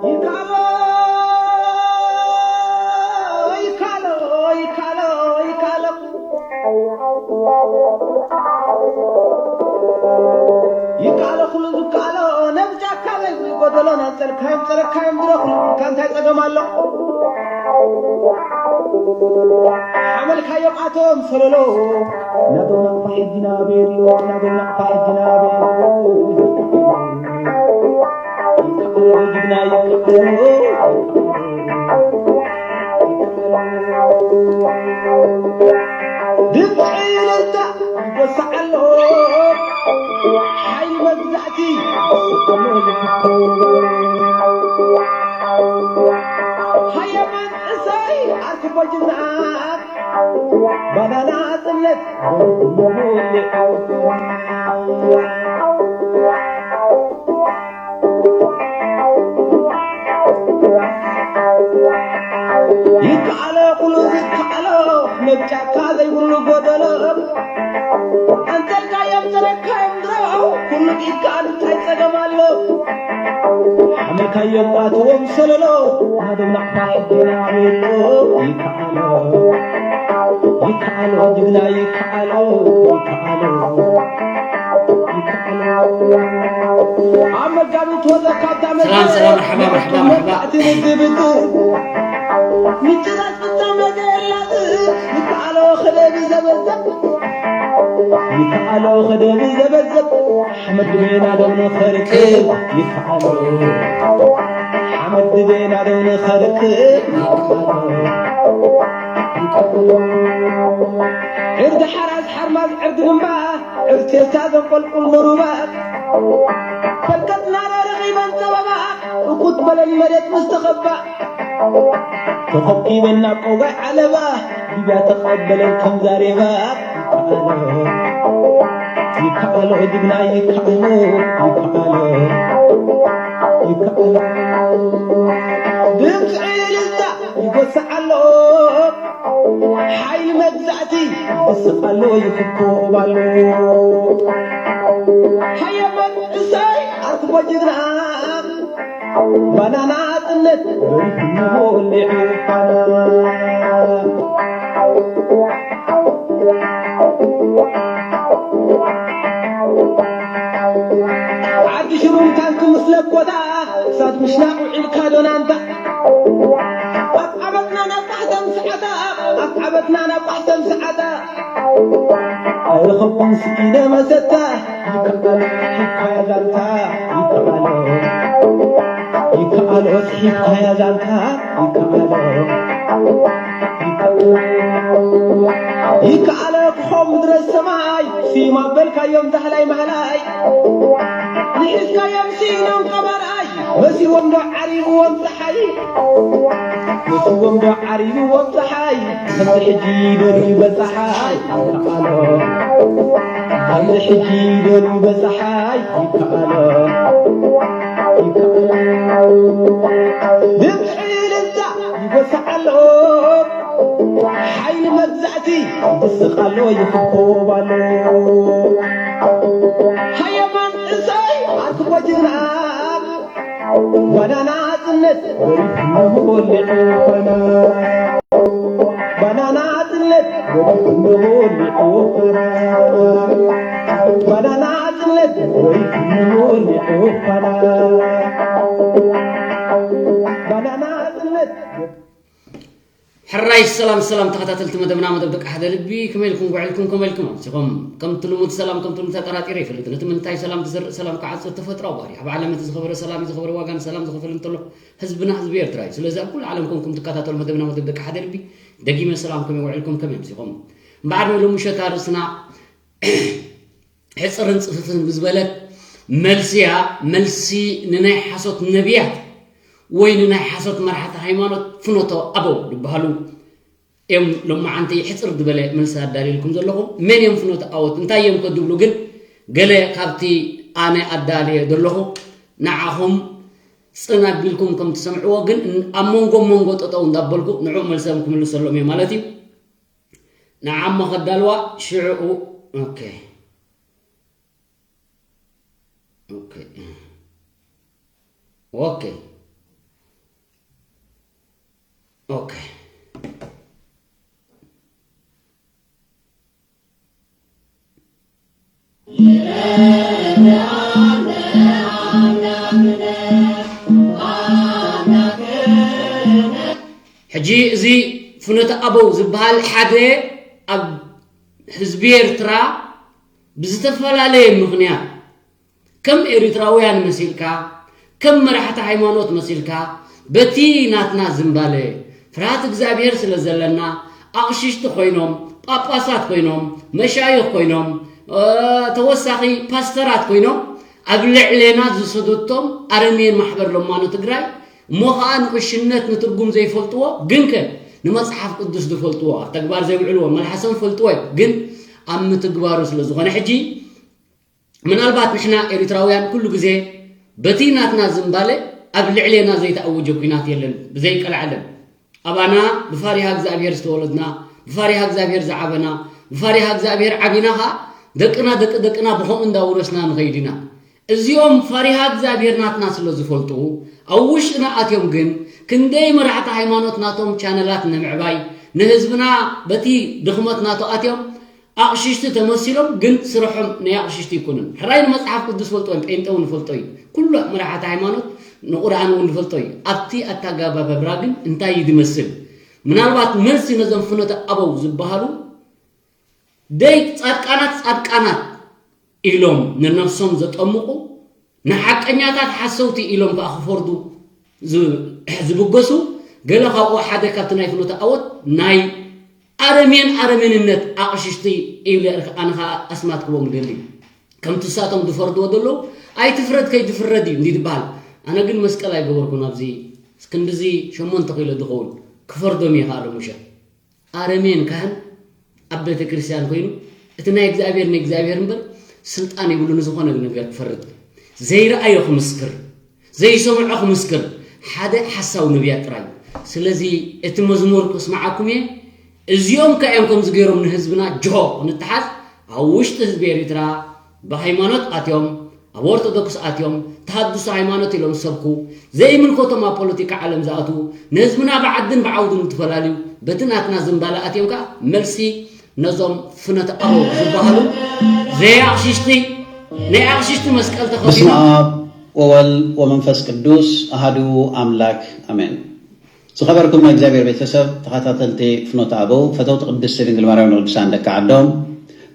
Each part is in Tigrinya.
ይካሎ ይካሎ ይካሎ ይካሎ ይካሎ ኩሉ ዝካሎ ነዚ ጫካ ዘይብሉ ጎደሎ ናብ ጸርካዮም ጸረካዮም ድረኹ ኢልካ እንታይ ጸገም ኣሎ? ሓመልካዮም ኣቶም ሰለሎ ናቶም ናቕፋ ሕጂ ናበየሎ ናቶም ናቕፋ ሕጂ ናበየሎ ይካሎ ጅግና ይካሎ ድምፂ እልልታ ይጎስዕ ኣሎ ሓይሊ መግዛእቲ ሃየ መንእሰይ ኣርክቦ ጅግና ባናና ጽነት ይከኣሎ ኩሉ ዝከኣሎ ነብ ጫካ ዘይብሉ ጎደሎ ኣንተልካዮም ተረካዮም ድሮ ኩሉ ይከኣል እንታይ ጸገም ኣሎ ሓመልካዮም ኣትዎም ሰለሎ ናዶም ናቕፋ ሕድና ኣሎ ይከኣሎ ይከኣሎ ጅግና ይከኣሎ ይከኣሎ ይከኣሎ ኣብ መጋቢት ወዘካ ኣብታ ሰላም፣ ሰላም፣ መርሓባ፣ መርሓባ፣ መርሓባ። መርሓባ። እቲ ምድብድብ ምጭራስ ፍጻመ ዘየላጽ ይከኣሎ ክደብ ዘበዘብ ይከኣሎ ክደብ ዘበዘብ ሓመድ ድቤና ደም ንኸርክብ ይከኣሎ ሓመድ ድቤና ደም ንኸርክብ ይከኣሎ ይከኣሎ ዕርዲ ሓራስ ሓርማዝ ዕርዲ ግንባ ዕርቴታ ዘንቆልቁል ንሩባ በርከትና ረርኺበን ጸበባ እኩት በለን መሬት ምስ ተኸባ ተኸቢበን ናብ ቆጋይ ዓለባ ሊብያ ተቐበለን ከም ዛሬባ ይከኣሎ ይከኣሎ ጅግና ይከኣሎ ይከኣሎ ይከኣሎ ድምፂ እልልታ ይጎስዕ ኣሎ ሓይሊ መግዛእቲ ይስቕ ኣሎ ይፍኮብ ኣሎ ሃየ መንእሰይ ኣርክቦ ጅግና ባናና ጽነት በሪኹ ወሊዑ ፋና ዓዲ ሽሩም ታንክ ምስ ለኮታ እሳት ምሽናቕ ውዒልካ ዶናንታ ኣብ ዓበትና ናብ ጣሕተም ሰዓታ ኣብ ዓበትና ናብ ጣሕተም ሰዓታ ኣይረኸብኩን ስኢነ መሰታ ይከኣሎ ሒብካያ ዛንታ ይከኣሎ ይከኣሎ ሒብካያ ዛንታ ይከኣሎ ይከኣሎ ክኾም ምድረ ሰማይ ሲማ በልካዮም ዳህላይ ማህላይ ንሒዝካዮም ሲኢኖም ቀባርኣይ መሲዎም ዶ ዓሪብዎም ፀሓይ መሲዎም ዶ ዓሪብዎም ፀሓይ ከምዚ ሕጂ ደርቢ በፀሓይ ይከኣሎ ከምዚ ሕጂ ደርቢ በፀሓይ ይከኣሎ ይከኣሎ ድምፂ እልልታ ይጎስዕ ኣሎ ሓይሊ መግዛእቲ ይስቕ ኣሎ ይፍኮብ ኣሎ ሃየ መንእሰይ ኣርክቦ ጅግና ባናና ጽነት በሪኹ ወሊዑ ፋና ባናና ጽነት በሪኹ ወሊዑ ፋና ባናና ጽነት በሪኹ ወሊዑ ፋና ባናና ጽነት ሕራይ ሰላም ሰላም ተኸታተልቲ መደብና መደብ ደቂ ሓደ ልቢ ከመይ ኢልኩም ውዕልኩም ከመይ ኢልኩም ኣምሲኹም ከምቲ ልሙድ ሰላም ከምቲ ልሙድ ተጠራጢረ ይፈልጥ ነቲ ምንታይ ሰላም ትዘርእ ሰላም ክዓጽድ ተፈጥራዊ ባህሪ ኣብ ዓለም እቲ ዝኸበረ ሰላም እዩ ዝኸበረ ዋጋ ንሰላም ዝኸፈል እንተሎ ህዝብና ህዝቢ ኤርትራ እዩ ስለዚ ኣብ ኩሉ ዓለም ኮንኩም ትከታተሉ መደብና መደብ ደቂ ሓደ ልቢ ደጊመ ሰላም ከመይ ውዕልኩም ከመይ ኣምሲኹም እምበዓር ንሎሚ ምሸት ኣርእስና ሕጽርን ጽፍፍን ብዝበለት መልሲ እያ መልሲ ንናይ ሓሶት ነብያት ወይ ንናይ ሓሶት መራሕቲ ሃይማኖት ፍኖቶ ኣበው ዝበሃሉ እዮም ሎማዓንቲ ሕጽር ዝበለ መልሲ ኣዳልየልኩም ዘለኹ መን እዮም ፍኖቶ ኣወት እንታይ እዮም ከድብሉ ግን ገለ ካብቲ ኣነ ኣዳልየ ዘለኹ ንዓኹም ጽን ኣቢልኩም ከም ትሰምዕዎ ግን ኣብ መንጎ መንጎ ጠጠው እንዳበልኩ ንዑ መልሰም ክምልሰሎም እየ ማለት እዩ ንዓሞ ከዳልዋ ሽዕኡ ኦኬ ኦኬ ኦኬ። ኦኬ። ሕጂ እዚ ፍኖተ ኣበው ዝበሃል ሓደ ኣብ ህዝቢ ኤርትራ ብዝተፈላለየ ምኽንያት ከም ኤሪትራውያን መሲልካ፣ ከም መራሕቲ ሃይማኖት መሲልካ፣ በቲ ናትና ዝምባለ ፍርሃት እግዚኣብሔር ስለ ዘለና፣ ኣቕሽሽቲ ኮይኖም፣ ጳጳሳት ኮይኖም፣ መሻይኽ ኮይኖም፣ እ፣ ተወሳኺ ፓስተራት ኮይኖም ኣብ ልዕሌና ዝሰደቶም ኣረሜን ማሕበር ለማኖ ትግራይ፣ እሞ ኸዓ ንቕሽነት ንትርጉም ዘይፈልጥዎ፣ ግንከ ንመጽሓፍ ቅዱስ ዝፈልጥዎ፣ ኣብ ተግባር ዘይውዕልዎ፣ መልሓሶም ፈልጥዎ እዮም፣ ግን ኣብ ምትግባሩ ስለ ዝኾነ ሕጂ ምናልባት ንሕና ኤሪትራውያን ኩሉ ግዜ በቲ ናትና ዝምባለ ኣብ ልዕሌና ዘይተኣወጀ ኲናት የለን፣ ብዘይቀልዓለም። ኣባና ብፋሪሃ እግዚኣብሔር ዝተወለድና፣ ብፋሪሃ እግዚኣብሔር ዝዓበና፣ ብፋሪሃ እግዚኣብሔር ዓቢና ኸኣ ደቅና ደቂ ደቅና ብኸምኡ እንዳወረስና ንኸይድ ኢና። እዚኦም ፋሪሃ እግዚኣብሔር ናትና ስለ ዝፈልጡ ኣብ ውሽጥና ኣትዮም ግን ክንደይ መራሕቲ ሃይማኖት ናቶም ቻነላት ንምዕባይ ንህዝብና በቲ ድኽመት ናቶ ኣትዮም ኣቕሽሽቲ ተመሲሎም ግን ስርሖም ናይ ኣቕሽሽቲ ይኮኑን። ሕራይ ንመጽሓፍ ቅዱስ ፈልጦ እዮም፣ ጴንጤ እውን ፈልጦ እዩ። ኩሉ መራሕቲ ሃይማኖት ንቁርኣን እውን ፈልጦ እዩ። ኣብቲ ኣተጋባበብራ ግን እንታይ እዩ ዝመስል? ምናልባት መልሲ ነዞም ፍኖተ ኣበው ዝበሃሉ ደይ ጻድቃናት ጻድቃናት ኢሎም ንነፍሶም ዘጠምቑ ንሓቀኛታት ሓሰውቲ ኢሎም ከኣ ክፈርዱ ዝ-፣ ዝብገሱ ገለ ካብኡ ሓደ ካብቲ ናይ ፍኖተ ኣወት ናይ ኣረሜን ኣረሜንነት ኣቕሽሽቲ ኢለ ኣነ ከኣ ኣስማት ክቦም ደሊ። ከምቲ እሳቶም ዝፈርድዎ ዘለዉ ኣይትፍረድ ከይትፍረድ እዩ እንዲ ዝበሃል። ኣነ ግን መስቀል ኣይገበርኩን ኣብዚ ክንድዚ ሸሞንተ ኪሎ ዝኸውን ክፈርዶም እየ ከኣ ሎሙሸ። ኣረሜን ካህን ኣብ ቤተ ክርስቲያን ኮይኑ እቲ ናይ እግዚኣብሔር ናይ እግዚኣብሔር እምበር ስልጣን የብሉን ዝኾነ ነገር ክፈርድ። ዘይረኣዮ ክምስክር፣ ዘይሰምዖ ክምስክር ሓደ ሓሳዊ ነቢያት ጥራይ። ስለዚ እቲ መዝሙር ከስምዓኩም እየ። እዚኦም ከ እዮም ከምዚ ገይሮም ንህዝብና ጅሆ ክንተሓዝ ኣብ ውሽጢ ህዝቢ ኤሪትራ ብሃይማኖት ኣትዮም ኣብ ኦርቶዶክስ ኣትዮም ተሃድሶ ሃይማኖት ኢሎም ዝሰብኩ ዘይምልከቶም ኣብ ፖለቲካ ዓለም ዝኣትዉ ንህዝብና ብዓድን ብዓውድን ዝተፈላለዩ በቲ ናትና ዝምባለ ኣትዮም ከኣ መልሲ ነዞም ፍኖተ ኣበው ዝበሃሉ ዘይ ኣቕሽሽቲ ናይ ኣቕሽሽቲ መስቀል ተኸፊሉ በስመ ኣብ ወወልድ ወመንፈስ ቅዱስ ኣሃዱ ኣምላክ ኣሜን። ዝኸበርኩም ናይ እግዚኣብሔር ቤተሰብ ተኸታተልቲ ፍኖተ ኣበው ፈተውቲ ቅድስቲ ድንግል ማርያም ንቅዱሳን ደቂ ዓዶም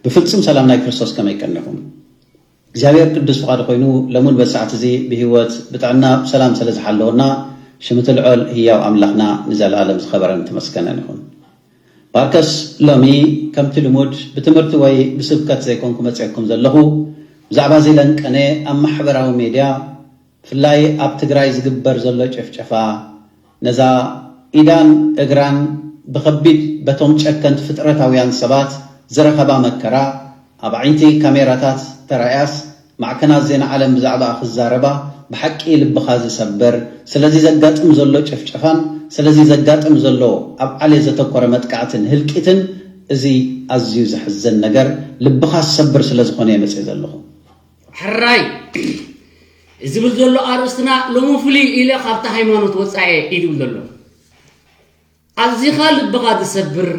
ብፍጹም ሰላም ናይ ክርስቶስ ከመይ ቀኒኹም? እግዚኣብሔር ቅዱስ ፍቓዱ ኮይኑ ለሙን በዚ ሰዓት እዚ ብህይወት ብጥዕና ብሰላም ስለ ዝሓለወና ሽምቲ ልዑል ህያው ኣምላኽና ንዘለኣለም ዝኸበረን ተመስገነን ይኹን። ባርከስ ሎሚ ከምቲ ልሙድ ብትምህርቲ ወይ ብስብከት ዘይኮንኩ መጺኤኩም ዘለኹ ብዛዕባ እዚ ለንቀነ ኣብ ማሕበራዊ ሜድያ ብፍላይ ኣብ ትግራይ ዝግበር ዘሎ ጭፍጨፋ ነዛ ኢዳን እግራን ብኸቢድ በቶም ጨከንቲ ፍጥረታውያን ሰባት ዝረኸባ መከራ ኣብ ኣዒንቲ ካሜራታት ተራእያስ ማዕከናት ዜና ዓለም ብዛዕባኣ ክዛረባ ብሓቂ ልብኻ ዝሰብር ስለዚ ዘጋጥም ዘሎ ጭፍጨፋን ስለዚ ዘጋጥም ዘሎ ኣብ ዓሌት ዘተኮረ መጥቃዕትን ህልቂትን እዚ ኣዝዩ ዘሕዝን ነገር ልብኻ ዝሰብር ስለ ዝኾነ እየ መፅእ ዘለኹ። ሕራይ ዝብል ዘሎ ኣርእስትና ሎሚ ፍልይ ኢለ ካብቲ ሃይማኖት ወፃኢ እዩ ዝብል ዘሎ። ኣዚኻ ልብኻ ዝሰብር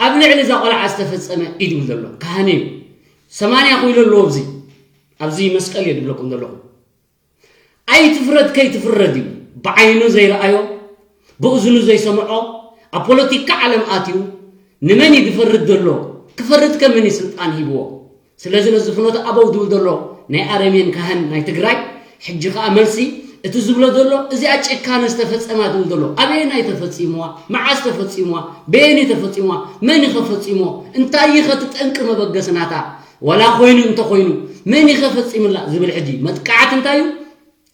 ኣብ ልዕሊ እዛ ቆልዓ ዝተፈፀመ እዩ ዝብል ዘሎ ካህን እዩ። ሰማንያ ኮይሎ ኣለዎ ኣብዚ ኣብዚ መስቀል እየ ዝብለኩም ዘለኹ። ኣይትፍረድ ከይትፍረድ እዩ። ብዓይኑ ዘይረኣዮ ብእዝኑ ዘይሰምዖ ኣብ ፖለቲካ ዓለም ኣትዩ ንመን እዩ ዝፈርድ ዘሎ? ክፈርድ ከ መን እዩ ስልጣን ሂብዎ? ስለዚ ነዚ ፍኖተ ኣበው ዝብል ዘሎ ናይ ኣረሜን ካህን ናይ ትግራይ ሕጂ ከዓ መልሲ እቲ ዝብሎ ዘሎ እዚኣ ጭካነ ዝተፈፀማ ዝብል ዘሎ ኣበየናይ ተፈፂምዋ? መዓስ ተፈፂምዋ? በየኒ ተፈፂምዋ? መን ይኸ ፈፂሞ? እንታይ ይኸ ትጠንቂ መበገሲ ናታ? ወላ ኮይኑ እንተኮይኑ መን ይኸ ፈፂምላ ዝብል ሕጂ መጥቃዕቲ እንታይ እዩ?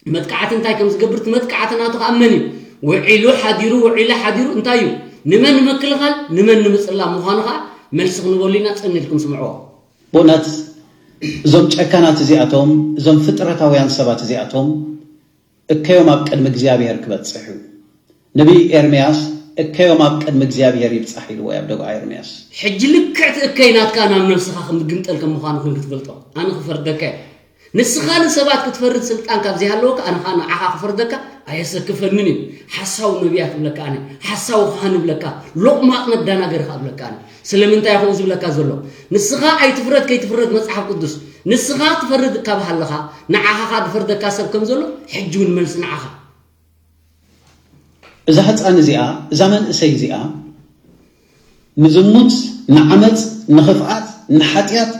መጥቃዕቲ እንታይ ከም ዝገብር እቲ መጥቃዕቲ ናቱ ከዓ መን እዩ ውዒሉ ሓዲሩ ውዒሉ ሓዲሩ እንታይ እዩ ንመን ንምክልኻል ንመን ንምፅላም ምዃኑ ከዓ መልሲ ክንበሉ ኢና ፅን ኢልኩም ስምዕዎ። ብእውነት እዞም ጨካናት እዚኣቶም እዞም ፍጥረታውያን ሰባት እዚኣቶም እከዮም ኣብ ቅድሚ እግዚኣብሔር ክበፅሕ እዩ። ነቢይ ኤርምያስ እከዮም ኣብ ቅድሚ እግዚኣብሔር ይብፃሕ ኢልዎ ኣብ ደጉዓ ኤርምያስ። ሕጂ ልክዕ እቲ እከይ ናትካ ናብ ነብስኻ ከም ዝግንጠል ከም ምዃኑ ግን ክትፈልጦ ኣነ ክፈርደካ እየ። ንስኻ ንሰባት ክትፈርድ ስልጣን ካብ ዘይሃለወካ፣ ኣነ ኸኣ ንዓኻ ክፈርደካ ኣየሰክፈንን እዩ። ሓሳዊ ነቢያት እብለካ ኣነ፣ ሓሳዊ ካህን እብለካ፣ ሎቕማቕ መዳናገሪ ኸኣ እብለካ ኣነ። ስለምንታይ ይኸውን ዝብለካ ዘሎ? ንስኻ ኣይትፍረድ ከይትፍረድ መጽሓፍ ቅዱስ፣ ንስኻ ትፈርድ ካብ ሃለኻ፣ ንዓኻ ኸኣ ዝፈርደካ ሰብ ከም ዘሎ፣ ሕጂ እውን መልሲ ንዓኻ። እዛ ህፃን እዚኣ፣ እዛ መንእሰይ እዚኣ፣ ንዝሙት፣ ንዓመፅ፣ ንኽፍኣት፣ ንሓጢኣት፣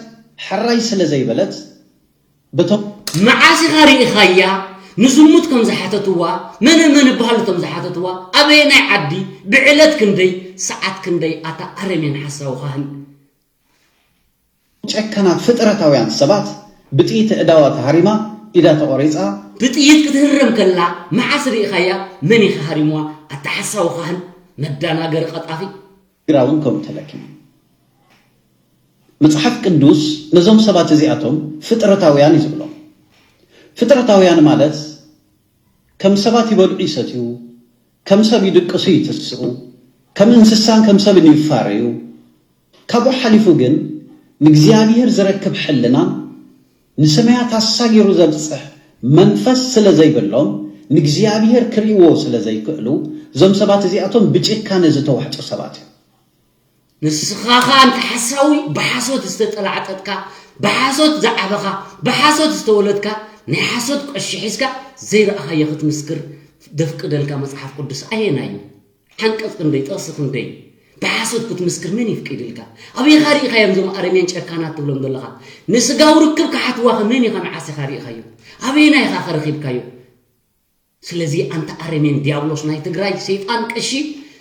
ሕራይ ስለ ዘይበለት፣ በቶም መዓስ ኢኻ ርኢኻያ? ንዝሙት ከም ዝሓተትዋ፣ መነ መን ይበሃሉ እቶም ዝሓተትዋ፣ ኣበየናይ ዓዲ፣ ብዕለት ክንደይ፣ ሰዓት ክንደይ? ኣታ ኣረሜን ሓሳዊ ካህን። ጨካናት ፍጥረታውያን ሰባት ብጥይት ኣእዳዋ ተሃሪማ፣ ኢዳ ተቖሪጻ። ብጥይት ክትህረም ከላ መዓስ ርኢኻያ? መን ኢኻ ሃሪምዋ? ኣታ ሓሳዊ ካህን፣ መዳናገሪ ቀጣፊ። ግራ እውን ከምኡ ተለኪሙ። መጽሓፍ ቅዱስ ነዞም ሰባት እዚኣቶም ፍጥረታውያን እዩ ዝብሎም። ፍጥረታውያን ማለት ከም ሰባት ይበልዑ ይሰትዩ፣ ከም ሰብ ይድቅሱ ይትስኡ፣ ከም እንስሳን ከም ሰብን ይፋረዩ። ካብኡ ሓሊፉ ግን ንእግዚኣብሔር ዝረክብ ሕልናን ንሰማያት ኣሳጊሩ ዘብጽሕ መንፈስ ስለ ዘይብሎም ንእግዚኣብሔር ክርእይዎ ስለ ዘይክእሉ እዞም ሰባት እዚኣቶም ብጭካነ ዝተዋሕጡ ሰባት እዮም። ንስኻ ኸኣ ኣንታ ሓሳዊ ብሓሶት ዝተጠላዕጠጥካ፣ ብሓሶት ዝዓበኻ፣ ብሓሶት ዝተወለድካ ናይ ሓሶት ቀሺ ሒዝካ ዘይረኣኻዮ ክትምስክር ደፍቅደልካ መጽሓፍ ቅዱስ ኣየናይ እዩ? ሓንቀጽ ክንደይ ጥቕሲ ክንደይ ብሓሶት ክትምስክር መን ይፍቂድልካ? ኣበይኻ ርኢኻዮም እዞም ኣረሜን ጨካናት ትብሎም ዘለኻ? ንስጋዊ ርክብ ክሓትዋ ከ መን ኢኻ መዓስ ኢኻ ርኢኻዮ? ኣበየናይ ኢኻ ከ ረኺብካዮ? ስለዚ ኣንታ ኣረሜን ዲያብሎስ ናይ ትግራይ ሰይጣን ቀሺ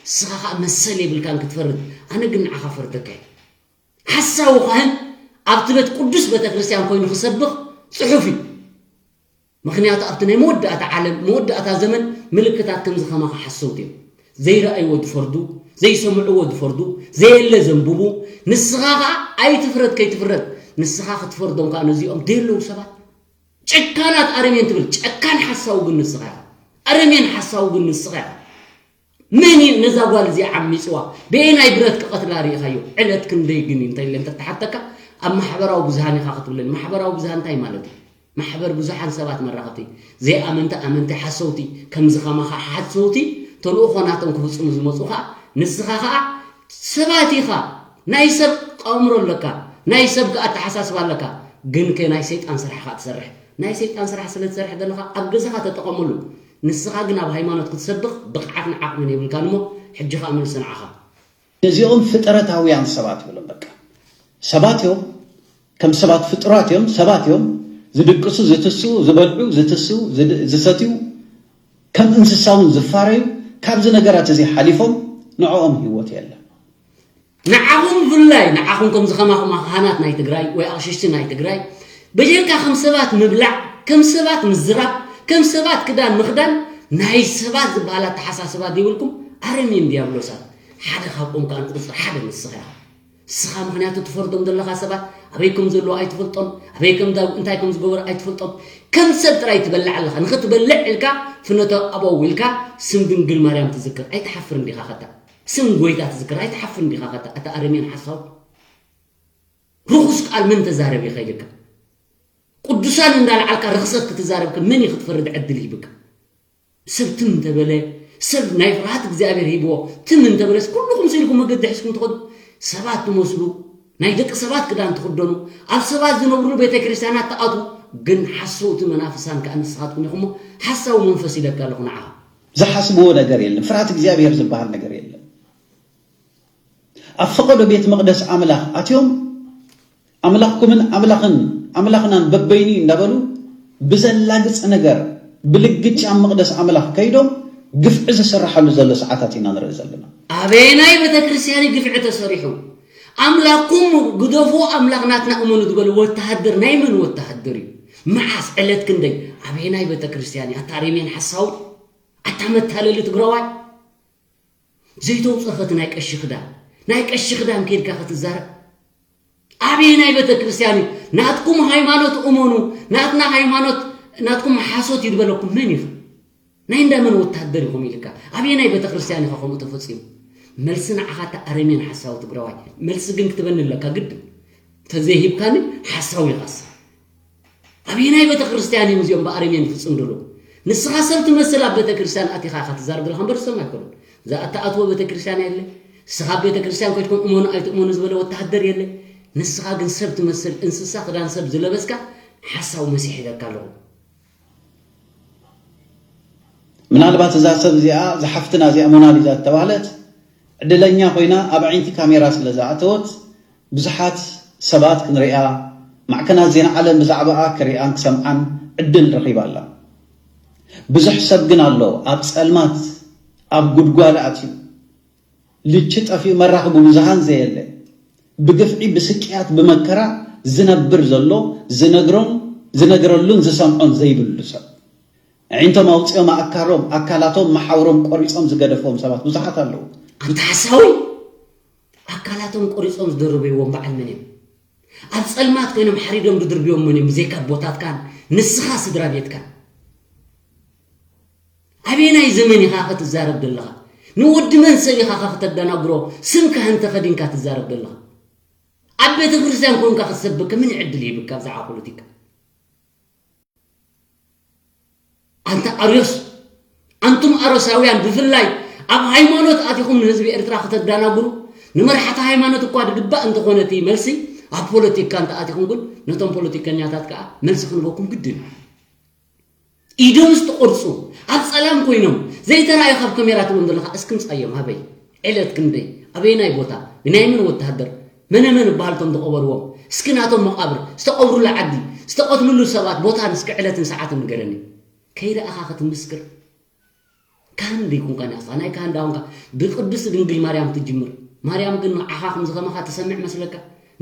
ንስኻ ኸኣ መሰል የብልካን ክትፈርድ። ኣነ ግን ንዓኻ ፈርደካ እየ። ሓሳዊ ኻህን ኣብቲ ቤት ቅዱስ ቤተ ክርስቲያን ኮይኑ ክሰብኽ ጽሑፍ እዩ። ምኽንያቱ ኣብቲ ናይ መወዳእታ ዓለም መወዳእታ ዘመን ምልክታት ከምዚ ከማኻ ሓሰውቲ እዮም። ዘይረኣይዎ ዝፈርዱ፣ ዘይሰምዕዎ ዝፈርዱ፣ ዘየለ ዘንብቡ። ንስኻ ኸኣ ኣይትፍረድ ከይትፍረድ ንስኻ ክትፈርዶም ከኣ ነዚኦም ደየለዉ ሰባት። ጨካናት ኣረሜን ትብል ጨካን ሓሳዊ ግን ንስኻ ኢኻ። ኣረሜን ሓሳዊ ግን ንስኻ ኢኻ። መን እዩ ነዛ ጓል እዚኣ ዓሚፅዋ? በየናይ ብረት ክቐትላ ርኢኻዮ? ዕለት ክንደይ ግን እዩ እንተኢለ እንተተሓተካ ኣብ ማሕበራዊ ብዙሃን ኢኻ ክትብለኒ። ማሕበራዊ ብዙሃን እንታይ ማለት እዩ? ማሕበር ብዙሓን ሰባት መራኸብቲ፣ ዘይኣመንቲ ኣመንቲ፣ ሓሰውቲ፣ ከምዚ ከማኻ ሓሰውቲ ተልእኾ ናቶም ክፍፅሙ ዝመፁ ኸዓ ንስኻ ኸዓ ሰባት ኢኻ። ናይ ሰብ ኣእምሮ ኣለካ፣ ናይ ሰብ ከኣ ኣተሓሳስባ ኣለካ። ግን ከ ናይ ሰይጣን ስራሕ ኸዓ ትሰርሕ። ናይ ሰይጣን ስራሕ ስለ ትሰርሕ ዘለኻ ኣብ ገዛኻ ተጠቐመሉ። ንስኻ ግን ኣብ ሃይማኖት ክትሰብኽ ብቕዓትን ዓቕምን የብልካን እሞ ሕጂ ኸኣ መልሲ ንዓኻ። ነዚኦም ፍጥረታውያን ሰባት ይብሎም። በቃ ሰባት እዮም፣ ከም ሰባት ፍጡራት እዮም፣ ሰባት እዮም። ዝድቅሱ፣ ዝትስኡ፣ ዝበልዑ፣ ዝትስኡ፣ ዝድ- ዝሰትዩ፣ ከም እንስሳ እውን ዝፋረዩ። ካብዚ ነገራት እዚ ሓሊፎም ንዕኦም ህይወት የለን። ንዓኹም ብፍላይ ንዓኹም ከምዚ ከማኹም ካህናት ናይ ትግራይ ወይ ኣቕሽሽቲ ናይ ትግራይ ብጀካ ከም ሰባት ምብላዕ፣ ከም ሰባት ምዝራብ፣ ከም ሰባት ክዳን ምኽዳን ናይ ሰባት ዝበሃል ኣተሓሳስባ ዘይብልኩም ኣረሜን ዲያብሎሳት ሓደ ካብኦም ከኣ ቁፅሪ ሓደ ንስኻ ኢኻ። ንስኻ ምኽንያቱ ትፈርዶም ዘለኻ ሰባት ኣበይ ከም ዘለዉ ኣይትፈልጦም፣ ኣበይ ከም ዳ- እንታይ ከም ዝገበሩ ኣይትፈልጦም። ከም ሰብ ጥራይ ትበልዕ ኣለኻ። ንኽትበልዕ ኢልካ ፍኖተ ኣበው ኢልካ ስም ድንግል ማርያም ትዝክር ኣይትሓፍርን ዲኻ ኸታ? ስም ጎይታ ትዝክር ኣይትሓፍርን ዲኻ ኸታ? ኣታ ኣረሜን ሓሳው ርኹስ ቃል መን ተዛረብ ኢኻ ኢልካ? ቅዱሳን እንዳልዓልካ ርኽሰት ክትዛረብ ከ መን እዩ ክትፈርድ ዕድል ይህብካ? ሰብ ትም እንተበለ፣ ሰብ ናይ ፍርሃት እግዚኣብሔር ሂብዎ ትም እንተበለስ ኩልኹም ስኢልኩም መገዲ ሒዝኩም ትኸዱ ሰባት ትመስሉ፣ ናይ ደቂ ሰባት ክዳን ትኽደኑ፣ ኣብ ሰባት ዝነብርሉ ቤተ ክርስቲያናት ትኣትዉ፣ ግን ሓሰውቲ መናፍሳን ከኣ ንስኻትኩም ኢኹሞ። ሓሳዊ መንፈስ ኢለካ ኣለኹ ንዓኻ። ዝሓስብዎ ነገር የለን። ፍርሃት እግዚኣብሔር ዝበሃል ነገር የለን። ኣብ ፈቐዶ ቤት መቕደስ ኣምላኽ ኣትዮም ኣምላኽኩምን ኣምላኽን ኣምላኽናን በበይኑ እንዳበሉ ብዘላግጽ ነገር ብልግጭ ኣብ መቕደስ ኣምላኽ ከይዶም ግፍዒ ዝስርሓሉ ዘሎ ሰዓታት ኢና ንርኢ ዘለና። ኣበየናይ ቤተ ክርስቲያን እዩ ግፍዒ ተሰሪሑ? ኣምላኽኩም ግደፉ ኣምላኽ ናትና እመኑ ዝበሉ ወተሃደር ናይ መን ወተሃደር እዩ? መዓስ ዕለት ክንደይ? ኣበየናይ ቤተ ክርስቲያን እዩ? ኣታ ኣረሜን ሓሳዊ፣ ኣታ መታለሊ ትግራዋይ። ዘይተውፀኸ እቲ ናይ ቀሺ ክዳን፣ ናይ ቀሺ ክዳን ከይድካ ክትዛረብ ኣበየናይ ቤተ ክርስቲያን እዩ? ናትኩም ሃይማኖት እመኑ፣ ናትና ሃይማኖት ናትኩም ሓሶት እዩ ዝበለኩም መን እዩ? ናይ እንዳመን ወታደር ኢኹም ኢልካ ኣበየናይ ቤተ ክርስቲያን ኢኻ ከምኡ ተፈፂሙ? መልሲ ንዓኻ እታ ኣረሜን ሓሳዊ ትግራዋይ። መልሲ ግን ክትበኒ ኣለካ ግድን። ተዘይሂብካኒ ሓሳዊ ኢኻስ። ኣበየናይ ቤተ ክርስቲያን እዮም እዚኦም ብኣረሜን ፍጹም ደሎ? ንስኻ ሰብ ትመስል ኣብ ቤተ ክርስቲያን ኣቲኻ ኢኻ ትዛረብ ዘለኻ እምበር ሰም ኣይኮኑን። እዛ እትኣትዎ ቤተ ክርስቲያን የለ። ንስኻ ኣብ ቤተ ክርስቲያን ከድኩም እመኑ ኣይትእመኑ ዝበለ ወተሃደር የለ። ንስኻ ግን ሰብ ትመስል እንስሳ ክዳን ሰብ ዝለበስካ ሓሳዊ መሲሕ ኢለካ ኣለኹ። ምናልባት እዛ ሰብ እዚኣ ዝሓፍትና እዚኣ ሞናሊዛ ዝተባህለት ዕድለኛ ኮይና ኣብ ዓይንቲ ካሜራ ስለ ዝኣተወት ብዙሓት ሰባት ክንሪኣ ማዕከናት ዜና ዓለም ብዛዕባኣ ክሪኣን ክሰምዓን ዕድል ረኺባ ኣላ። ብዙሕ ሰብ ግን ኣሎ ኣብ ጸልማት ኣብ ጉድጓድ ኣትዩ ልቺ ጠፊኡ መራኽቢ ብዙሃን ዘየለ ብግፍዒ ብስቅያት ብመከራ ዝነብር ዘሎ ዝነግሮን ዝነግረሉን ዝሰምዖን ዘይብሉ ሰብ ኣዒንቶም ኣውፂኦም ኣእካሮም ኣካላቶም መሓውሮም ቆሪፆም ዝገደፎም ሰባት ብዙሓት ኣለዉ። ኣንታ ሓሳዊ ኣካላቶም ቆሪፆም ዝደርበይዎም በዓል መን እዮም? ኣብ ፀልማት ኮይኖም ሓሪዶም ዝድርብዮም መን እዮም? ብዘይካ ኣቦታትካን ንስኻ ስድራ ቤትካን። ኣበየናይ ዘመን ኢኻ ኸ ትዛረብ ዘለኻ? ንወዲ መን ሰብ ኢኻ ኸ ከተደናግሮ ስም ካህን ተኸዲንካ ትዛረብ ዘለኻ? ኣብ ቤተ ክርስቲያን ኮንካ ክትሰብክ ከመን ዕድል ይህብካ ብዛዕባ ፖለቲካ? ኣንታ ኣርዮስ፣ ኣንቱም ኣሮሳውያን ብፍላይ ኣብ ሃይማኖት ኣቲኹም ንህዝቢ ኤርትራ ከተዳናግሩ ንመርሓቲ ሃይማኖት እኳ ድግባእ እንተኾነ እቲ መልሲ ኣብ ፖለቲካ እንተኣቲኹም ግን ነቶም ፖለቲከኛታት ከዓ መልሲ ክንበኩም ግድን እዩ። ኢዶም ዝተቆርፁ ኣብ ፀላም ኮይኖም ዘይተራእዩ ካብ ከሜራ ትብሎም ዘለካ እስክምፃዮም ሃበይ ዕለት ክንደይ ኣበየናይ ቦታ ብናይ መን ወተሃደር መነመን እበሃልቶም ዝቐበርዎም እስኪ ናቶም መቓብር ዝተቐብሩሉ ዓዲ ዝተቐትልሉ ሰባት ቦታን እስኪ ዕለትን ሰዓትን ንገረኒ ከይረኣኻ ክትምስክር ካህን ዘይኮንካ ንስኻ ናይ ካህን ዳኹንካ ብቅድስቲ ድንግል ማርያም ትጅምር ማርያም ግን ንዓኻ ከምዚ ከማኻ ትሰምዕ መስለካ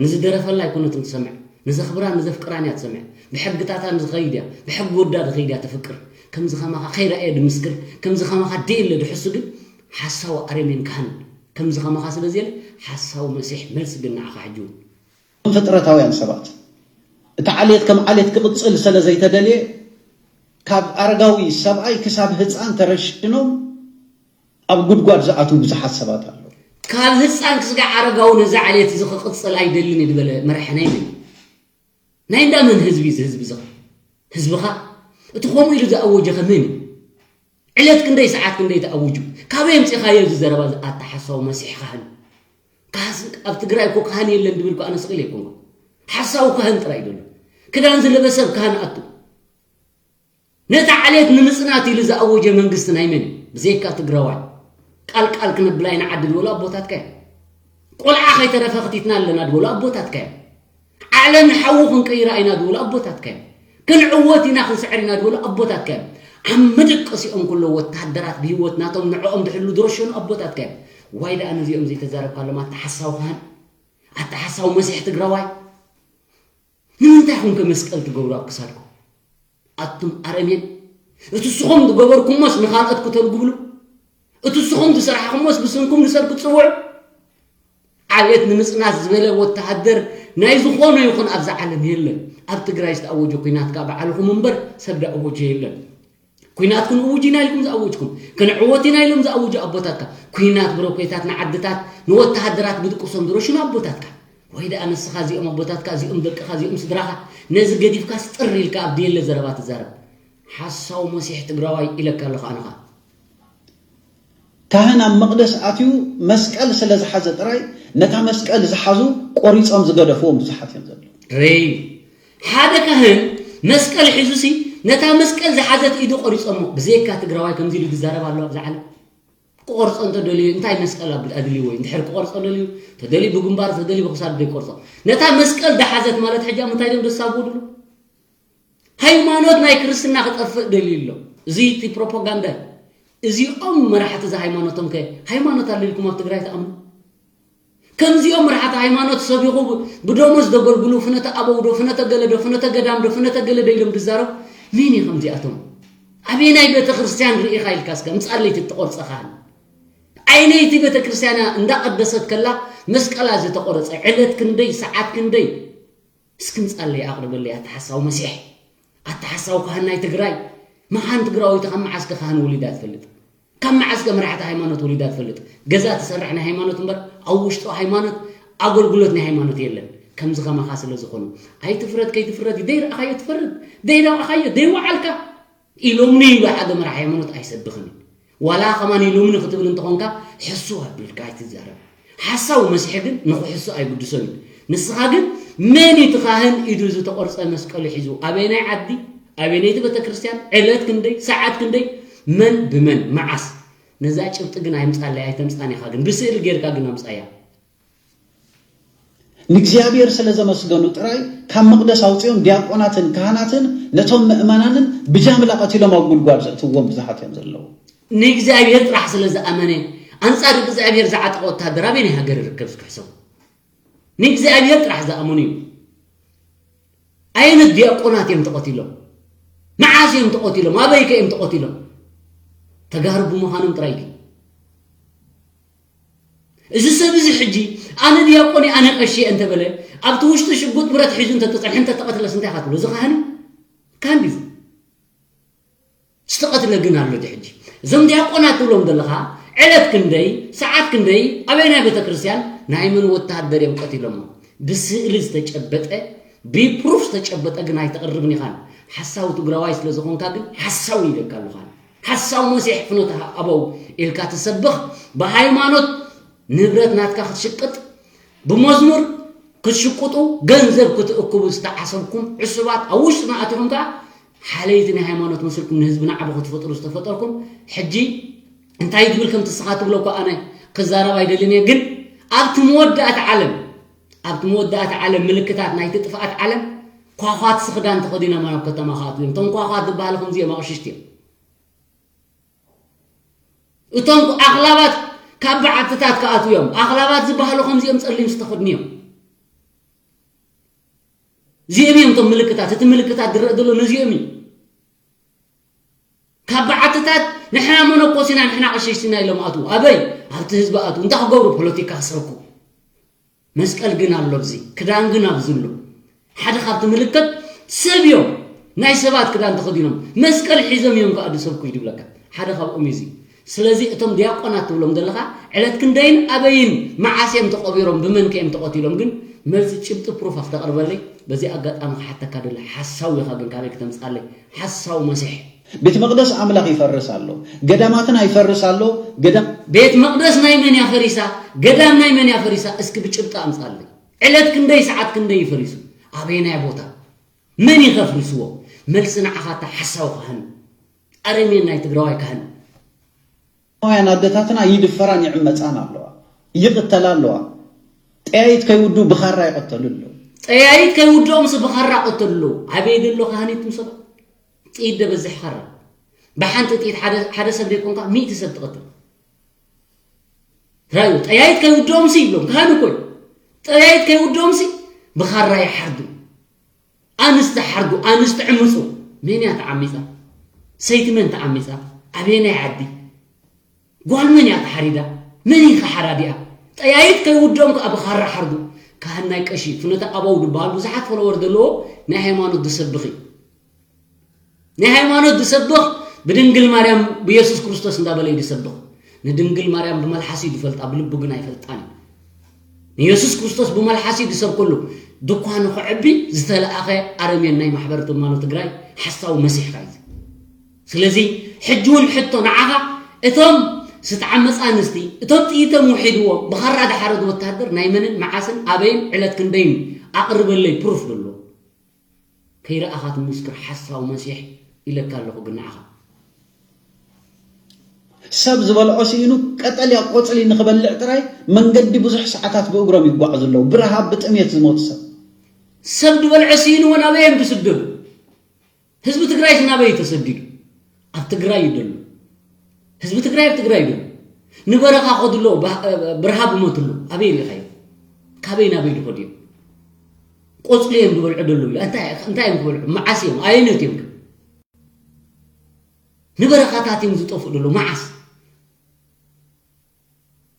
ንዝደረፈላ ኣይኮነትን ትሰምዕ ንዘኽብራን ንዘፍቅራን እያ ትሰምዕ ብሕግታታ ንዝኸይድ እያ ብሕጊ ወዳ ዝኸይድ እያ ተፍቅር ከምዚ ከማኻ ከይረኣየ ድምስክር ከምዚ ከማኻ ደየለ ድሕሱ ግን ሓሳዊ ኣረሜን ካህን ከምዚ ከማኻ ስለ ዘየለ ሓሳዊ መሲሕ መልሲ ግን ንዓኻ ሕጂ እውን ፍጥረታውያን ሰባት እቲ ዓሌት ከም ዓሌት ክቕጽል ስለ ዘይተደልየ ካብ ኣረጋዊ ሰብኣይ ክሳብ ህፃን ተረሽኖም ኣብ ጉድጓድ ዝኣትዉ ብዙሓት ሰባት ኣለዉ። ካብ ህፃን ክስጋዕ ኣረጋዊ ነዚ ዓሌት እዚ ክቕፅል ኣይደልን እየ ዝበለ መራሒ ናይ መን እዩ? ናይ እንዳ መን ህዝቢ እዚ ህዝቢ እዚ? ህዝብኻ? እቲ ከምኡ ኢሉ ዝኣወጀኸ መን እዩ? ዕለት ክንደይ ሰዓት ክንደይ ተኣውጁ? ካበይ ኣምፂኻዮ እዚ ዘረባ እዚ ኣታ ሓሳዊ መሲሕ ካህን? ካህስ ኣብ ትግራይ እኮ ካህን የለን ድብል እኮ ኣነ ስቕ ኢለ ኣይኮንኩ። ሓሳዊ ካህን ጥራይ እዩ ዘሎ። ክዳን ዝለበሰ ኣብ ካህን ኣቱ። ነቲ ዓሌት ንምጽናት ኢሉ ዝኣወጀ መንግስቲ ናይ መን እዩ? ብዘይካ ትግራዋይ። ቃል ቃል ክነብላ ኢና ዓዲ ዝበሉ ኣቦታትካ እዮም። ቆልዓ ከይተረፈ ክቲትና ኣለና ዝበሉ ኣቦታትካ እዮም። ዓለም ንሓዊ ክንቀይራ ኢና ዝበሉ ኣቦታትካ እዮም። ክንዕወት ኢና ክንስዕር ኢና ዝበሉ ኣቦታትካ እዮም። ኣብ መደቀሲኦም ከለዉ ወታሃደራት ብህይወት ናቶም ንዕኦም ዝሕሉ ዝረሸኑ ኣቦታትካ እዮም። ዋይ ደኣ ነዚኦም ዘይተዛረብካሎም ኣታ ሓሳዊ ካህን ኣታ ሓሳዊ መሲሕ ትግራዋይ። ንምንታይ ኢኹም ከ መስቀል ትገብሩ ኣብ ክሳድኩም? ኣቱም ኣረሜን፣ እቲ ንስኹም ዝገበርኩሞስ ንኻልኦት ክተልጉብሉ? እቲ ንስኹም ዝሰራሕኩሞስ ብስምኩም ንሰብ ክትጽውዑ? ዓሌት ንምጽናት ዝበለ ወተሃደር ናይ ዝኾነ ይኹን ኣብዛ ዓለም የለን። ኣብ ትግራይ ዝተኣወጀ ኲናት ከኣ ባዕልኹም እምበር ሰብ ዝኣወጀ የለን። ኲናት ክንእውጅ ኢና ኢልኩም ዝኣወጅኩም፣ ክንዕወት ኢና ኢሎም ዝኣውጁ ኣቦታትካ፣ ኲናት ብሮኬታት ንዓድታት ንወተሃደራት ብድቅሶም ዝረሽኑ ኣቦታትካ። ወይ ደኣ ንስኻ እዚኦም ኣቦታትካ፣ እዚኦም ደቅኻ፣ እዚኦም ስድራኻ፣ ነዚ ገዲፍካስ ጥር ኢልካ ኣብ ድየለ ዘረባ ትዛረብ። ሓሳዊ መሲሕ ትግራዋይ ኢለካ ኣለኹ ኣነኻ። ካህን ኣብ መቕደስ ኣትዩ መስቀል ስለ ዝሓዘ ጥራይ ነታ መስቀል ዝሓዙ ቆሪጾም ዝገደፍዎም ብዙሓት እዮም ዘለዉ። ሬይ ሓደ ካህን መስቀል ሒዙሲ ነታ መስቀል ዝሓዘት ኢዱ ቆሪጾሞ። ብዘይካ ትግራዋይ ከምዚ ኢሉ ዝዛረብ ኣሎ ኣብዛ ዓለም። ክቆርጾ እንተደልዩ እንታይ መስቀል ኣብ ኣድልይዎ እዩ? እንድሕር ክቆርጾ ደልዩ ተደልዩ ብግንባር ተደልዩ ብክሳዱ ዶ ይቆርጾ? ነታ መስቀል ዝሓዘት ማለት ሕጂ ኣብ ምንታይ ድዮም ዘሳብዎ ድሉ? ሃይማኖት ናይ ክርስትና ክጠፍእ ደልዩ ኣሎ። እዚ እቲ ፕሮፓጋንዳ እዩ። እዚኦም መራሕቲ እዚ ሃይማኖቶም ከ ሃይማኖት ኣሎ ኢልኩም ኣብ ትግራይ ትኣምኑ? ከምዚኦም መራሕቲ ሃይማኖት ሰቢኹ ብደሞዝ ዘገልግሉ ፍነተ ኣበው ዶ ፍነተ ገለ ዶ ፍነተ ገዳም ዶ ፍነተ ገለ ዶ ኢሎም ዝዛረቡ መን እዩ ከምዚኣቶም? ኣበየናይ ቤተ ክርስቲያን ርኢኻ ኢልካ እስከ ምጻለይቲ እትቆርጸ ካህን? ኣየነይቲ ቤተ ክርስቲያን እያ እንዳቐደሰት ከላ መስቀላ ዝተቆረጸ? ዕለት ክንደይ ሰዓት ክንደይ? እስኪ ምጻለይ ኣቕርበለይ ኣታ ሓሳዊ መሲሕ ኣታ ሓሳዊ ካህን ናይ ትግራይ። መኻን ትግራወይቲ ካብ መዓስከ ካህን ወሊዳ ትፈልጥ? ካብ መዓስከ መራሕቲ ሃይማኖት ወሊዳ ትፈልጥ? ገዛ ትሰርሕ ናይ ሃይማኖት እምበር ኣብ ውሽጡ ሃይማኖት ኣገልግሎት ናይ ሃይማኖት የለን። ከምዚ ከማኻ ስለ ዝኾኑ ኣይትፍረድ፣ ከይትፍረድ፣ ደይረኣኻዮ ትፈርድ፣ ደይረኣኻዮ ደይወዓልካ ኢሎምኒ ኢሉ ሓደ መራሒ ሃይማኖት ኣይሰብኽን እዩ። ዋላ ከማን ኢሎምኒ ክትብል እንተኾንካ ሕሱ ኣቢልካ ኣይትዛረብ። ሓሳዊ መሲሒ ግን ንኽሕሱ ኣይግድሶን እዩ። ንስኻ ግን መን እዩ እቲ ካህን ኢዱ ዝተቖርጸ መስቀሉ ሒዙ ኣበየናይ ዓዲ ኣበየነይቲ ቤተ ክርስቲያን ዕለት ክንደይ ሰዓት ክንደይ መን ብመን መዓስ ነዛ ጭብጢ ግን ኣይምጻለይ ኣይተምጻን ኢኻ ግን ብስእሊ ጌርካ ግን ኣምጻያ። ንእግዚኣብሔር ስለ ዘመስገኑ ጥራይ ካብ መቕደስ ኣውጺኦም ዲያቆናትን ካህናትን ነቶም ምእመናንን ብጃምላ ቀቲሎም ኣብ ጉድጓድ ዘእትዎም ብዙሓት እዮም ዘለዉ። ንእግዚኣብሔር ጥራሕ ስለ ዝኣመነ ኣንጻር እግዚኣብሔር ዝዓጠቐ ወታደር ኣበየናይ ሃገር ይርከብ እስኪ ሕሰቡ። ንእግዚኣብሔር ጥራሕ ዝኣመኑ እዩ። ኣየነት ዲያቆናት እዮም ተቐቲሎም? መዓስ እዮም ተቐቲሎም? ኣበይ ከ እዮም ተቐቲሎም? ተጋሩ ብምዃኖም ጥራይ ድዩ? እዚ ሰብ እዚ ሕጂ ኣነ ዲያቆን እየ ኣነ ቀሺ እየ እንተበለ ኣብቲ ውሽጡ ሽጉጥ ብረት ሒዙ እንተተፀንሐ እንተተቐትለስ እንታይ ኢኻ ትብሎ? እዚ ካህን እዩ? ካህን ድዩ? ዝተቐትለ ግን ኣሎ ድሕጂ እዞም ዲያቆናት ትብሎም ዘለኻ ዕለት ክንደይ ሰዓት ክንደይ ኣበይ ናይ ቤተ ክርስቲያን ናይ መን ወታሃደር እዮም ቀቲሎሞ ብስእሊ ዝተጨበጠ ብፕሩፍ ዝተጨበጠ ግን ኣይተቕርብን ኢኻን ሓሳዊ ትግራዋይ ስለ ዝኾንካ ግን ሓሳዊ ኢለካ ኣለኻን ሓሳዊ መሲሕ ፍኖተ ኣበው ኢልካ ትሰብኽ ብሃይማኖት ንብረት ናትካ ክትሽቅጥ ብመዝሙር ክትሽቅጡ ገንዘብ ክትእክቡ ዝተዓሰብኩም ዕሱባት ኣብ ውሽጥና ኣቲኹም ከኣ ሓለይቲ ናይ ሃይማኖት መስልኩም ንህዝቢ ናዕቢ ክትፈጥሩ ዝተፈጠርኩም ሕጂ እንታይ ትብል ከምቲ ስኻ ትብሎ እኮ ኣነ ክዛረብ ኣይደልን እየ ግን ኣብቲ መወዳእቲ ዓለም ኣብቲ መወዳእቲ ዓለም ምልክታት ናይቲ ጥፍኣት ዓለም ኳኳት ስኽዳን ተኸዲኖም ናብ ከተማ ክኣትዉ እዮም እቶም ኳኳት ዝበሃሉ ከምዚ እዮም ኣቕሽሽቲ እዮም እቶም ኣኽላባት ካብ በዓትታት ክኣትዉ እዮም ኣኽላባት ዝበሃሉ ከምዚኦም ጸሊም ዝተኸድኑ እዮም እዚኦም እዮም እቶም ምልክታት እቲ ምልክታት ዝረአ ዘሎ ነዚኦም እዩ ካብ በዓትታት ንሕና መነኮሲና ንሕና ቀሸሽቲና ኢሎም ኣትዉ ኣበይ ኣብቲ ህዝቢ ኣትዉ እንታይ ክገብሩ ፖለቲካ ክሰብኩ መስቀል ግን ኣሎ ኣብዚ ክዳን ግን ኣብዚ ኣሎ ሓደ ካብቲ ምልክት ሰብ እዮም ናይ ሰባት ክዳን ተኸዲኖም መስቀል ሒዞም እዮም ከዓ ዝሰብኩ እዩ ዝብለካ ሓደ ካብኦም እዩ እዚ ስለዚ እቶም ዲያቆናት ትብሎም ዘለኻ ዕለት ክንደይን ኣበይን መዓስ እዮም ተቐቢሮም ብመን ከ እዮም ተቐቲሎም ግን መልሲ ጭብጢ ፕሩፍ ኣፍተቕርበለይ በዚ ኣጋጣሚ ክሓተካ ደለ ሓሳዊ ኢኻ ግን ካበይ ክተምፅኣለይ ሓሳዊ መሲሕ ቤት መቕደስ ኣምላኽ ይፈርስ ኣሎ፣ ገዳማትና ይፈርስ ኣሎ፣ ገዳም። ቤት መቕደስ ናይ መን እያ ፈሪሳ? ገዳም ናይ መን እያ ፈሪሳ? እስኪ ብጭብጢ ኣምጻለይ። ዕለት ክንደይ ሰዓት ክንደይ እዩ ፈሪሱ? ኣበየናይ ቦታ? መን እዩ ከፍሪስዎ? መልሲ ንዓኻ እታ ሓሳዊ ካህን። ኣረሜን ናይ ትግራዋይ ካህን። ማውያን ኣደታትና ይድፈራን ይዕመጻን ኣለዋ፣ ይቕተላ ኣለዋ። ጠያይት ከይውዱ ብኻራ ይቐተሉ ኣለዉ። ጠያይት ከይውድኦምስ ብኻራ ቀተሉ ኣለዉ። ኣበይ ደሎ ካህን እቱም ሰባት? ጥይት ደበዝሕ ኸራ ብሓንቲ ጥይት ሓደ ሰብ ደይኮንካ ሚእቲ ሰብ ትቐትል ራዩ ጠያይት ከይውድኦም ሲ ይብሎም ካህን እኮ ጠያይት ከይውድኦም ሲ ብኻራ ይሓርዱ ኣንስቲ ሓርዱ ኣንስቲ ዕምፁ መን እያ ተዓሚፃ ሰይቲ መን ተዓሚፃ ኣበየናይ ዓዲ ጓል መን እያ ተሓሪዳ መን እዩ ሓራዲኣ ጠያይት ከይውድኦም ከዓ ብኻራ ሓርዱ ካህን ናይ ቀሺ ፍኖተ ኣበው ዝበሃል ብዙሓት ፎሎወር ዘለዎ ናይ ሃይማኖት ዝሰብኽ እዩ ናይ ሃይማኖት ዝሰብኽ ብድንግል ማርያም ብየሱስ ክርስቶስ እንዳበለ እዩ ዝሰብኽ ንድንግል ማርያም ብመልሓስ እዩ ዝፈልጣ ብልቡ ግን ኣይፈልጣን እዩ ንየሱስ ክርስቶስ ብመልሓስ እዩ ዝሰብከሉ ድኳኑ ክዕቢ ዝተለኣኸ ኣረሜን ናይ ማሕበር ትማኖ ትግራይ ሓሳዊ መሲሕካ እዩ ስለዚ ሕጂ እውን ሕቶ ንዓኻ እቶም ዝተዓመፃ ኣንስቲ እቶም ጥይቶም ውሒድዎ ብኻራ ዝሓረዱ ወታሃደር ናይ መንን መዓስን ኣበይን ዕለት ክንደይን ኣቕርበለይ ፕሩፍ ዘሎ ከይረኣኻ ትምስክር ሓሳዊ መሲሕ ኢለካ ኣለኹ ግን ንዓኻ ሰብ ዝበልዖ ስኢኑ ቀጠልያ ቆፅሊ ንኽበልዕ ጥራይ መንገዲ ብዙሕ ሰዓታት ብእግሮም ይጓዓዙ ኣለዉ። ብረሃብ ብጥሜት ዝሞቱ ሰብ። ሰብ ዝበልዖ ስኢኑ እውን ኣበይ እዮም ዝስደዱ? ህዝቢ ትግራይስ ናበይ እዩ ተሰዲዱ? ኣብ ትግራይ እዩ ዘሎ። ህዝቢ ትግራይ ኣብ ትግራይ እዩ ዘሎ። ንበረኻ ከዱ ኣለዉ ብረሃብ ይሞቱ ኣለዉ። ኣበይ ርኢኻዮ? ካበይ ናበይ ዝኸዱ እዮም? ቆፅሊ እዮም ዝበልዑ ዘለዉ። እንታይ እዮም ክበልዑ? መዓስ እዮም? ኣየኖት እዮም? ንበረኻታት እዮም ዝጠፍኡ ዘለዉ መዓስ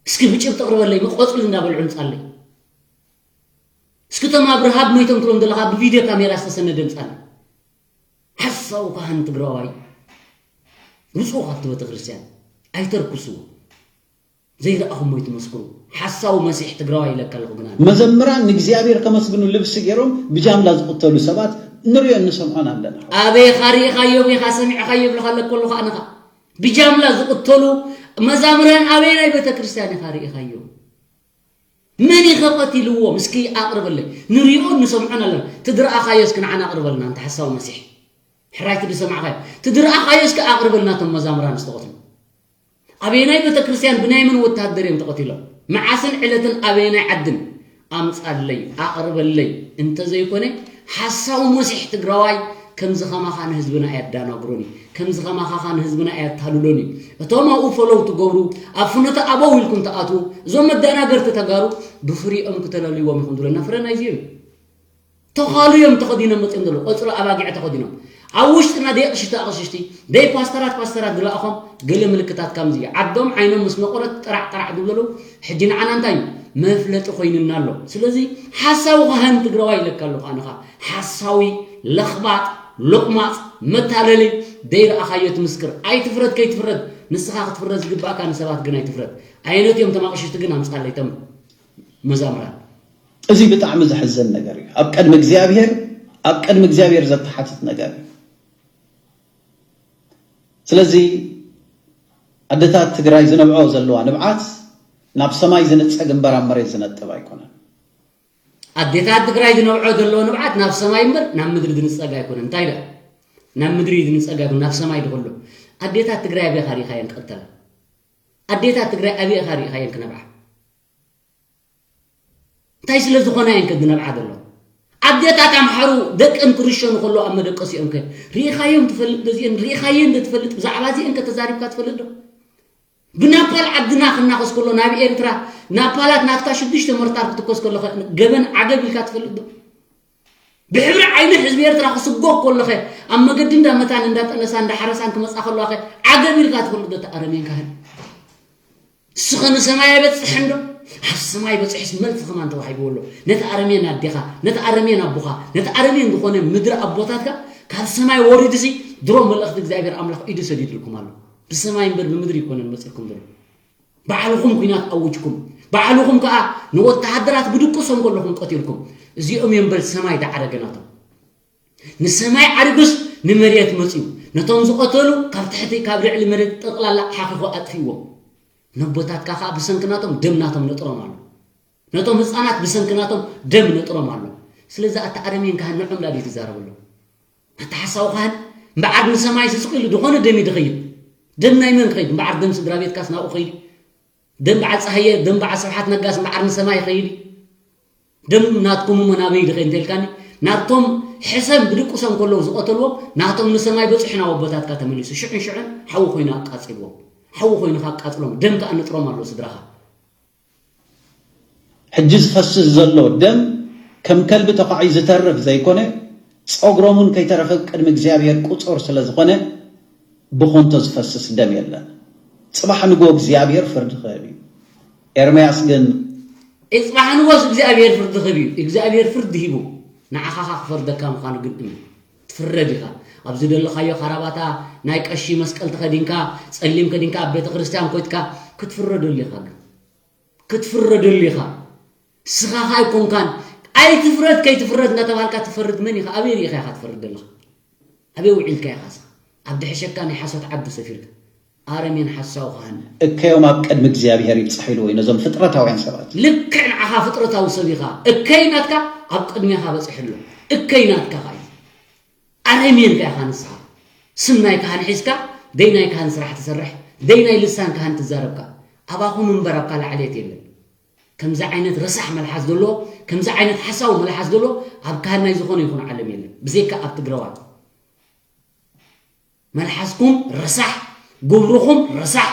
እስኪ ብጭብጢ ቅርበለይ መቆፅሊ እንዳበልዑ ምፃለይ እስኪ እቶም ኣብ ረሃብ ሞይቶም ትሎም ዘለኻ ብቪድዮ ካሜራ ዝተሰነደ ምፃለይ ሓሳዊ ካህን ትግራዋይ ውፅኡ ካብቲ ቤተክርስትያን ኣይተርክስዎ ዘይረኣኹም ወይ ትመስክሩ። ሓሳዊ መሲሕ ትግራዋይ ኢለካ ኣለኹ ግና። መዘምራን ንእግዚኣብሔር ከመስግኑ ልብሲ ገይሮም ብጃምላ ዝቕተሉ ሰባት ንሪኦን ንሰምዖን ኣለና። ኣበይኻ ርኢኻዮም ኢኻ ሰሚዕኻዮ ይብልኻ ኣለኮ ኣለኹ ኣነኻ። ብጃምላ ዝቕተሉ መዛምራን ኣበየናይ ቤተ ክርስቲያን ኢኻ ርኢኻዮም? መን ኢኸ ቀቲልዎም? እስኪ ኣቕርበለይ። ንሪኦን ንሰምዖን ኣለና። ትድረኣኻዮ እስኪ ንዓና ኣቕርበልና፣ እንተ ሓሳዊ መሲሕ። ሕራይ ትድሰማዕኻዮ። ትድረኣኻዮ እስኪ ኣቕርበልና፣ እቶም መዛምራን ዝተቐትሉ። ኣበየናይ ቤተ ክርስቲያን ብናይ መን ወታደር እዮም ተቐቲሎም? መዓስን ዕለትን ኣበየናይ ዓድን? ኣምጻለይ፣ ኣቕርበለይ። እንተዘይኮነ፣ ሓሳዊ መሲሕ ትግራዋይ ከምዚ ኸማኻ ንህዝብና ኣየዳናግሮን እዩ። ከምዚ ኸማኻኻ ንህዝብና ኣየታልሎን እዩ። እቶም ኣብኡ ፈለው ትገብሩ፣ ኣብ ፍኖተ ኣበው ኢልኩም ትኣትዉ፣ እዞም መደናገርቲ ተጋሩ ብፍሪኦም ክተለልይዎም ኢኹም ዝብለና ፍረ ናይዚ እዩ። ተኻሉ እዮም ተኸዲኖም መፅኦም ዘለዉ፣ ቆፅሎ ኣባጊዕ ተኸዲኖም። ኣብ ውሽጥና ደይ ቅሽቲ ኣቕሽሽቲ፣ ደይ ፓስተራት ፓስተራት ዝለኣኾም ገለ ምልክታት ከምዚ እዩ። ዓዶም ዓይኖም ምስ ነቆረት ጥራዕ ጥራዕ ዝብሉ ዘለዉ፣ ሕጂ ንዓና እንታይ እዩ? መፍለጢ ኮይኑና ኣሎ። ስለዚ ሓሳዊ ካህን ትግራዋይ ኢለካ ኣለኹ ኣነኻ። ሓሳዊ፣ ለኽባጥ፣ ሎቕማፅ፣ መታለሊ፣ ደይረኣኻዮ ትምስክር። ኣይትፍረድ ከይትፍረድ፣ ንስኻ ክትፍረድ ዝግባእካ ንሰባት ግን ኣይትፍረድ። ኣየነት እዮም ተማቕሽቲ ግን ኣምፃለይ ተም መዛምራን። እዚ ብጣዕሚ ዘሕዘን ነገር እዩ። ኣብ ቀድሚ እግዚኣብሔር ኣብ ቀድሚ እግዚኣብሔር ዘተሓትት ነገር እዩ። ስለዚ ኣደታት ትግራይ ዝነብዖ ዘለዋ ንብዓት ናብ ሰማይ ዝንጸግ እምበር ኣብ መሬት ዝነጥብ ኣይኮነን። ኣዴታት ትግራይ ዝነብዖ ዘለዎ ንብዓት ናብ ሰማይ እምበር ናብ ምድሪ ዝንጸግ ኣይኮነን። እንታይ ደኣ? ናብ ምድሪ ዝንጸግ ኣይኮነን፣ ናብ ሰማይ ድኸሎ። ኣዴታት ትግራይ ኣበይ ኻሪኻየን ክቕተላ? ኣዴታት ትግራይ ኣበይ ኻሪኻየን ክነብዓ? እንታይ ስለ ዝኾና እየን ከ ዝነብዓ ዘሎ? ኣዴታት ኣምሓሩ ደቀን ክርሸኑ ከሎ ኣብ መደቀሲኦም ከ ርኢኻዮም ትፈልጥ? ዶ እዚአን ርኢኻየን ዶ ትፈልጥ? ብዛዕባ እዚአን ከ ተዛሪብካ ትፈልጥ ዶ? ብናፓል ዓድና ክናኸስ ከሎ ናብ ኤርትራ ናፓላት ናትካ ሽዱሽተ መርታር ክትኮስ ከሎ ገበን ዓገብ ኢልካ ትፈልጥ ዶ? ብሕብሪ ዓይኒ ህዝቢ ኤርትራ ክስጎግ ከሎ ኸ ኣብ መገዲ እንዳ መታን እንዳ ጠነሳ እንዳ ሓረሳን ክመጻ ከለዋ ኸ ዓገብ ኢልካ ትፈልጥ ዶ? ተኣረሜን ካህን እስኸ ንሰማይ ኣይበጽሕን ዶ? ኣብ ሰማይ በጺሑስ መልሲ ከማን ተዋሂብዎ ኣሎ። ነቲ ኣረሜን ኣዴኻ፣ ነቲ ኣረሜን ኣቦኻ፣ ነቲ ኣረሜን ዝኾነ ምድሪ ኣቦታትካ ካብ ሰማይ ወሪዱሲ ድሮ መልእኽቲ እግዚኣብሔር ኣምላኽ ኢዱ ሰዲድልኩም ኣሎ። ብሰማይ እምበር ብምድሪ ኣይኮነን መጺእኩም ዘሎ። ባዕልኹም ኲናት ኣውጅኩም፣ ባዕልኹም ከኣ ንወተሃደራት ብድቅሶም ከለኹም ቀቲልኩም። እዚኦም እዮም በል ሰማይ ዝዓረገ ናቶም። ንሰማይ ዓሪጉስ ንመሬት መጺኡ ነቶም ዝቐተሉ ካብ ትሕቲ ካብ ልዕሊ መሬት ጠቕላላ ሓኺኹ ኣጥፊእዎም። ነቦታትካ ኸዓ ብሰንኪ ናቶም ደም ናቶም ነጥሮም ኣሎ። ነቶም ህፃናት ብሰንኪ ናቶም ደም ነጥሮም ኣሎ። ስለዚ ኣታ ኣረሜን ካህን ንዖም ዳኣ ድዩ ትዛረበሎም? ኣታ ሓሳዊ ካህን እምበዓር ንሰማይ ስስቕ ኢሉ ዝኾነ ደም እዩ ድኸይድ። ደም ናይ መን ክኸይድ? እምበዓር ደም ስድራ ቤትካስ ናብኡ ኸይዱ? ደም በዓል ፀሃየ ደም በዓል ስብሓት ነጋስ እምበዓር ንሰማይ ይኸይድ እዩ? ደም ናትኩም እሞ ናበይ ድኸይድ እንተልካኒ ናብቶም ሕሰም ብድቅሶም ከለዉ ዝቐተልዎም ናቶም ንሰማይ በፂሑ ናብ ኣቦታትካ ተመሊሱ ሽዕን ሽዕን ሓዊ ኮይኑ ኣቃፂልዎም። ሓዊ ኮይኑ ካቃፅሎም ደም ከዓ ንጥሮም ኣሎ ስድራኻ። ሕጂ ዝፈስስ ዘሎ ደም ከም ከልቢ ተኳዒ ዝተርፍ ዘይኮነ፣ ጸጉሮም እውን ከይተረፈ ቅድሚ እግዚኣብሔር ቁጹር ስለ ዝኾነ፣ ብኾንቶ ዝፈስስ ደም የለን። ጽባሕ ንግሆ እግዚኣብሔር ፍርዲ ክህብ እዩ። ኤርምያስ ግን። ጽባሕ ንግሆስ እግዚኣብሔር ፍርዲ ክህብ እዩ። እግዚኣብሔር ፍርዲ ሂቡ ንዓኻ ኸኣ ክፈርደካ ምዃኑ ግን እመን። ትፍረድ ኢኻ። ኣብ ዝደለኻዮ ካራባታ ናይ ቀሺ መስቀል ተኸዲንካ፣ ጸሊም ከዲንካ ኣብ ቤተ ክርስቲያን ኮይትካ ክትፍረደሉ ኢኻ ግን። ክትፍረደሉ ኢኻ። ንስኻ ኸኣ ኣይኮንካን። ኣይትፍረድ ከይትፍረድ እንዳተባሃልካ ትፈርድ መን ኢኻ? ኣበይ ርኢኻ ኢኻ ትፈርድ ዘለኻ? ኣበይ ውዒልካ ኢኻ ንስኻ? ኣብ ድሕሸካ ናይ ሓሶት ዓዲ ሰፊርካ። ኣረሜን ሓሳዊ ኻህን። እከዮም ኣብ ቅድሚ እግዚኣብሔር ይብጻሑ ኢልዎ እዩ ነዞም ፍጥረታውያን ሰባት። ልክዕ ንዓኻ ፍጥረታዊ ሰብ ኢኻ። እከይ ናትካ ኣብ ቅድሜኻ በጺሑ ኣሎ። እከይ ናትካ ኸኣ እዩ። ኣረሜን ከ ኢኻ ንስኻ። ስም ናይ ካህን ሒዝካ ደይ ናይ ካህን ስራሕ ትሰርሕ ደይ ናይ ልሳን ካህን ትዛረብ ከኣ። ኣባኹም እምበር ኣብ ካልእ ዓሌት የለን። ከምዚ ዓይነት ረሳሕ መልሓስ ዘለዎ፣ ከምዚ ዓይነት ሓሳዊ መልሓስ ዘለዎ ኣብ ካህን ናይ ዝኾነ ይኹን ዓለም የለን። ብዘይካ ኣብ ትግረዋይ። መልሓስኩም ረሳሕ፣ ግብርኹም ረሳሕ፣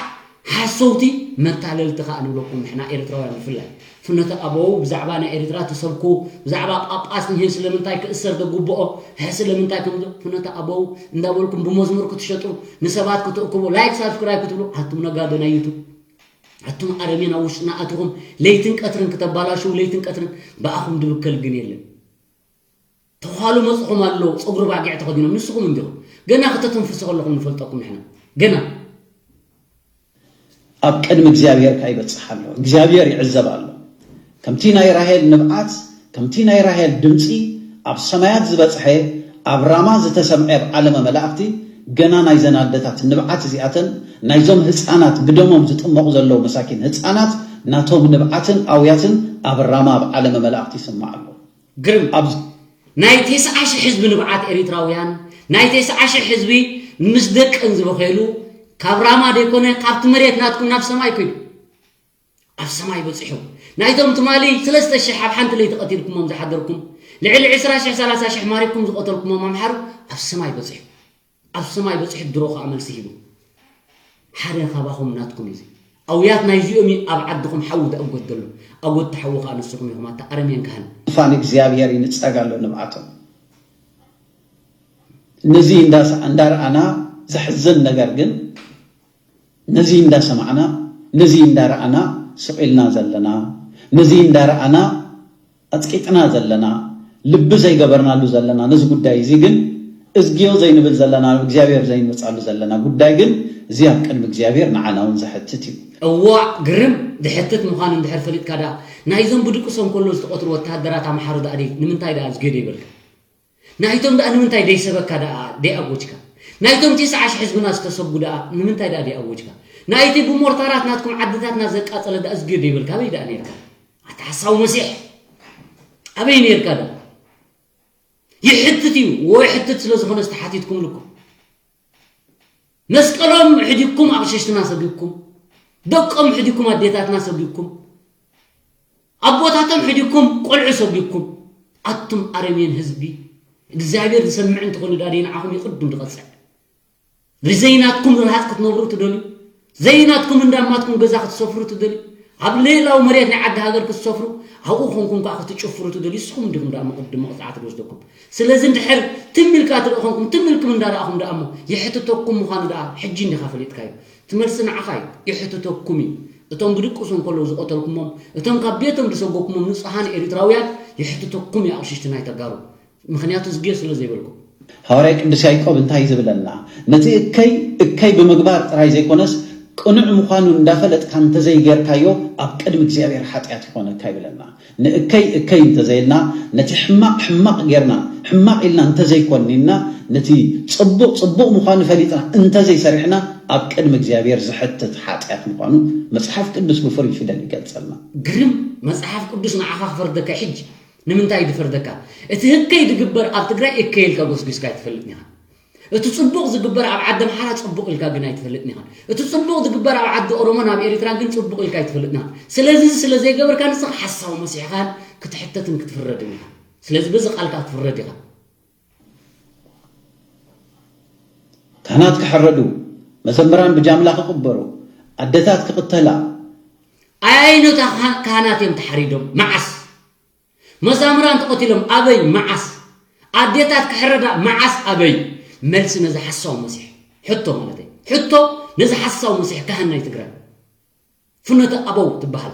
ሓሰውቲ መታለልቲ ከኣ ንብለኩም ንሕና ኤርትራውያን ብፍላይ። ፍኖተ ኣበው ብዛዕባ ናይ ኤርትራ ትሰብኩ፣ ብዛዕባ ጳጳስ ንሄ ስለምንታይ ክእሰር ዘግብኦ፣ ሀ ስለምንታይ ከም ፍኖተ ኣበው እንዳበልኩም ብመዝሙር ክትሸጡ፣ ንሰባት ክትእክቡ፣ ላይክ ሳብስክራይብ ክትብሉ፣ ኣቱም ነጋዶ ናይ ዩቱብ። ኣቱም ኣረሜን ኣብ ውሽጥና ኣቲኹም ለይትን ቀትርን ክተባላሽው ለይትን ቀትርን ብኣኹም ድብከል ግን የለን። ተዃሉ መፅኹም ኣለዉ ፀጉሪ ባጊዕ ተኸዲኖም ንስኹም እንዲኹም ገና ክተተንፍሱ ከለኹም ንፈልጠኩም ንሕና ገና። ኣብ ቅድሚ እግዚኣብሔር ከኣ ይበጽሕ ኣሎ። እግዚኣብሔር ይዕዘብ ኣሎ። ከምቲ ናይ ራሄል ንብዓት፣ ከምቲ ናይ ራሄል ድምጺ ኣብ ሰማያት ዝበጽሐ፣ ኣብ ራማ ዝተሰምዐ ኣብ ዓለመ መላእኽቲ፣ ገና ናይዘን ኣደታት ንብዓት እዚኣተን፣ ናይዞም ህጻናት ብደሞም ዝጥመቑ ዘለዉ መሳኪን ህጻናት፣ ናቶም ንብዓትን ኣውያትን ኣብ ራማ ኣብ ዓለመ መላእኽቲ ይስማዕ ኣሎ። ግርም። ኣብ ናይ ተስዓ ሺሕ ህዝቢ ንብዓት ኤሪትራውያን፣ ናይ ተስዓ ሺሕ ህዝቢ ምስ ደቀን ዝበኸሉ፣ ካብ ራማ ደይኮነ፣ ካብቲ መሬት ናትኩም ናብ ሰማይ ከይዱ። ኣብ ሰማይ በጺሑ። ናይቶም ትማሊ ሰለስተ ሽሕ ኣብ ሓንቲ ለይቲ ቀቲልኩሞም ዝሓደርኩም፣ ልዕሊ ዕስራ ሽሕ፣ ሰላሳ ሽሕ ማሪኩም ዝቐተልኩሞም ኣምሓሩ ኣብ ሰማይ በጺሑ። ኣብ ሰማይ በጺሑ ድሮ ከኣ መልሲ ሂቡ። ሓደ ካባኹም ናትኩም እዩ እዚ። ኣውያት ናይዚኦም እዩ ኣብ ዓድኹም ሓዊ ዝኣጎት ዘሎ። ኣጎት ሓዊ ከኣ ንስኹም ኢኹም፣ ኣታ ኣረሜን ካህን። ፋን እግዚኣብሔር ይንጸግ ኣሎ ንብዓቶም። ነዚ እንዳስ-፣ እንዳረኣና ዘሕዝን ነገር ግን፣ ነዚ እንዳሰማዕና፣ ነዚ እንዳረኣና ስቕ ኢልና ዘለና፣ ነዚ እንዳረኣና ኣጽቂጥና ዘለና፣ ልቢ ዘይገበርናሉ ዘለና፣ ነዚ ጉዳይ እዚ ግን እዝግዮ ዘይንብል ዘለና፣ እግዚኣብሔር ዘይንመጻሉ ዘለና ጉዳይ ግን፣ እዚ ኣብ ቅድሚ እግዚኣብሔር ንዓና እውን ዘሕትት እዩ። እዋእ፣ ግርም! ዝሕትት ምዃኑ እንድሕር ፈሊጥካ ደኣ፣ ናይዞም ብድቅሶም ከሎ ዝተቐትሉ ወተሃደራት ኣምሓሩ ደኣ ደይ-፣ ንምንታይ ደኣ እዝግዮ ደይበልካ? ናይቶም ደኣ ንምንታይ ደይሰበካ ደኣ ደይኣወጅካ? ናይቶም ተስዓ ሽሕ ህዝብና ዝተሰጉ ደኣ ንምንታይ ደኣ ደይኣወጅካ? ናይቲ ብሞርታራት ናትኩም ዓድታትና ዘቃጸለ ደኣ እዝግዮ ደይበልካ? ኣበይ ደኣ ኔርካ? ኣታ ሓሳዊ መሲሕ! ኣበይ ኔርካ ደኣ? ይሕትት እዩ። ወይ ሕትት ስለ ዝኾነስ ተሓቲትኩምሉ እኮ። መስቀሎም ሕዲግኩም ኣቕሽሽትና ሰጒግኩም፣ ደቆም ሕዲግኩም ኣዴታትና ሰጒግኩም፣ ኣቦታቶም ሕዲግኩም ቆልዑ ሰጒግኩም። ኣቱም ኣረሜን ህዝቢ፣ እግዚኣብሔር ዝሰምዕ እንተኾይኑ ዳኣ ደይ ንዓኹም ይቕድም ዝቐጽዕ። ዘይናትኩም ርሃጽ ክትነብሩ ትደልዩ፣ ዘይናትኩም እንዳማትኩም ገዛ ክትሰፍሩ ትደልዩ፣ ኣብ ልእላዊ መሬት ናይ ዓዲ ሃገር ክትሰፍሩ፣ ኣብኡ ኮንኩም ከኣ ክትጭፍሩ ትደልዩ፣ ንስኹም እንዲኹም ደኣ መቕድም መቕጻዕቲ ዝወስደኩም። ስለዚ እንድሕር ትም ኢልካ ትርኢ ኮንኩም፣ ትም ኢልኩም እንዳረኣኹም ደኣ እሞ፣ ይሕትተኩም ምዃኑ ደኣ ሕጂ እንዲኻ ፈሊጥካዮ። እቲ መልሲ ንዓኻ እዩ፣ ይሕትተኩም እዩ። እቶም ብድቅሶም ከለዉ ዝቐተልኩሞም፣ እቶም ካብ ቤቶም ዝሰጎኩሞም ንጹሃን ኤሪትራውያን፣ ይሕትተኩም እዩ ኣቕሽሽቲ ናይ ተጋሩ። ምኽንያቱ እዝግዮ ስለ ዘይበልኩም። ሃዋርያ ቅዱስ ያዕቆብ እንታይ ዝብለና? ነቲ እከይ እከይ ብምግባር ጥራይ ዘይኮነስ፣ ቅኑዕ ምዃኑ እንዳፈለጥካ እንተዘይጌርካዮ፣ ኣብ ቅድሚ እግዚኣብሔር ሓጢኣት ይኾነካ ይብለና። ንእከይ እከይ እንተዘይልና፣ ነቲ ሕማቕ ሕማቕ ጌርና፣ ሕማቕ ኢልና እንተዘይኮኒንና፣ ነቲ ጽቡቕ ጽቡቕ ምዃኑ ፈሊጥና እንተዘይሰሪሕና፣ ኣብ ቅድሚ እግዚኣብሔር ዘሕትት ሓጢኣት ምዃኑ መጽሓፍ ቅዱስ ብፍሩይ ፊደል ይገልጸልና። ግርም! መጽሓፍ ቅዱስ ንዓኻ ክፈርደካ ሕጂ። ንምንታይ ድፈርደካ? እቲ ህከይ ድግበር ኣብ ትግራይ እከይ ኢልካ ጎስጒስካ ኣይትፈልጥን ኢኻ። እቲ ጽቡቕ ዝግበር ኣብ ዓዲ ኣምሓራ ጽቡቕ ኢልካ ግን ኣይትፈልጥን ኢኻ። እቲ ጽቡቕ ዝግበር ኣብ ዓዲ ኦሮሞን ኣብ ኤሪትራን ግን ጽቡቕ ኢልካ ኣይትፈልጥን ኢኻ። ስለዚ እዚ ስለ ዘይገበርካ ንስኻ ሓሳዊ መሲሕኻን ክትሕተትን ክትፍረድን ኢኻ። ስለዚ በዚ ቃልካ ክትፍረድ ኢኻ። ካህናት ክሕረዱ፣ መዘምራን ብጃምላ ክቕበሩ፣ ኣደታት ክቕተላ። ኣየኖታ ካህናት እዮም ተሓሪዶም? መዓስ? መዛምራን ተቐቲሎም ኣበይ? መዓስ? ኣዴታት ክሕረዳ መዓስ? ኣበይ? መልሲ ነዚ ሓሳዊ መሲሕ ሕቶ ማለተይ። ሕቶ ነዚ ሓሳዊ መሲሕ ካህን ናይ ትግራይ። ፍኖተ ኣበው ትበሃል።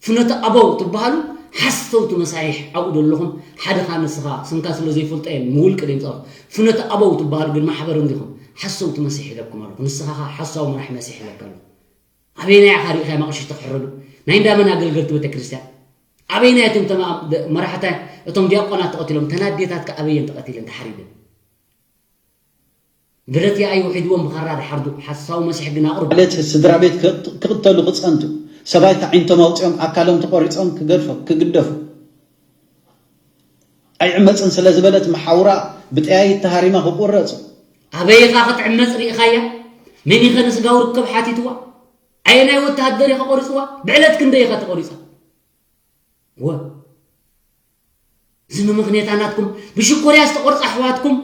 ፍኖተ ኣበው ትበሃሉ ሓሰውቲ መሳይሕ ኣብኡ ዘለኹም ሓደ ኻብ ንስኻ ስምካ ስለ ዘይፈልጦ እየ ምውልቂ ደምፃኹ። ፍኖተ ኣበው ትበሃሉ ግን ማሕበር እንዲኹም ሓሰውቲ መሲሕ ኢለኩም ኣለኹ። ንስኻ ኸዓ ሓሳዊ መራሕ መሲሕ ኢለካ ኣለኹ። ኣበየናይ ኢኻ ርኢኻዮም ኣቕሽሽቲ ክሕረዱ? ናይ እንዳመን ኣገልገልቲ ቤተክርስትያን? ኣበየናይ እቶም ተማ-፣ መራሕታ እቶም ዲያቆናት ተቐቲሎም? ተን ኣዴታት ከ ኣበየን ተቐቲለን ተሓሪደን? ብረት ይኣዩ ሒድዎም ብኻራ ድሓርዱ ሓሳዊ መሲሕ ግን ኣቕርቡ። ማለት ስድራ ቤት ክቕ-፣ ክቕተሉ ክጸንቱ፣ ሰብኣይ ተዓይንቶም ኣውጺኦም ኣካሎም ተቖሪጾም ክገድፎ-፣ ክግደፉ። ኣይዕመጽን ስለ ዝበለት መሓውራ ብጠያይት ተሃሪማ ክቑረጹ። ኣበይ ኢኻ ክትዕመጽ ርኢኻያ? መን ኢኸ ንስጋዊ ርክብ ሓቲትዋ? ኣየናይ ወተሃደር ኢኸ ቆሪጽዋ? ብዕለት ክንደይ ኢኻ ተቖሪጻ? ወ-፣ እዚ መመኽንያታ ናትኩም ብሽኮርያ ዝተቖርጻ ኣሕዋትኩም፣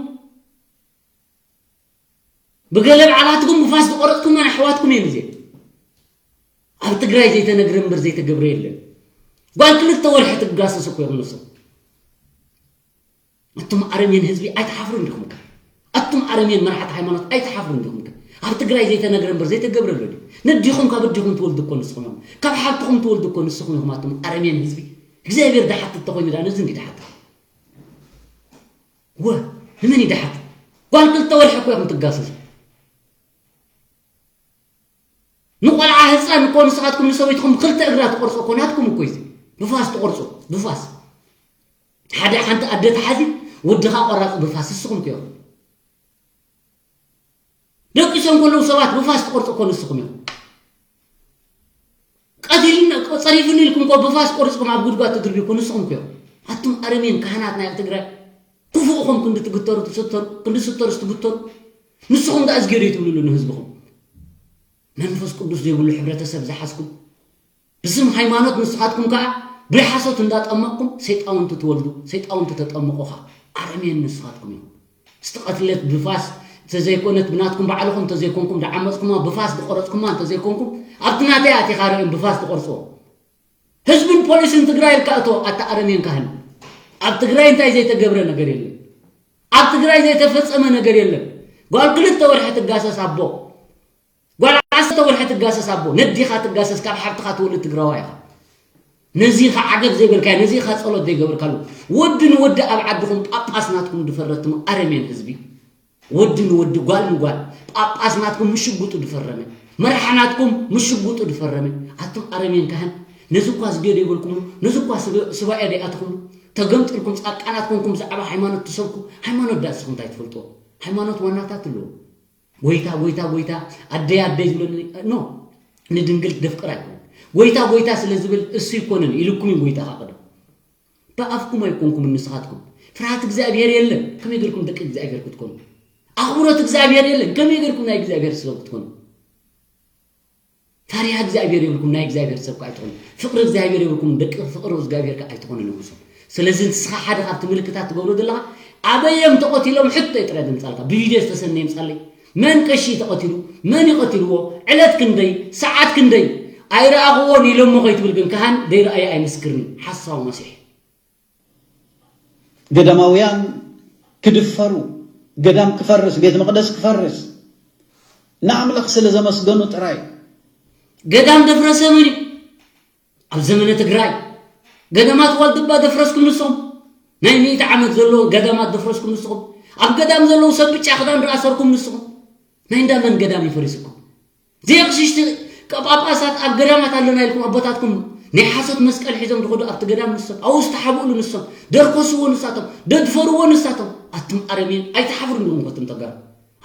ብገለ በዓላትኩም ብፋስ ዝቖረጽኩመን ኣሕዋትኩም እየን እዚኤን። ኣብ ትግራይ ዘይተነግረ እምበር ዘይተገብረ የለን። ጓል ክልተ ወርሒ ትጋሰሱ እኮ ኢኹም ንስኹም። ኣቱም ኣረሜን ህዝቢ ኣይትሓፍሩን ዲኹም ከ? ኣቱም ኣረሜን መራሕቲ ሃይማኖት ኣይትሓፍሩን ዲኹም ከ? ኣብ ትግራይ ዘይተነግረ እምበር ዘይተገብረ ኣሎ ድዩ? ነዲኹም ካብ ኣዲኹም ትወልዱ እኮ ንስኹም ኢኹም። ካብ ሓብትኹም ትወልዱ እኮ ንስኹም ኢኹም። ኣቱም ኣረሜን ህዝቢ፣ እግዚኣብሔር ድሓት እንተኾይኑ ደኣ ነዚ እንዲ ድሓት። ወ-፣ ንመን እዩ ድሓት? ጓል ክልተ ወርሒ እኮ ኢኹም ትጋሰሱ። ንቆልዓ ህፃን እኮ ንስኻትኩም ንሰበይትኹም ብክልተ እግራ ትቆርፆ እኮ ናትኩም እኮ እዩ። ብፋስ ትቆርፁ። ብፋስ ሓደ ሓንቲ ኣደ ተሓዚ ወድኻ ቆራፂ ብፋስ ንስኹም እኮ ኢኹም። ደቂሶም ከለዉ ሰባት ብፋስ ትቆርፁ እኮ ንስኹም ኢኹም። ቀቲልን ጸሪፍን ኢልኩም እኮ ብፋስ ቆሪፅኩም ኣብ ጉድጓድ ትድርቢ እኮ ንስኹም እኮ ኢኹም። ኣቱም ኣረሜን ካህናት ናይ ትግራይ ክፉእኹም ክንዲ ትግተሩ ትስተሩ ክንዲ ስተሩ ትግተሩ ንስኹም ደኣ እዝጌዶ ትብልሉ ንህዝብኹም። መንፈስ ቅዱስ ዘይብሉ ሕብረተሰብ ዝሓዝኩም ብስም ሃይማኖት ንስኻትኩም ከዓ ብሓሶት እንዳጠመቕኩም ሰይጣውንቲ ትወልዱ ሰይጣውንቲ ተጠምቑ ከዓ ኣረሜን ንስኻትኩም ኢኹም። ዝተቐትለት ብፋስ እንተዘይኮነት ብናትኩም ባዕልኹም እንተዘይኮንኩም ደዓመፅኩማ ብፋስ ዝቆረፅኩማ እንተዘይኮንኩም ኣብቲ ናተይ ኣቲኻ ርእዮም ብፋስ ዝቆርፅዎ ህዝብን ፖሊስን ትግራይ ኢልካ እቶ ኣታ ኣረሜን ካህን ኣብ ትግራይ እንታይ ዘይተገብረ ነገር የለን። ኣብ ትግራይ ዘይተፈፀመ ነገር የለን። ጓል ክልተ ወርሒ ትጋሰስ ኣቦ ጓል ዓሰርተ ወርሒ ትጋሰስ ኣቦ ነዲኻ ትጋሰስ ካብ ሓብትኻ ትወልድ ትግራዋ ኢኻ። ነዚ ኢኻ ዓገብ ዘይበልካዮ ነዚ ኢኻ ፀሎት ዘይገበርካሉ። ወዲ ንወዲ ኣብ ዓድኹም ጳጳስ ናትኩም ድፈረትም ኣረሜን ህዝቢ። ወዲ ንወዲ ጓል ንጓል ጳጳስ ናትኩም ምሽጉጡ ድፈረመ መራሕ ናትኩም ምሽጉጡ ድፈረመ። ኣቱም ኣረሜን ካህን ነዚ እኳ ዝገዶ ይበልኩምሉ ነዚ እኳ ስባኤ ደይኣትኹምሉ ተገምጢልኩም ፃቃናት ኮንኩም ብዛዕባ ሃይማኖት ትሰብኩ። ሃይማኖት ዳስኹም እንታይ ትፈልጥዎ? ሃይማኖት ዋናታት ኣለዎ። ጎይታ ጎይታ ጎይታ ኣደይ ኣደይ ዝብለኒ ኖ ንድንግል ደፍቅር ኣይኮን። ጎይታ ጎይታ ስለ ዝብል እሱ ይኮንን ኢልኩም እዩ ጎይታ ካቅደም ብኣፍኩም ኣይኮንኩም ንስኻትኩም ፍርሃት እግዚኣብሔር የለን። ከመይ ገርኩም ደቂ እግዚኣብሔር ክትኮኑ ኣኽብሮት እግዚኣብሔር የለን። ከመይ ገርኩም ናይ እግዚኣብሔር ስለ ክትኮኑ ፈሪሃ እግዚኣብሔር የብልኩም ናይ እግዚኣብሔር ሰብ ኣይትኾኑ። ፍቅሪ እግዚኣብሔር የብልኩም ደቂ ፍቅሪ እግዚኣብሔር ኣይትኾኑ ንጉሶም። ስለዚ ንስኻ ሓደ ካብቲ ምልክታት ትገብሮ ዘለኻ ኣበዮም ተቐቲሎም ሕቶ ጥረ ድምፃልካ ብቪድዮ ዝተሰነ ይምፃለይ። መን ቀሺ ተቐቲሉ መን ይቐትልዎ ዕለት ክንደይ ሰዓት ክንደይ ኣይረኣኽዎን ኢሎሞ ከይትብል ግን ካህን ደይረኣየ ኣይምስክርን ሓሳዊ መሲሕ። ገዳማውያን ክድፈሩ ገዳም ክፈርስ ቤት መቕደስ ክፈርስ ንኣምላኽ ስለ ዘመስገኑ ጥራይ። ገዳም ደፍረሰ መን እዩ? ኣብ ዘመነ ትግራይ ገዳማት ዋልድባ ደፍረስኩም ንስኹም። ናይ ሚእቲ ዓመት ዘለዎ ገዳማት ደፍረስኩም ንስኹም። ኣብ ገዳም ዘለዉ ሰብ ብጫ ክዳን ዶ ኣሰርኩም ንስኹም። ናይ እንዳ መን ገዳም እዩ ፈሪስኩም? ዘየቕሽሽቲ ጳጳሳት ኣብ ገዳማት ኣለና ኢልኩም ኣቦታትኩም ናይ ሓሶት መስቀል ሒዞም ዝኸዱ ኣብቲ ገዳም ንሶም ኣብኡ ዝተሓብእሉ ንሶም ደርከስዎ ንሳቶም ደድፈርዎ ንሳቶም ኣቱም ኣረሜን ኣይትሓፍሩ እንዲኹም ከቱም ተጋሩ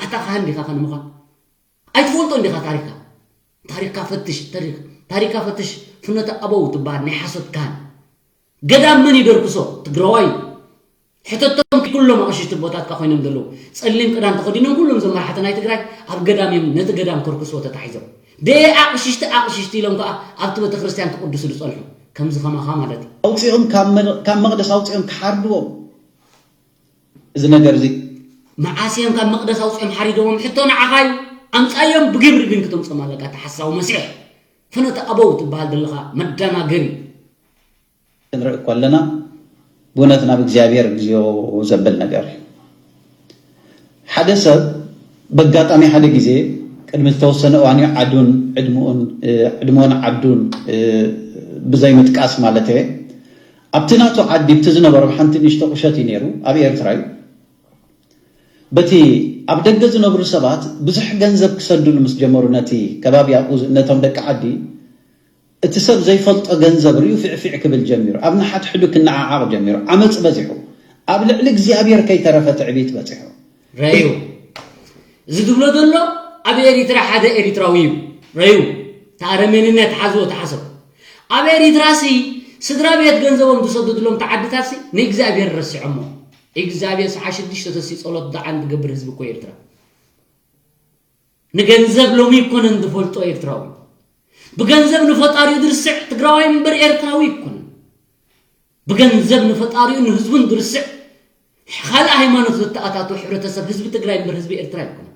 ኣታ ካህን ዲኻ ከ ንምዃን ኣይትፈልጦ እንዲኻ ታሪካ ታሪካ ፈትሽ ታሪካ ፈትሽ ፍኖተ ኣበው ትበሃል ናይ ሓሶት ካህን ገዳም መን ይደርክሶ ትግራዋይ ሕተቶም ኩሎም ኣቕሽሽቲ ቦታትካ ኮይኖም ዘለዉ ጸሊም ክዳን ተኸዲኖም ኩሎም ዘመራሕቲ ናይ ትግራይ ኣብ ገዳም እዮም ነቲ ገዳም ከርክስዎ ተታሒዞም ደየ ኣቕሽሽቲ ኣቕሽሽቲ ኢሎም ከዓ ኣብቲ ቤተክርስትያን ክቅድሱ ዝጸንሑ ከምዚ ከማኻ ማለት እዩ ኣውፂኦም ካብ መቕደስ ኣውፂኦም ክሓርድዎም እዚ ነገር እዚ መዓስ እዮም ካብ መቕደስ ኣውፂኦም ሓሪዶሞም ሕቶ ንዓኻ እዩ ኣምፃዮም ብግብሪ ግን ክተምፆም ኣለካ ተሓሳዊ መሲሕ ፍኖተ ኣበው ትበሃል ዘለኻ መደናገሪ ክንርኢ እኮ ኣለና ብእውነት ናብ እግዚኣብሔር እግዚኣብሔር ዘብል ነገር እዩ ሓደ ሰብ በጋጣሚ ሓደ ግዜ ቅድሚ ዝተወሰነ እዋን እዩ ዓዱን ዕድምኡን ዕድመን ዓዱን ብዘይ ምጥቃስ ማለት እየ ኣብቲ ናቱ ዓዲ ብቲ ዝነበሮ ሓንቲ ንእሽቶ ቁሸት እዩ ነይሩ ኣብ ኤርትራ እዩ በቲ ኣብ ደገ ዝነብሩ ሰባት ብዙሕ ገንዘብ ክሰድሉ ምስ ጀመሩ ነቲ ከባቢ ኣብኡ ነቶም ደቂ ዓዲ እቲ ሰብ ዘይፈልጦ ገንዘብ ርእዩ ፊዕፊዕ ክብል ጀሚሩ ኣብ ንሓድሕዱ ክነዓዓቕ ጀሚሩ ዓመፅ በዚሑ ኣብ ልዕሊ እግዚኣብሔር ከይተረፈ ትዕቢት በፂሑ ረዩ እዚ ዝብሎ ዘሎ ኣብ ኤሪትራ ሓደ ኤሪትራዊ እዩ ረዩ ተኣረሜንነት ሓዝዎ ተሓሰብ ኣብ ኤሪትራ ሲ ስድራ ቤት ገንዘቦም ዝሰደድሎም ተዓድታት ሲ ንእግዚኣብሔር ረሲዖሞ እግዚኣብሔር ሰዓ ሽዱሽተ ተሲ ጸሎት ደዓን ዝገብር ህዝቢ እኮ ኤርትራ ንገንዘብ ሎሚ ይኮነን ዝፈልጦ ኤርትራዊ ብገንዘብ ንፈጣሪኡ ዝርስዕ ትግራዋይ እምበር ኤርትራዊ ይኮነን ብገንዘብ ንፈጣሪኡ ንህዝቡን ዝርስዕ ካልእ ሃይማኖት ዘተኣታቶ ሕብረተሰብ ህዝቢ ትግራይ እምበር ህዝቢ ኤርትራ ይኮነን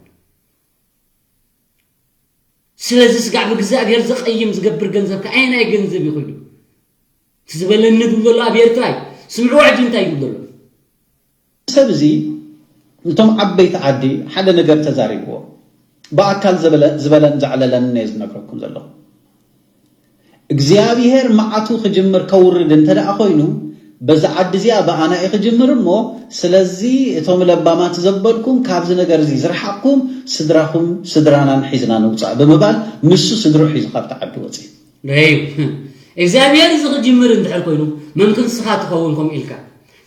ስለዚ ስጋዕ ብእግዚኣብሔር ዘቐይም ዝገብር ገንዘብ ከ ኣየናይ ገንዘብ እዩ ኮይኑ እቲ ዝበለኒ ዝብል ዘሎ ኣብ ኤርትራ እዩ ስምዕዎ ሕጂ እንታይ ይብል ዘሎ ሰብ እዚ ነቶም ዓበይቲ ዓዲ ሓደ ነገር ተዛሪብዎ ብኣካል ዝበለን ዘዕለለንን እየ ዝነግረኩም ዘለኹ እግዚኣብሔር መዓቱ ክጅምር ከውርድ እንተ ደኣ ኮይኑ በዛ ዓዲ እዚኣ ብኣና እዩ ክጅምር እሞ፣ ስለዚ እቶም ለባማት ዘበልኩም ካብዚ ነገር እዚ ዝረሓቕኩም ስድራኹም ስድራናን ሒዝና ንውፃእ ብምባል ንሱ ስድርኡ ሒዙ ካብቲ ዓዲ ወፂኡ። እዩ እግዚኣብሔር እዚ ክጅምር እንድሕር ኮይኑ መን ክንስኻ ትኸውን ከምኡ ኢልካ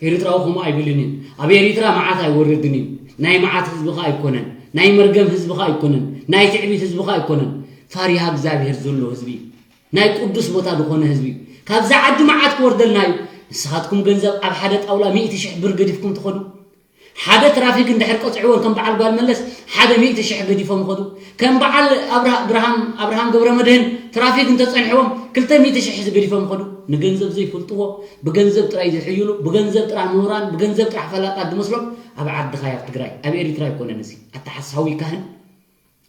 ኤርትራዊ ከምኡ ኣይብልን እዩ ኣብ ኤርትራ መዓት ኣይወርድን እዩ ናይ መዓት ህዝብኻ ኣይኮነን ናይ መርገም ህዝብኻ ኣይኮነን ናይ ትዕቢት ህዝብኻ ኣይኮነን ፋሪሃ እግዚኣብሔር ዘሎ ህዝቢ እዩ ናይ ቅዱስ ቦታ ዝኾነ ህዝቢ እዩ ካብዛ ዓዲ መዓት ክወርደልና እዩ ንስኻትኩም ገንዘብ ኣብ ሓደ ጣውላ ሚእቲ ሽሕ ብር ገዲፍኩም ትኸዱ ሓደ ትራፊክ እንድሕር ቀፅዕዎን ከም በዓል ጓል መለስ ሓደ ሚእቲ ሽሕ ገዲፎም ይኸዱ ከም በዓል ኣብርሃም ኣብርሃም ገብረ መድህን ትራፊክ እንተፀንሕዎም ክልተ ሚእቲ ሽሕ ዝገዲፎም ይኸዱ ንገንዘብ ዘይፈልጥዎ ብገንዘብ ጥራይ ዝሕይሉ ብገንዘብ ጥራሕ ምሁራን ብገንዘብ ጥራሕ ፈላጣት ዝመስሎም ኣብ ዓድኻ ኣብ ትግራይ ኣብ ኤሪትራ ኣይኮነን እዚ ኣተሓሳዊ ካህን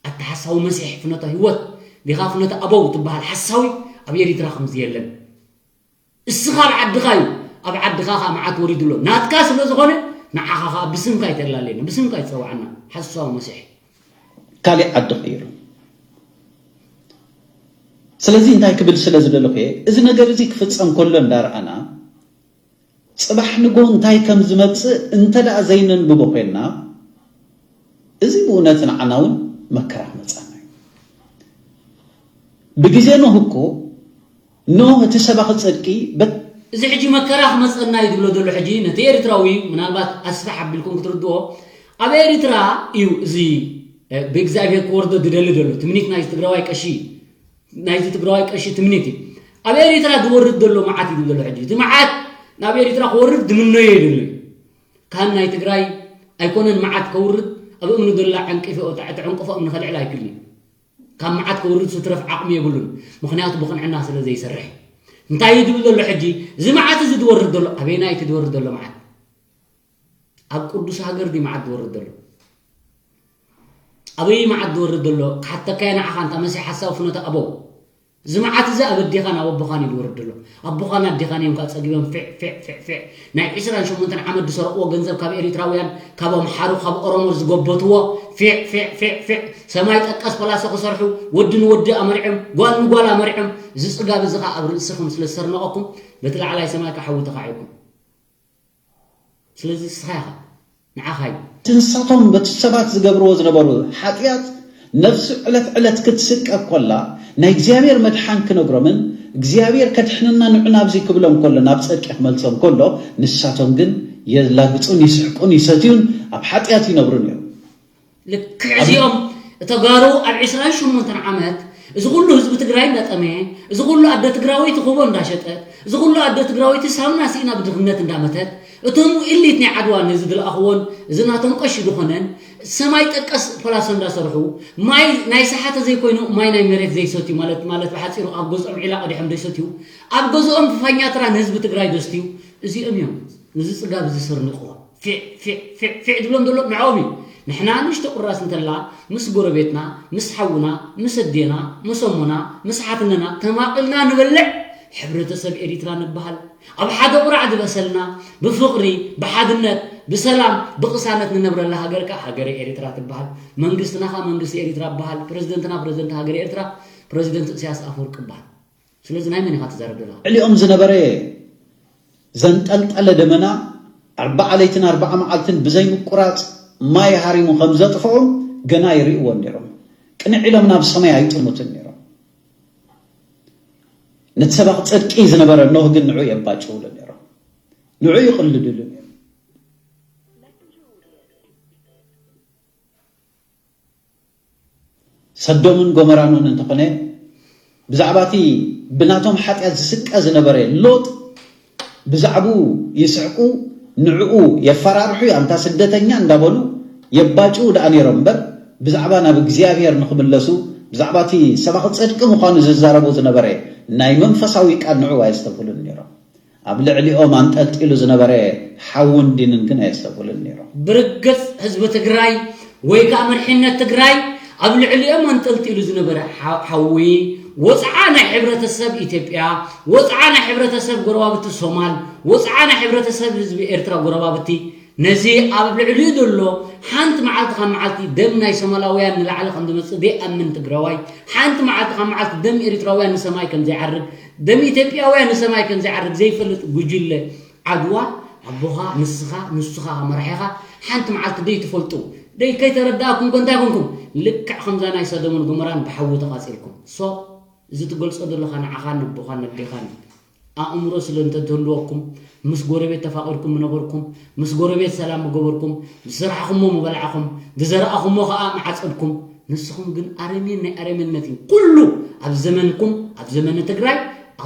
ኣተሓሳዊ መሲሕ ፍኖተ ህይወት ዲኻ ፍኖተ ኣበው ትበሃል ሓሳዊ ኣብ ኤሪትራ ከምዚ የለን እስኻ ኣብ ዓድኻ እዩ ኣብ ዓድኻ ከዓ መዓት ወሪዱ ኣሎ ናትካ ስለ ዝኾነ ንዓኻ ከዓ ብስምካ ይተላለየና ብስምካ ይፀዋዕና ሓሳዊ መሲሕ ካሊእ ዓዲ ቀይሩ። ስለዚ እንታይ ክብል ስለ ዝደለኹ እየ፣ እዚ ነገር እዚ ክፍጸም ከሎ እንዳረኣና፣ ጽባሕ ንግሆ እንታይ ከም ዝመጽእ እንተ ደኣ ዘይነንብቦ ኮይንና፣ እዚ ብእውነት ንዓና እውን መከራ ክመጽኣና እዩ። ብግዜ ኖህ እኮ፣ ኖህ እቲ ሰባኺ ጽድቂ፣ በት- እዚ ሕጂ መከራ ክመፀና እዩ ዝብሎ ዘሎ ሕጂ ነቲ ኤርትራዊ ምናልባት ኣስፍሕ ኣቢልኩም ክትርድኦ ኣብ ኤርትራ እዩ እዚ ብእግዚኣብሔር ክወርዶ ዝደሊ ዘሎ ትምኒት ናይ ትግራዋይ ቀሺ ናይዚ ትግራዋይ ቀሺ ትምኒት እዩ ኣብ ኤርትራ ዝወርድ ዘሎ መዓት እዩ ዝብል ዘሎ ሕጂ እቲ መዓት ናብ ኤርትራ ክወርድ ዝምነዮ ይደሎ እዩ ካን ናይ ትግራይ ኣይኮነን መዓት ከውርድ ኣብ እምኒ ዘላ ዕንቅፎ ዕንቅፎ እምኒ ከልዕል ኣይክልን እዩ ካብ መዓት ከውርድ ስትረፍ ዓቕሚ የብሉን ምኽንያቱ ብቕንዕና ስለ ዘይሰርሕ እንታይ እዩ ዝብል ዘሎ ሕጂ እዚ መዓት እዚ ዝወርድ ዘሎ ኣበይና እቲ ዝወርድ ዘሎ መዓት ኣብ ቅዱስ ሃገር ዲ መዓት ዝወርድ ዘሎ ኣበይ መዓት ዝወርድ ዘሎ ክሓተካየ ንዓኻ እንታ መሲሕ ሓሳብ ፍኖተ ኣበው እዚ መዓት እዚ ኣብ ኣዴኻን ኣብ ኣቦኻን እዩ ዝወርድ ዘሎ ኣቦኻን ኣዴኻን እዮም ካብ ፀጊቦም ፍዕ ፍዕ ፍዕ ፍዕ ናይ ዕስራን ሸሞንተን ዓመት ዝሰረቕዎ ገንዘብ ካብ ኤሪትራውያን ካብ ኣምሓሩ ካብ ኦሮሞ ዝጎበትዎ ፊዕ ፊዕ ፊዕ ፊዕ ሰማይ ጠቀስ ፖላሶ ክሰርሑ ወዲ ንወዲ ኣመሪዖም ጓል ንጓል ኣመሪዖም እዚ ፅጋብ እዚ ከዓ ኣብ ርእስኹም ስለ ዝሰርነቐኩም በቲ ላዕላይ ሰማይ ከዓ ሓዊ ተኻዒኩም ስለዚ ንስኻ ኢኻ ንዓኻ እዩ እቲ ንሳቶም በቲ ሰባት ዝገብርዎ ዝነበሩ ሓጢኣት ነፍሱ ዕለት ዕለት ክትስቀ ኮላ ናይ እግዚኣብሔር መድሓን ክነግሮምን እግዚኣብሔር ከድሕነና ንዑ ናብዚ ክብሎም ከሎ ናብ ጽድቂ ክመልሶም ከሎ ንሳቶም ግን የላግጹን ይስሕቁን ይሰትዩን ኣብ ሓጢኣት ይነብሩ ነይሮም። ልክዕ እዚኦም ተጋሩ ኣብ ዕስራን ሸሞንተን ዓመት እዚ ኩሉ ህዝቢ ትግራይ እንዳጠመየ፣ እዚ ኩሉ ኣደ ትግራወይቲ ኮቦ እንዳሸጠት፣ እዚ ኩሉ ኣደ ትግራወይቲ ሳሙና ስኢና ብድኽነት እንዳመተት፣ እቶም ኢሊት ናይ ዓድዋ ነዚ ዝለኣኽዎን እዚ ናቶም ቀሺ ዝኾነን ሰማይ ጠቀስ ፖላሶ እንዳሰርሑ፣ ማይ ናይ ሰሓተ ዘይኮይኑ ማይ ናይ መሬት ዘይሰትዩ ማለት ማለት ብሓፂሩ ኣብ ገዝኦም ዒላ ቀዲሖም ዘይሰትዩ፣ ኣብ ገዝኦም ፋኛትራ ንህዝቢ ትግራይ ዘስትዩ እዚኦም እዮም። ነዚ ፅጋብ እዚ ስርንቕዎ ፊዕ ፊዕ ፊዕ ፊዕ ዝብሎም ዘሎ ንዕኦም እዩ። ንሕና ንእሽቶ ቁራስ እንተላ ምስ ጎረቤትና፣ ምስ ሓውና፣ ምስ ኣዴና፣ ምስ ኣሞና፣ ምስ ሓትነና ተማቒልና ንበልዕ ሕብረተሰብ ኤሪትራ ንበሃል። ኣብ ሓደ ቁራዕ ዝበሰልና ብፍቕሪ፣ ብሓድነት፣ ብሰላም፣ ብቕሳነት ንነብረላ ሃገር ከኣ ሃገረ ኤሪትራ ትበሃል። መንግስትና ከኣ መንግስቲ ኤሪትራ ይበሃል። ፕረዚደንትና ፕረዚደንት ሃገረ ኤርትራ ፕረዚደንት እስያስ ኣፈወርቂ ይበሃል። ስለዚ ናይ መን ኢኻ ትዛረብ ዘለኻ? ልዕሊኦም ዝነበረ ዘንጠልጠለ ደመና ኣርብዓ ለይትን ኣርብዓ መዓልትን ብዘይምቁራፅ ማይ ሃሪሙ ከም ዘጥፍኦም ገና ይርእይዎ ነይሮም። ቅንዕ ኢሎም ናብ ሰማይ ኣይጥምቱን ነይሮም። ነቲ ሰባኺ ፅድቂ ዝነበረ ኖህ ግን ንዑ የባጭውሉ ነይሮም። ንዑ ይቕልድሉ ነይሮም። ሰዶምን ጎመራን እውን እንተኾነ ብዛዕባ እቲ ብናቶም ሓጢኣት ዝስቀ ዝነበረ ሎጥ ብዛዕብኡ ይስሕቁ፣ ንዕኡ የፈራርሑ፣ ኣንታ ስደተኛ እንዳበሉ የባጭዉ ደኣ ነይሮም እምበር ብዛዕባ ናብ እግዚኣብሔር ንኽምለሱ ብዛዕባ እቲ ሰባኺ ጽድቂ ምዃኑ ዝዛረቦ ዝነበረ ናይ መንፈሳዊ ቃል ንዕኡ ኣየስተብህሉን ነይሮም። ኣብ ልዕሊኦም ኣንጠልጢሉ ዝነበረ ሓውን ዲንን ግን ኣየስተብህሉን ነይሮም። ብርግጽ ህዝቢ ትግራይ ወይ ከዓ መሪሕነት ትግራይ ኣብ ልዕሊኦም ኣንጠልጢሉ ዝነበረ ሓዊ ወፅዓ ናይ ሕብረተሰብ ኢትዮጵያ፣ ወፅዓ ናይ ሕብረተሰብ ጎረባብቲ ሶማል፣ ወፅዓ ናይ ሕብረተሰብ ህዝቢ ኤርትራ ጎረባብቲ ነዚ ኣብ ልዕሊኡ ዘሎ ሓንቲ መዓልቲ ካብ መዓልቲ ደም ናይ ሶማላውያን ንላዕሊ ከም ዝመፅእ ዘይኣምን ትግራዋይ፣ ሓንቲ መዓልቲ ካብ መዓልቲ ደም ኤሪትራውያን ንሰማይ ከም ዘይዓርግ፣ ደም ኢትዮጵያውያን ንሰማይ ከም ዘይዓርግ ዘይፈልጥ ጉጅለ ዓድዋ ኣቦኻ፣ ንስኻ፣ ንሱ ኸኣ መራሒኻ ሓንቲ መዓልቲ ደይትፈልጡ፣ ደይ ከይተረዳእኩም ኮ እንታይ ኮንኩም? ልክዕ ከምዛ ናይ ሰዶምን ጎመራን ብሓዊ ተቓጺልኩም። ሶ እዚ ትገልጾ ዘለኻ ንዓኻን ነቦኻን ነዴኻን እዩ። ኣእምሮ ስለ እንተትህልወኩም፣ ምስ ጎረቤት ተፋቒርኩም ምነበርኩም፣ ምስ ጎረቤት ሰላም ምገበርኩም፣ ዝሰራሕኹሞ ምበላዕኹም፣ ዝዘራእኹሞ ኸኣ ምዓጸድኩም። ንስኹም ግን ኣረሜን ናይ ኣረሜንነት እዩ። ኩሉ ኣብ ዘመንኩም፣ ኣብ ዘመነ ትግራይ፣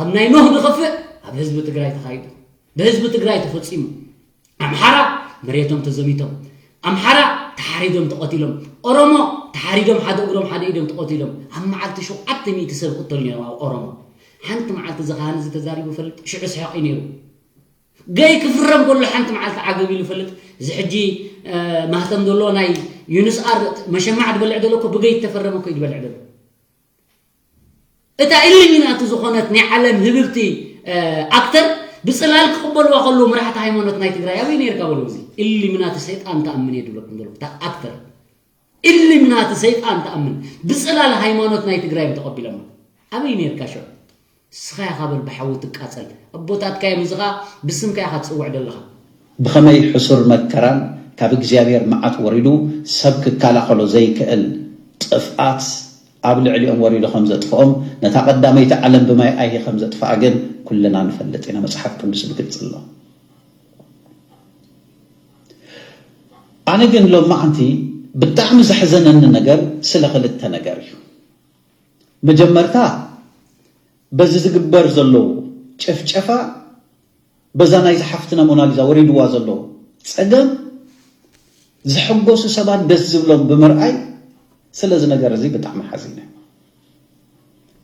ኣብ ናይ ኖህ ዝኸፍእ ኣብ ህዝቢ ትግራይ ተኻይዱ። ብህዝቢ ትግራይ ተፈጺሙ። ኣምሓራ መሬቶም ተዘሚቶም፣ ኣምሓራ ተሓሪዶም ተቐቲሎም፣ ኦሮሞ ተሓሪዶም ሓደ እግሮም ሓደ ኢዶም ተቐቲሎም፣ ኣብ መዓልቲ ሸውዓተ ሚእቲ ሰብ ክቕተሉ ነይሮም ኣብ ኦሮሞ። ሓንቲ መዓልቲ እዚ ካህን እዚ ተዛሪቡ ፈልጥ ሽዑ ስሕቕ እዩ ነይሩ። ገይ ክፍረም ከሎ ሓንቲ መዓልቲ ዓገብ ኢሉ ፈልጥ። እዚ ሕጂ ማህተም ዘሎ ናይ ዩንስኣር መሸማዕ ዝበልዕ ዘሎ እኮ ብገይ ተፈረመ እኮ እዩ ዝበልዕ ዘሎ። እታ ኢሊሚናቲ ዝኾነት ናይ ዓለም ህብብቲ ኣክተር ብፅላል ክቕበልዋ ከለዉ መራሕቲ ሃይማኖት ናይ ትግራይ ኣበይ ነይርካ በሉ። እዚ ኢሊሚናቲ ሰይጣን ትኣምን እየ ዝብለኩም ዘለኹ እታ ኣክተር ኢሊሚናቲ ሰይጣን ትኣምን ብፅላል ሃይማኖት ናይ ትግራይ ተቐቢሎማ ኣበይ ነይርካ ሽዑ? ንስኻ ኢኻ በል ብሓዊ ትቃጸል ኣቦታትካ እዮም። እዚ ኸኣ ብስምካ ኢኻ ትፅውዕ ዘለኻ። ብኸመይ ሕሱር መከራን ካብ እግዚኣብሔር መዓት ወሪዱ ሰብ ክከላኸሎ ዘይክእል ጥፍኣት ኣብ ልዕሊኦም ወሪዱ ከም ዘጥፍኦም፣ ነታ ቀዳመይቲ ዓለም ብማይ ኣይሂ ከም ዘጥፍኣ ግን ኩልና ንፈልጥ ኢና። መጽሓፍ ቅዱስ ብግልጺ ኣሎ። ኣነ ግን ሎማዓንቲ ብጣዕሚ ዘሕዘነኒ ነገር ስለ ክልተ ነገር እዩ። መጀመርታ በዚ ዝግበር ዘሎ ጭፍጨፋ በዛ ናይዚ ሓፍትና ሞናሊዛ ወሪድዋ ዘሎ ጸገም ዝሕጎሱ ሰባት ደስ ዝብሎም ብምርኣይ ስለዚ ነገር እዚ ብጣዕሚ ሓዚነ።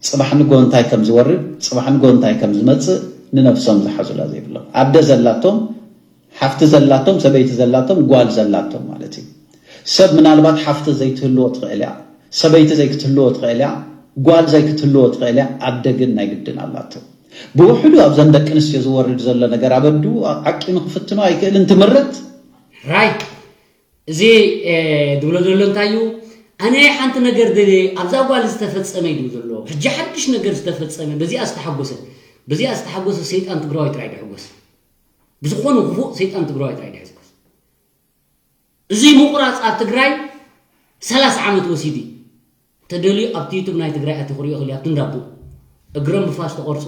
ጽባሕ ንጎ እንታይ ከም ዝወርድ፣ ጽባሕ ንጎ እንታይ ከም ዝመጽእ ንነብሶም ዝሓዙላ ዘይብሎም። ኣደ ዘላቶም፣ ሓፍቲ ዘላቶም፣ ሰበይቲ ዘላቶም፣ ጓል ዘላቶም ማለት እዩ። ሰብ ምናልባት ሓፍቲ ዘይትህልዎ ትኽእል እያ፣ ሰበይቲ ዘይክትህልዎ ትኽእል እያ፣ ጓል ዘይክትህልዎ ትኽእል እያ፣ ኣደ ግን ናይ ግድን ኣላቶ። ብውሕዱ ኣብዘን ደቂ ኣንስትዮ ዝወርድ ዘሎ ነገር ኣበዱ ዓቂኑ ክፍትኖ ኣይክእልን ትምርት። ራይ እዚ ድብሎ ዘሎ እንታይ እዩ? ኣነ ሓንቲ ነገር ደልየ ኣብዛ ጓል ዝተፈጸመ እዩ ድብል ዘሎ። ሕጂ ሓድሽ ነገር ዝተፈጸመ በዚኣ ዝተሓጎሰ በዚኣ ዝተሓጎሰ ሰይጣን ትግራዋይ ጥራይ ድሕጎስ። ብዝኾነ ክፉእ ሰይጣን ትግራዋይ ጥራይ ድሕዝጎስ። እዚ ምቑራፅ ኣብ ትግራይ ሰላሳ ዓመት ወሲዱ እዩ። ተደልዩ ኣብቲ ዩቱብ ናይ ትግራይ ኣቲ ክሪኦ ክእል ኣብቲ እንዳቦ እግረን ብፋስ ተቆርፁ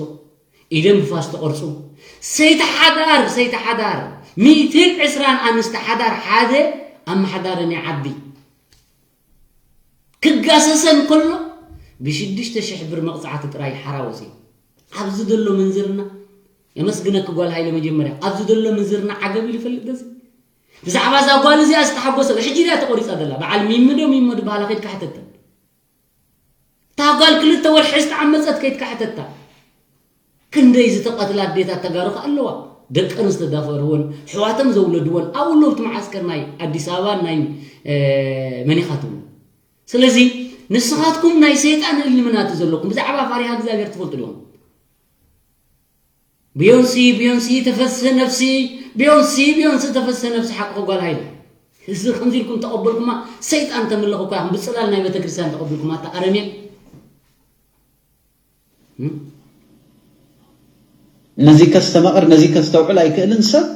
ኢደን ብፋስ ተቆርፁ ሰይቲ ሓዳር ሰይቲ ሓዳር ሚእትን ዕስራን ኣንስቲ ሓዳር ሓደ ኣመሓዳሪ ናይ ዓዲ ክጋሰሰን ከሎ ብሽዱሽተ ሽሕ ብር መቕፃዕቲ ጥራይ ሓራወሲ ኣብዚ ዘሎ ምንዝርና የመስግነኪ ጓል ሃይለ መጀመርያ ኣብዚ ዘሎ ምንዝርና ዓገብ ኢሉ ይፈልጥ ገዚ ብዛዕባ እዛ ጓል እዚኣ ዝተሓጎሰ ሕጂ ድያ ተቆሪፃ ዘላ በዓል ሚሚ ዶ ሚሞ ዝበሃላ ከይድካ ሕተተን እታ ጓል ክልተ ወርሒ ዝተዓመፀት ከይድካ ሕተታ ክንደይ ዝተቐትላ ኣዴታት ተጋሩ ከ ኣለዋ ደቀን ዝተዳፈርወን ሕዋተን ዘውለድወን ኣብኡ ኣለዉ እቲ መዓስከር ናይ ኣዲስ ኣበባን ናይ መኒኻ ትብሉ ስለዚ ንስኻትኩም ናይ ሰይጣን እልምናት ዘለኩም ብዛዕባ ፋሪሃ እግዚኣብሔር ትፈልጡ ዲኹም ብዮንሲ ብዮንሲ ተፈስህ ነፍሲ ብዮንሲ ብዮንሲ ተፈስህ ነፍሲ ሓቅኺ ጓል ሃይለ እዚ ከምዚ ኢልኩም ተቐበልኩማ ሰይጣን ተምልኽ እኳ ኢኹም ብፅላል ናይ ቤተክርስትያን ተቐቢልኩማ ኣታ ኣረሜን ነዚ ከስተማቕር ነዚ ከስተውዕል ኣይክእልን ሰብ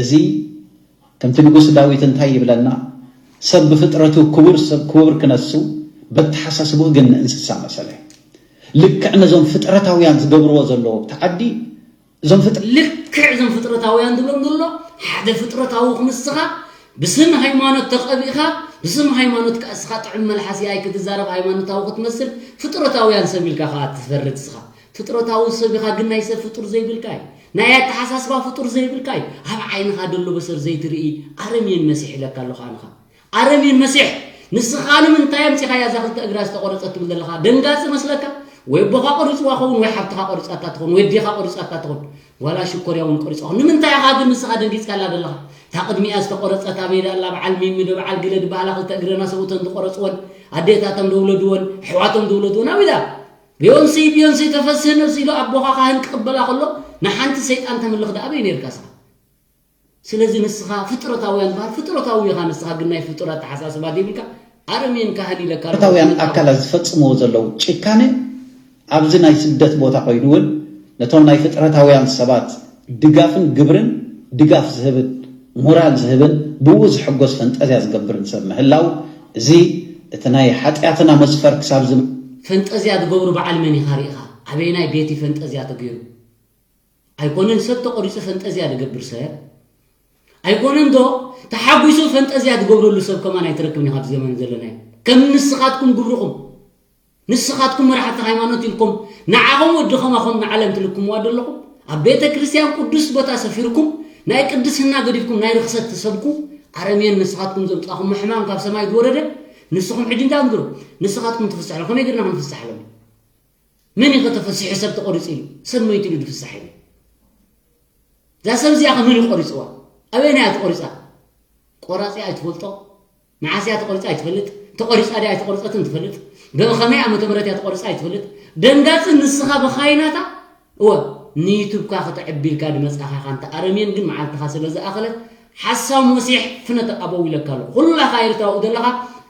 እዚ ከምቲ ንጉስ ዳዊት እንታይ ይብለና ሰብ ብፍጥረቱ ክቡር ሰብ ክቡር ክነሱ በተሓሳስብኡ ግን ንእንስሳ መሰለ ልክዕ ነዞም ፍጥረታውያን ዝገብርዎ ዘለዎ ተዓዲ እዞም ፍጥ ልክዕ እዞም ፍጥረታውያን ዝብሎም ዘሎ ሓደ ፍጥረታዊ ክንስኻ ብስም ሃይማኖት ተቐቢእኻ ብስም ሃይማኖት ከኣ እስኻ ጥዑም መልሓስ ያይ ክትዛረብ ሃይማኖታዊ ክትመስል ፍጥረታውያን ሰብ ኢልካ ከኣ ትፈርድ እስኻ ፍጥረታዊ ሰብ ኢኻ ግን ናይ ሰብ ፍጡር ዘይብልካ እዩ ናይ ኣተሓሳስባ ፍጡር ዘይብልካ እዩ ኣብ ዓይንኻ ደሎ በሰር ዘይትርኢ ኣረምየን መሲሕ ኢለካ ኣለኹ ኣንኻ ኣረሜን መሲሕ ንስኻ ንምንታይ ኣምጺኻያ እዛ ክልተ እግራ ዝተቆረጸት ትብል ዘለኻ ደንጋጺ መስለካ ወይ ኣቦኻ ቆሪጽዋ ኸውን ወይ ሓብትኻ ቆሪጻታ ትኾን ወይ ኣዴኻ ቆሪጻታ ትኾን ዋላ ሽኮርያ እውን ቆሪጻ ኾን ንምንታይ ኢኻ ግን ንስኻ ደንጊጽካላ ዘለኻ እታ ቅድሚኣ ዝተቆረጸት ኣበይ ዳላ በዓል ሚሚ ዶ በዓል ግለ ድበሃላ ክልተ እግረና ሰብኡተን ዝቆረጽወን ኣዴታቶም ዘውለድወን ኣሕዋቶም ዘውለድወን ኣበይ ዳ ቢዮንሲ ቢዮንሲ ተፈስህ ነብሲ ኢሉ ኣቦኻ ካህን ክቕበላ ከሎ ንሓንቲ ሰይጣን ተምልኽ ዳ ኣበይ ነርካ ስኻ ስለዚ ንስኻ ፍጥረታውያን በሃል ፍጥረታዊ ኢኻ ንስኻ ግን ናይ ፍጡር ኣተሓሳስባ ዘይብልካ ኣረሜን ካህን ኢለካ ኣለኹ ፍጥረታውያን ኣካላት ዝፈጽምዎ ዘለዉ ጭካነ ኣብዚ ናይ ስደት ቦታ ኮይኑ እውን ነቶም ናይ ፍጥረታውያን ሰባት ድጋፍን ግብርን ድጋፍ ዝህብን ሞራል ዝህብን ብኡ ዝሕጎስ ፈንጠዝያ ዝገብርን ሰብ ምህላው፣ እዚ እቲ ናይ ሓጢኣትና መስፈር ክሳብ ዝ ፈንጠዝያ ዝገብሩ በዓል መን ኢኻ ርኢኻ? ኣበየናይ ቤት እዩ ፈንጠዝያ ተገይሩ? ኣይኮነን ሰብ ተቖሪጹ ፈንጠዝያ ዝገብር ሰብ? ኣይኮነን ዶ ተሓጒሱ ፈንጠዝያ ዝገብረሉ ሰብ ከማን ኣይትረክብን ኢኻ ኣብዚ ዘመን ዘለናዮ? ከም ንስኻትኩም ግብርኹም ንስኻትኩም መራሕቲ ሃይማኖት ኢልኩም ንዓኹም ወዲ ኸማኹም ንዓለም ትልክምዋ ዘለኹም፣ ኣብ ቤተ ክርስቲያን ቅዱስ ቦታ ሰፊርኩም ናይ ቅድስና ገዲፍኩም ናይ ርኽሰት ትሰብኩ ኣረምየን ንስኻትኩም ዘምጻኹም ሕማም ካብ ሰማይ ዝወረደ ንስኹም ሕጂ እንታይ ምግሩ ንስኻትኩም ትፍስሕሎ ከመይ ጌርና ክንፍስሕሎም? መን እዩ ከተፈሲሑ ሰብ ተቆሪጹ ኢሉ ሰብ መይቱ ኢሉ ዝፍሳሕ ኢሉ እዛ ሰብ እዚኣ ከ መን እዩ ቆሪጽዋ? ኣበየናይ እያ ተቆሪጻ? ቆራጺ ኣይትፈልጦ መዓስ እያ ተቆሪጻ ኣይትፈልጥ ተቆሪጻ ድያ ኣይተቆርጸትን ትፈልጥ በብኸመይ ዓመተ ምህረት እያ ተቆሪጻ ኣይትፈልጥ ደንጋጽ ንስኻ ብኻይናታ እወ ንዩቱብካ ከተዕቢልካ ድመጻኻ ካንታ ኣረሜን ግን መዓልትኻ ስለ ዝኣኸለት ሓሳብ መሲሕ ፍነተ ኣበው ኢለካ ኣለኹ ኩላኻ ኤርትራዊ ዘለኻ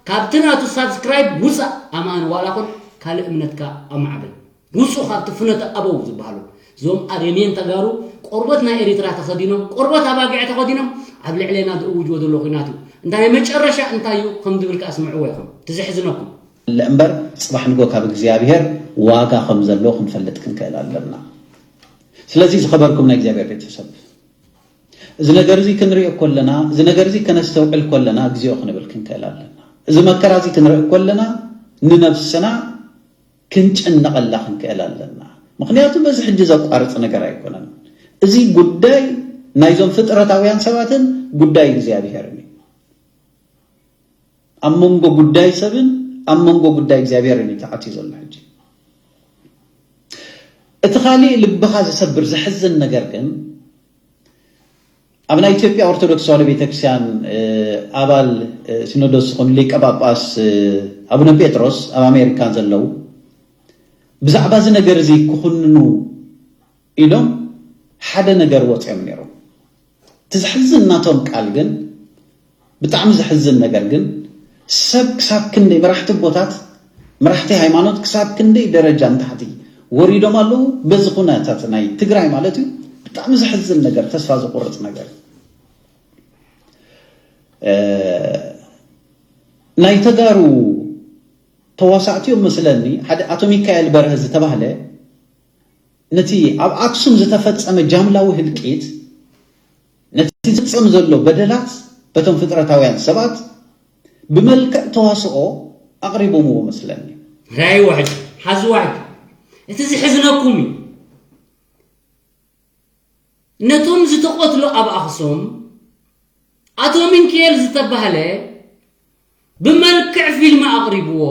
ካብቲ ናቱ ሳብስክራይብ ውጻእ ኣማን ዋላ ኹን ካልእ እምነትካ ኣማዕብል ውጹ ካብቲ ፍነተ ኣበው ዝበሃሉ እዞም ኣረሜን ተጋሩ ቆርበት ናይ ኤሪትራ ተኸዲኖም ቆርበት ኣባጊዕ ተኸዲኖም ኣብ ልዕሌና ዝእውጅዎ ዘሎ ኹናት እዩ እንታ ናይ መጨረሻ እንታይ እዩ ከም ዝብል ከዓ ስምዕዎ ኢኹም ትዝሕዝነኩም እምበር ፅባሕ ንጎ ካብ እግዚኣብሔር ዋጋ ከም ዘሎ ክንፈልጥ ክንክእል ኣለና ስለዚ ዝኸበርኩም ናይ እግዚኣብሔር ቤተሰብ እዚ ነገር እዚ ክንሪኦ ከለና እዚ ነገር እዚ ከነስተውዕል ከለና እግዚኣብሔር ክንብል ክንክእል ኣለና እዚ መከራ እዚ ክንርኢ ከለና ንነብስና ክንጨነቐላ ክንክእል ኣለና። ምኽንያቱ በዚ ሕጂ ዘቋርፅ ነገር ኣይኮነን። እዚ ጉዳይ ናይዞም ፍጥረታውያን ሰባትን ጉዳይ እግዚኣብሄርን እዩ። ኣብ መንጎ ጉዳይ ሰብን ኣብ መንጎ ጉዳይ እግዚኣብሄርን እዩ ተዓትዩ ዘሎ ሕጂ። እቲ ካሊእ ልብኻ ዝሰብር ዘሕዝን ነገር ግን ኣብ ናይ ኢትዮጵያ ኦርቶዶክስ ተዋህዶ ቤተክርስትያን ኣባል ሲኖዶስ ዝኾኑ ሊቀ ጳጳስ ኣቡነ ጴጥሮስ ኣብ ኣሜሪካ ዘለዉ ብዛዕባ እዚ ነገር እዚ ክኹንኑ ኢሎም ሓደ ነገር ወፅኦም ነይሮም። እቲ ዘሕዝን ናቶም ቃል ግን ብጣዕሚ ዘሕዝን ነገር ግን ሰብ ክሳብ ክንደይ መራሕቲ ኣቦታት መራሕቲ ሃይማኖት ክሳብ ክንደይ ደረጃ ንታሕቲ ወሪዶም ኣለዉ። በዚ ኩነታት ናይ ትግራይ ማለት እዩ ብጣዕሚ ዘሕዝን ነገር፣ ተስፋ ዘቑርፅ ነገር። ናይ ተጋሩ ተዋሳእቲ እዮም መስለኒ። ሓደ ኣቶ ሚካኤል በርሀ ዝተባህለ ነቲ ኣብ ኣክሱም ዝተፈፀመ ጃምላዊ ህልቂት ነቲ ዝፍፀም ዘሎ በደላት በቶም ፍጥረታውያን ሰባት ብመልክዕ ተዋስኦ ኣቕሪቦምዎ መስለኒ። ራይዋ ሕጂ ሓዝዋ ሕጂ እቲ ዝሕዝነኩም እዩ። ነቶም ዝተቐትሉ ኣብ ኣኽሱም ኣቶ ሚንክኤል ዝተባህለ ብመልክዕ ፊልም ኣቕሪብዎ፣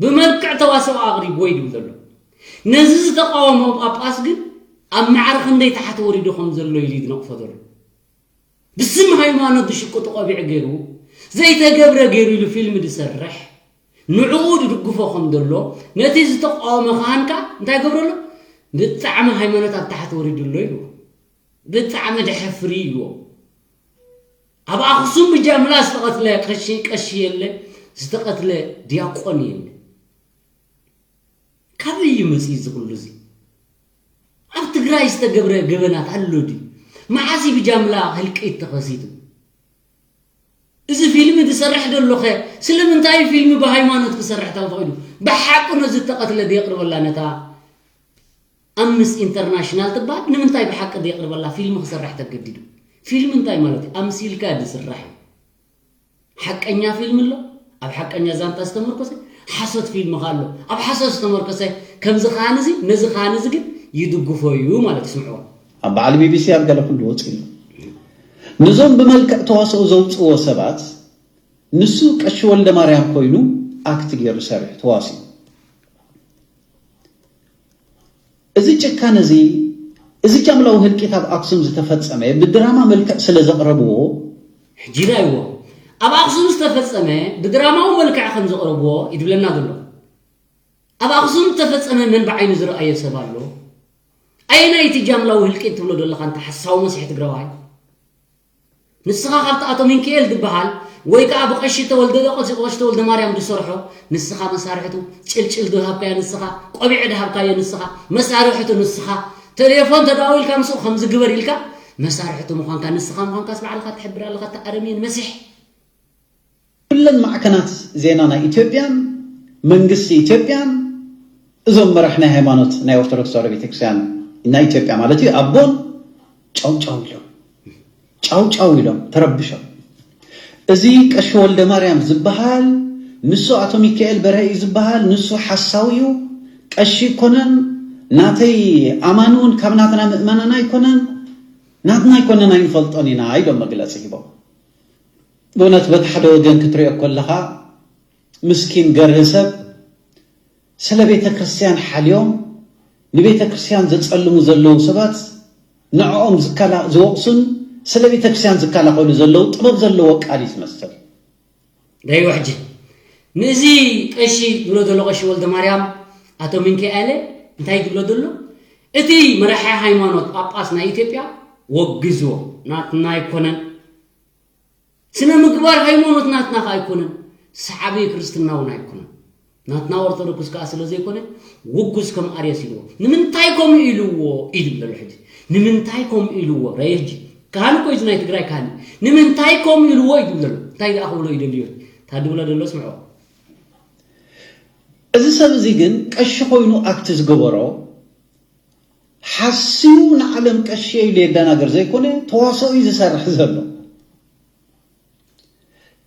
ብመልክዕ ተዋስኦ ኣቕሪብዎ እዩ ዝብል ዘሎ። ነዚ ዝተቓወሞ ጳጳስ ግን ኣብ ማዕረ ክንደይ ታሕቲ ወሪዱ ከም ዘሎ ኢሉ እዩ ዝነቕፎ ዘሎ። ብስም ሃይማኖት ዝሽቅጡ ቆቢዕ ገይሩ ዘይተገብረ ገይሩ ኢሉ ፊልም ዝሰርሕ ንዕኡ ዝድግፎ ከም ዘሎ ነቲ ዝተቃወመ ካህን ከኣ እንታይ ገብረሎ ብጣዕሚ ሃይማኖት ኣብ ታሕቲ ወሪዱ ኣሎ ኢልዎ ብጣዕሚ ደሐፍሪ ኢልዎ ኣብ ኣኽሱም ብጃምላ ዝተቐትለ ቀሺ ቀሺ የለ ዝተቐትለ ዲያቆን የለ ካበይ እዩ መፂኡ እዚ ኩሉ እዚ ኣብ ትግራይ ዝተገብረ ገበናት ኣሎ ድዩ? መዓስ እዩ ብጃምላ ህልቂት ተኸሲቱ? እዚ ፊልሚ ዝሰርሕ ዘሎ ኸ ስለምንታይ እዩ ፊልሚ ብሃይማኖት ክሰርሕ ተፈቒዱ? ብሓቂ ነዚ እተቐትለ ዘየቕርበላ ነታ ኣምነስቲ ኢንተርናሽናል ትበሃል ንምንታይ ብሓቂ ዘየቕርበላ ፊልሚ ክሰርሕ ተገዲዱ? ፊልሚ እንታይ ማለት እዩ? ኣምሲልካ ዝስራሕ እዩ። ሓቀኛ ፊልም ኣሎ ኣብ ሓቀኛ ዛንታ ዝተመርኮሰ ሓሶት ፊልም ከ ኣሎ ኣብ ሓሶት ዝተመርኮሰ ከምዚ ከሃን እዚ ነዚ ከሃን እዚ ግን ይድግፎ እዩ ማለት ይስምዕዎ ኣብ በዓል ቢቢሲ ኣብ ገለ ኩሉ ወፂኡ ኣሎ ነዞም ብመልክዕ ተዋስኦ ዘውፅዎ ሰባት ንሱ ቀሺ ወልደ ማርያም ኮይኑ ኣክት ገይሩ ሰሪሑ ተዋሲኡ እዚ ጭካነ እዚ እዚ ጃምላዊ ህልቂት ኣብ ኣክሱም ዝተፈጸመ ብድራማ መልክዕ ስለ ዘቕረብዎ ሕጂ ራይዎ ኣብ ኣክሱም ዝተፈጸመ ብድራማዊ መልክዕ ከም ዘቕረብዎ ይድብለና ዘሎ ኣብ ኣክሱም ዝተፈጸመ መን ብዓይኑ ዝረኣየ ሰብ ኣሎ ኣየናይ እቲ ጃምላዊ ህልቂት ትብሎ ዘለኻ እንተ ሓሳዊ መሲሒ ትግራዋይ ንስኻ ካብቲ ኣቶ ሚንክኤል ዝበሃል ወይ ከዓ ብቐሺ ተወልደ ዶ ቀሺ ተወልደ ማርያም ዝሰርሖ ንስኻ መሳርሕቱ ጭልጭል ዝሃብካዮ ንስኻ ቆቢዕ ዝሃብካዮ ንስኻ መሳርሕቱ ንስኻ ቴሌፎን ተደዋዊልካ ምስኡ ከምዚ ግበር ኢልካ መሳርሕቱ ምዃንካ ንስኻ ምዃንካስ ባዕልኻ ትሕብር ኣለኻ። እታ ኣረሜን መሲሕ። ኩለን ማዕከናት ዜና ናይ ኢትዮጵያን መንግስቲ ኢትዮጵያን እዞም መራሒ ናይ ሃይማኖት ናይ ኦርቶዶክስ ተዋህዶ ቤተክርስትያን ናይ ኢትዮጵያ ማለት እዩ ኣቦን ጫው ጫው ኢሎም ጫው ጫው ኢሎም ተረብሾም። እዚ ቀሺ ወልደ ማርያም ዝበሃል ንሱ ኣቶ ሚካኤል በርሀ እዩ ዝበሃል። ንሱ ሓሳዊ እዩ። ቀሺ ኣይኮነን። ናተይ ኣማኒ እውን ካብ ናትና ምእመናን ኣይኮነን። ናትና ኣይኮነን ኣይንፈልጦን ኢና ኢሎም መግለፂ ሂቦም። ብእውነት በቲ ሓደ ወገን ክትሪኦ ከለኻ ምስኪን ገርህ ሰብ ስለ ቤተ ክርስቲያን ሓልዮም ንቤተ ክርስቲያን ዘጸልሙ ዘለዉ ሰባት ንዕኦም ዝከላ- ዝወቕሱን ስለ ቤተ ክርስቲያን ዝከላኸሉ ዘለዉ ጥበብ ዘለዎ ቃል እዩ ዝመስል። ዳይዎ ሕጂ ንእዚ ቀሺ ዝብሎ ዘሎ ቀሺ ወልደ ማርያም ኣቶ ሚካኤለ እንታይ ዝብሎ ዘሎ እቲ መራሒ ሃይማኖት ጳጳስ ናይ ኢትዮጵያ ወግዝዎ ናትና ኣይኮነን ስነ ምግባር ሃይማኖት ናትና ከ ኣይኮነን ሰዓቢ ክርስትና እውን ኣይኮነን ናትና ኦርቶዶክስ ከዓ ስለ ዘይኮነ ውጉዝ ከም ኣርየስ ኢልዎ ንምንታይ ከምኡ ኢልዎ ኢድም ዘሎ ሕጂ ንምንታይ ከምኡ ኢልዎ ረየ ሕጂ ካህን እኮ እዚ ናይ ትግራይ ካህን ንምንታይ ከምኡ ኢልዎ ኢድም ዘሎ እንታይ ደኣ ክብሎ ይደልዮ ታድብሎ ደሎ ስምዖ እዚ ሰብ እዚ ግን ቀሺ ኮይኑ ኣክት ዝገበሮ ሓስዩ ንዓለም ቀሺ ኢሉ የደናገር ዘይኮነ ተዋስኦ እዩ ዝሰርሕ ዘሎ።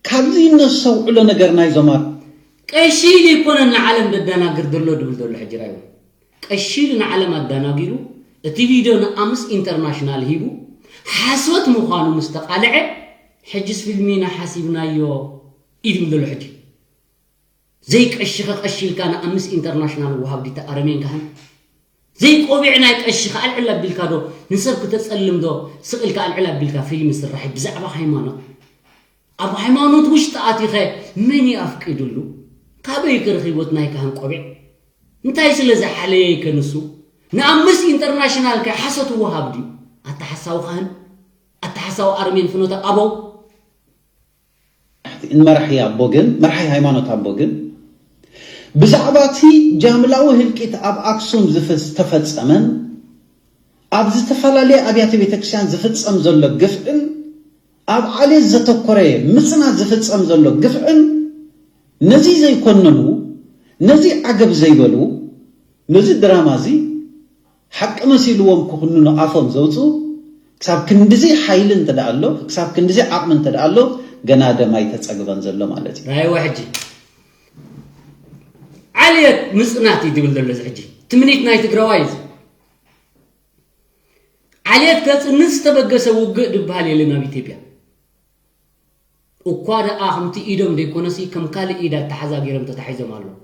ካብዚ ነስተውዕሎ ነገር ናይዞም ኣብ ቀሺ ኢሉ ኣይኮነን ንዓለም ደደናግር ዘሎ ድብል ዘሎ ሕጂ ራይዎ ቀሺ ኢሉ ንዓለም ኣደናጊሩ እቲ ቪድዮ ንኣምስ ኢንተርናሽናል ሂቡ ሓሶት ምዃኑ ምስ ተቃልዐ ሕጅስ ፊልም ኢና ሓሲብናዮ እዩ ድብል ዘሎ ሕጂ ዘይቀሺኸ ቀሺ ኢልካ ንኣምስ ኢንተርናሽናል ወሃብ ዲታ ኣረሜን ካህን ዘይቆቢዕ ናይ ቀሺ ከኣልዕል ኣቢልካ ዶ ንሰብ ክተጸልም ዶ ስቕ ኢልካ ኣልዕል ኣቢልካ ፊልም ስራሕ ብዛዕባ ሃይማኖት ኣብ ሃይማኖት ውሽጢ ኣቲኸ መን ይኣፍቂድሉ ካበይ ክረኺቦት ናይ ካህን ቆቢዕ እንታይ ስለ ዝሓለየ ይከ ንሱ ንኣምስ ኢንተርናሽናል ከ ሓሰት ወሃብ ድዩ ኣታ ሓሳዊ ካህን ኣታ ሓሳዊ ኣርሜን ፍኖተ ኣበው መራሒ ኣቦ ግን መራሒ ሃይማኖት ኣቦ ግን ብዛዕባ እቲ ጃምላዊ ህልቂት ኣብ ኣክሱም ዝተፈጸመን ኣብ ዝተፈላለየ ኣብያተ ቤተክርስትያን ዝፍጸም ዘሎ ግፍዕን ኣብ ዓሌት ዘተኮረ ምጽናት ዝፍጸም ዘሎ ግፍዕን ነዚ ዘይኮነኑ ነዚ ዓገብ ዘይበሉ ነዚ ድራማ እዚ ሓቂ መሲልዎም ክኹንኑ ኣፎም ዘውፅኡ ክሳብ ክንድዚ ሓይሊ እንተ ደኣ ኣሎ ክሳብ ክንድዚ ዓቕሚ እንተ ደኣ ኣሎ ገና ደም ኣይተፀግበን ዘሎ ማለት እዩ። ራይዋ ሕጂ ዓልየት ምፅናት እዩ ድብል ዘሎ እዚ ሕጂ ትምኒት ናይ ትግራዋይ እዚ ዓልየት ከፅንት ዝተበገሰ ውግእ ድበሃል የለን ኣብ ኢትዮጵያ እኳ ደኣ ከምቲ ኢዶም ዘይኮነሲ ከም ካልእ ኢድ ኣተሓዛ ገይሮም ተታሒዞም ኣለዉ።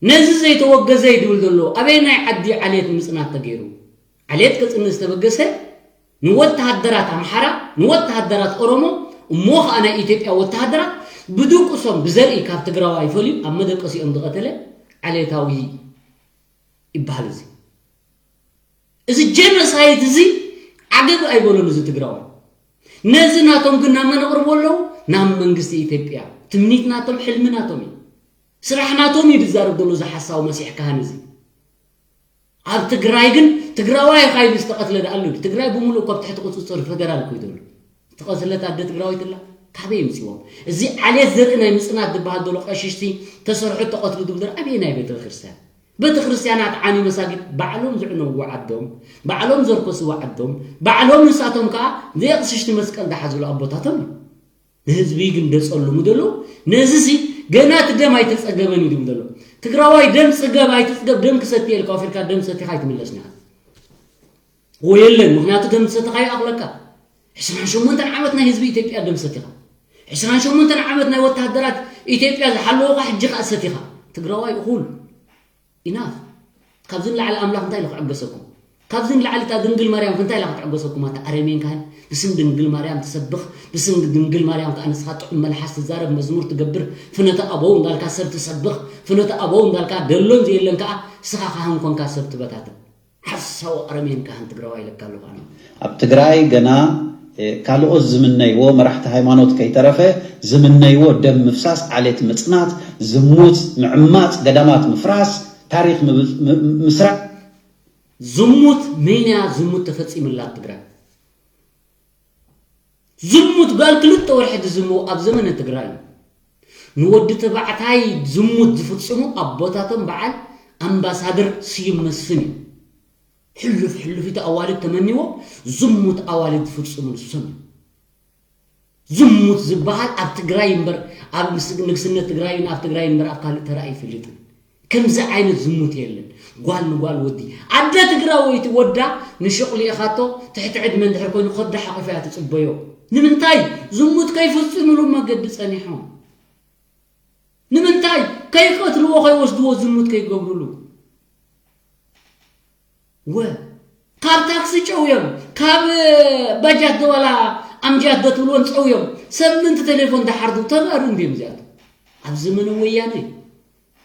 ነዚ ዘይተወገዘ እዩ ድብል ዘሎ ኣበየናይ ዓዲ ዓሌት ምፅናት ተገይሩ? ዓሌት ከፅንት ዝተበገሰ ንወተሃደራት ኣምሓራ ንወተሃደራት ኦሮሞ እሞ ከዓ ናይ ኢትዮጵያ ወተሃደራት ብድቁሶም ብዘርኢ ካብ ትግራዋይ ፈልዩ ኣብ መደቀሲኦም ዝቐተለ ዓሌታዊ ይበሃል እዚ እዚ ጀኖሳይድ እዚ ዓገብ ኣይበሎን እዚ ትግራዋይ ነዚ ናቶም ግን ናብ መን ኣቕርቦ ኣለዉ ናብ መንግስቲ ኢትዮጵያ ትምኒት ናቶም ሕልሚ ናቶም እዩ ስራሕ ናቶም እዩ ዝዛረብ ዘሎ እዚ ሓሳዊ መሲሕ ካህን እዚ ኣብ ትግራይ ግን ትግራዋይ ኻይሉ ዝተቐትለ ደኣ ኣሎ ትግራይ ብምሉእ ካብ ትሕቲ ቁፅፅር ፈደራል እኮ እዩ ዘሎ ዝተቐትለት ኣደ ትግራወይቲ ኣላ ካበይ ይምፅዎም እዚ ዓሌት ዘርኢ ናይ ምፅናት ዝበሃል ዘሎ ቀሽሽቲ ተሰርሑ ተቐትሉ ድብል ዘሎ ኣበየናይ ቤተ ክርስቲያን ቤተ ክርስቲያናት ዓንዩ መሳጊድ ባዕሎም ዝዕነውዎ ዓዶም፣ ባዕሎም ዘርከስዎ ዓዶም፣ ባዕሎም ንሳቶም ከዓ ዘየቕስሽቲ መስቀል ዝሓዝሉ ኣቦታቶም እዮም። ንህዝቢ ግን ደፀልሙ ዘለዉ ነዚ ሲ ገና እቲ ደም ኣይተፀገበን እዩ ዝብል ዘሎ። ትግራዋይ ደም ፅገብ ኣይትፅገብ ደም ክሰቲ ኢልካ ወፊርካ ደም ሰቲኻ ኣይትምለስን ኢኻ። ወይ የለን ምኽንያቱ ደም ዝሰተኻ ይኣኽለካ። ዕስራን ሸሞንተን ዓመት ናይ ህዝቢ ኢትዮጵያ ደም ሰቲኻ። ዕስራን ሸሞንተን ዓመት ናይ ወታሃደራት ኢትዮጵያ ዝሓለዉኻ ሕጂ ከዓ ሰቲኻ። ትግራዋይ እኹል። ኢናፍ ካብዚ ንላዕሊ ኣምላኽ እንታይ ኢሉ ክዕገሰኩም? ካብዚ ንላዕሊ እታ ድንግል ማርያም እንታይ ኢላ ክትዕገሰኩም? ኣታ ኣረሜን ካህን ብስም ድንግል ማርያም ትሰብኽ ብስም ድንግል ማርያም ከዓ ንስኻ ጥዑም መልሓስ ትዛረብ መዝሙር ትገብር ፍኖተ ኣበው እንዳልካ ሰብ ትሰብኽ ፍኖተ ኣበው እንዳልካ ደሎን ዘየለን ከዓ ንስኻ ካህን ኮንካ ሰብ ትበታትን ሓሳዊ ኣረሜን ካህን ትግራዋይ ኢለካ ኣለኹ ኣነ። ኣብ ትግራይ ገና ካልኦት ዝምነይዎ መራሕቲ ሃይማኖት ከይተረፈ ዝምነይዎ ደም ምፍሳስ፣ ዓሌት ምፅናት፣ ዝሙት፣ ምዕማፅ፣ ገዳማት ምፍራስ፣ ታሪኽ ምስራቕ፣ ዝሙት መይንያ ዝሙት ተፈጺምላ ኣብ ትግራይ? ዝሙት ጓል ክልተ ወርሒ ዝዝምው ኣብ ዘመነ ትግራይ እዩ። ንወዲ ተባዕታይ ዝሙት ዝፍጽሙ ኣቦታቶም በዓል ኣምባሳደር ስዩም መስፍን እዩ። ሕሉፍ ሕሉፊት ኣዋልድ ተመኒዎ ዝሙት ኣዋልድ ዝፍጽሙ ንሶም እዮም። ዝሙት ዝበሃል ኣብ ትግራይ እምበር፣ ኣብ ምስ- ንግስነት ትግራይን ኣብ ትግራይ እምበር ኣብ ካልእ ተራእዩ ይፈልጥን። ከምዚ ዓይነት ዝሙት የለን። ጓል ንጓል ወዲ፣ ኣደ ትግራወይቲ ወዳ ንሽቕ ልኢኻቶ ትሕቲ ዕድመ እንድሕር ኮይኑ ከብዳ ሓቑፋ እያ ትጽበዮ። ንምንታይ? ዝሙት ከይፍጽምሉ መገዲ ጸኒሖም። ንምንታይ? ከይቀትልዎ ከይወስድዎ ዝሙት ከይገብርሉ። ወ ካብ ታክሲ ጨውዮም፣ ካብ ባጃት ደዋላ ኣምጃት ዶ ትብልዎን ጸውዮም ሰብ ምንቲ ቴሌፎን ደሓርዱ ተጋሩ እንድዮም እዚኣቶም። ኣብ ዘመነ ወያነ፣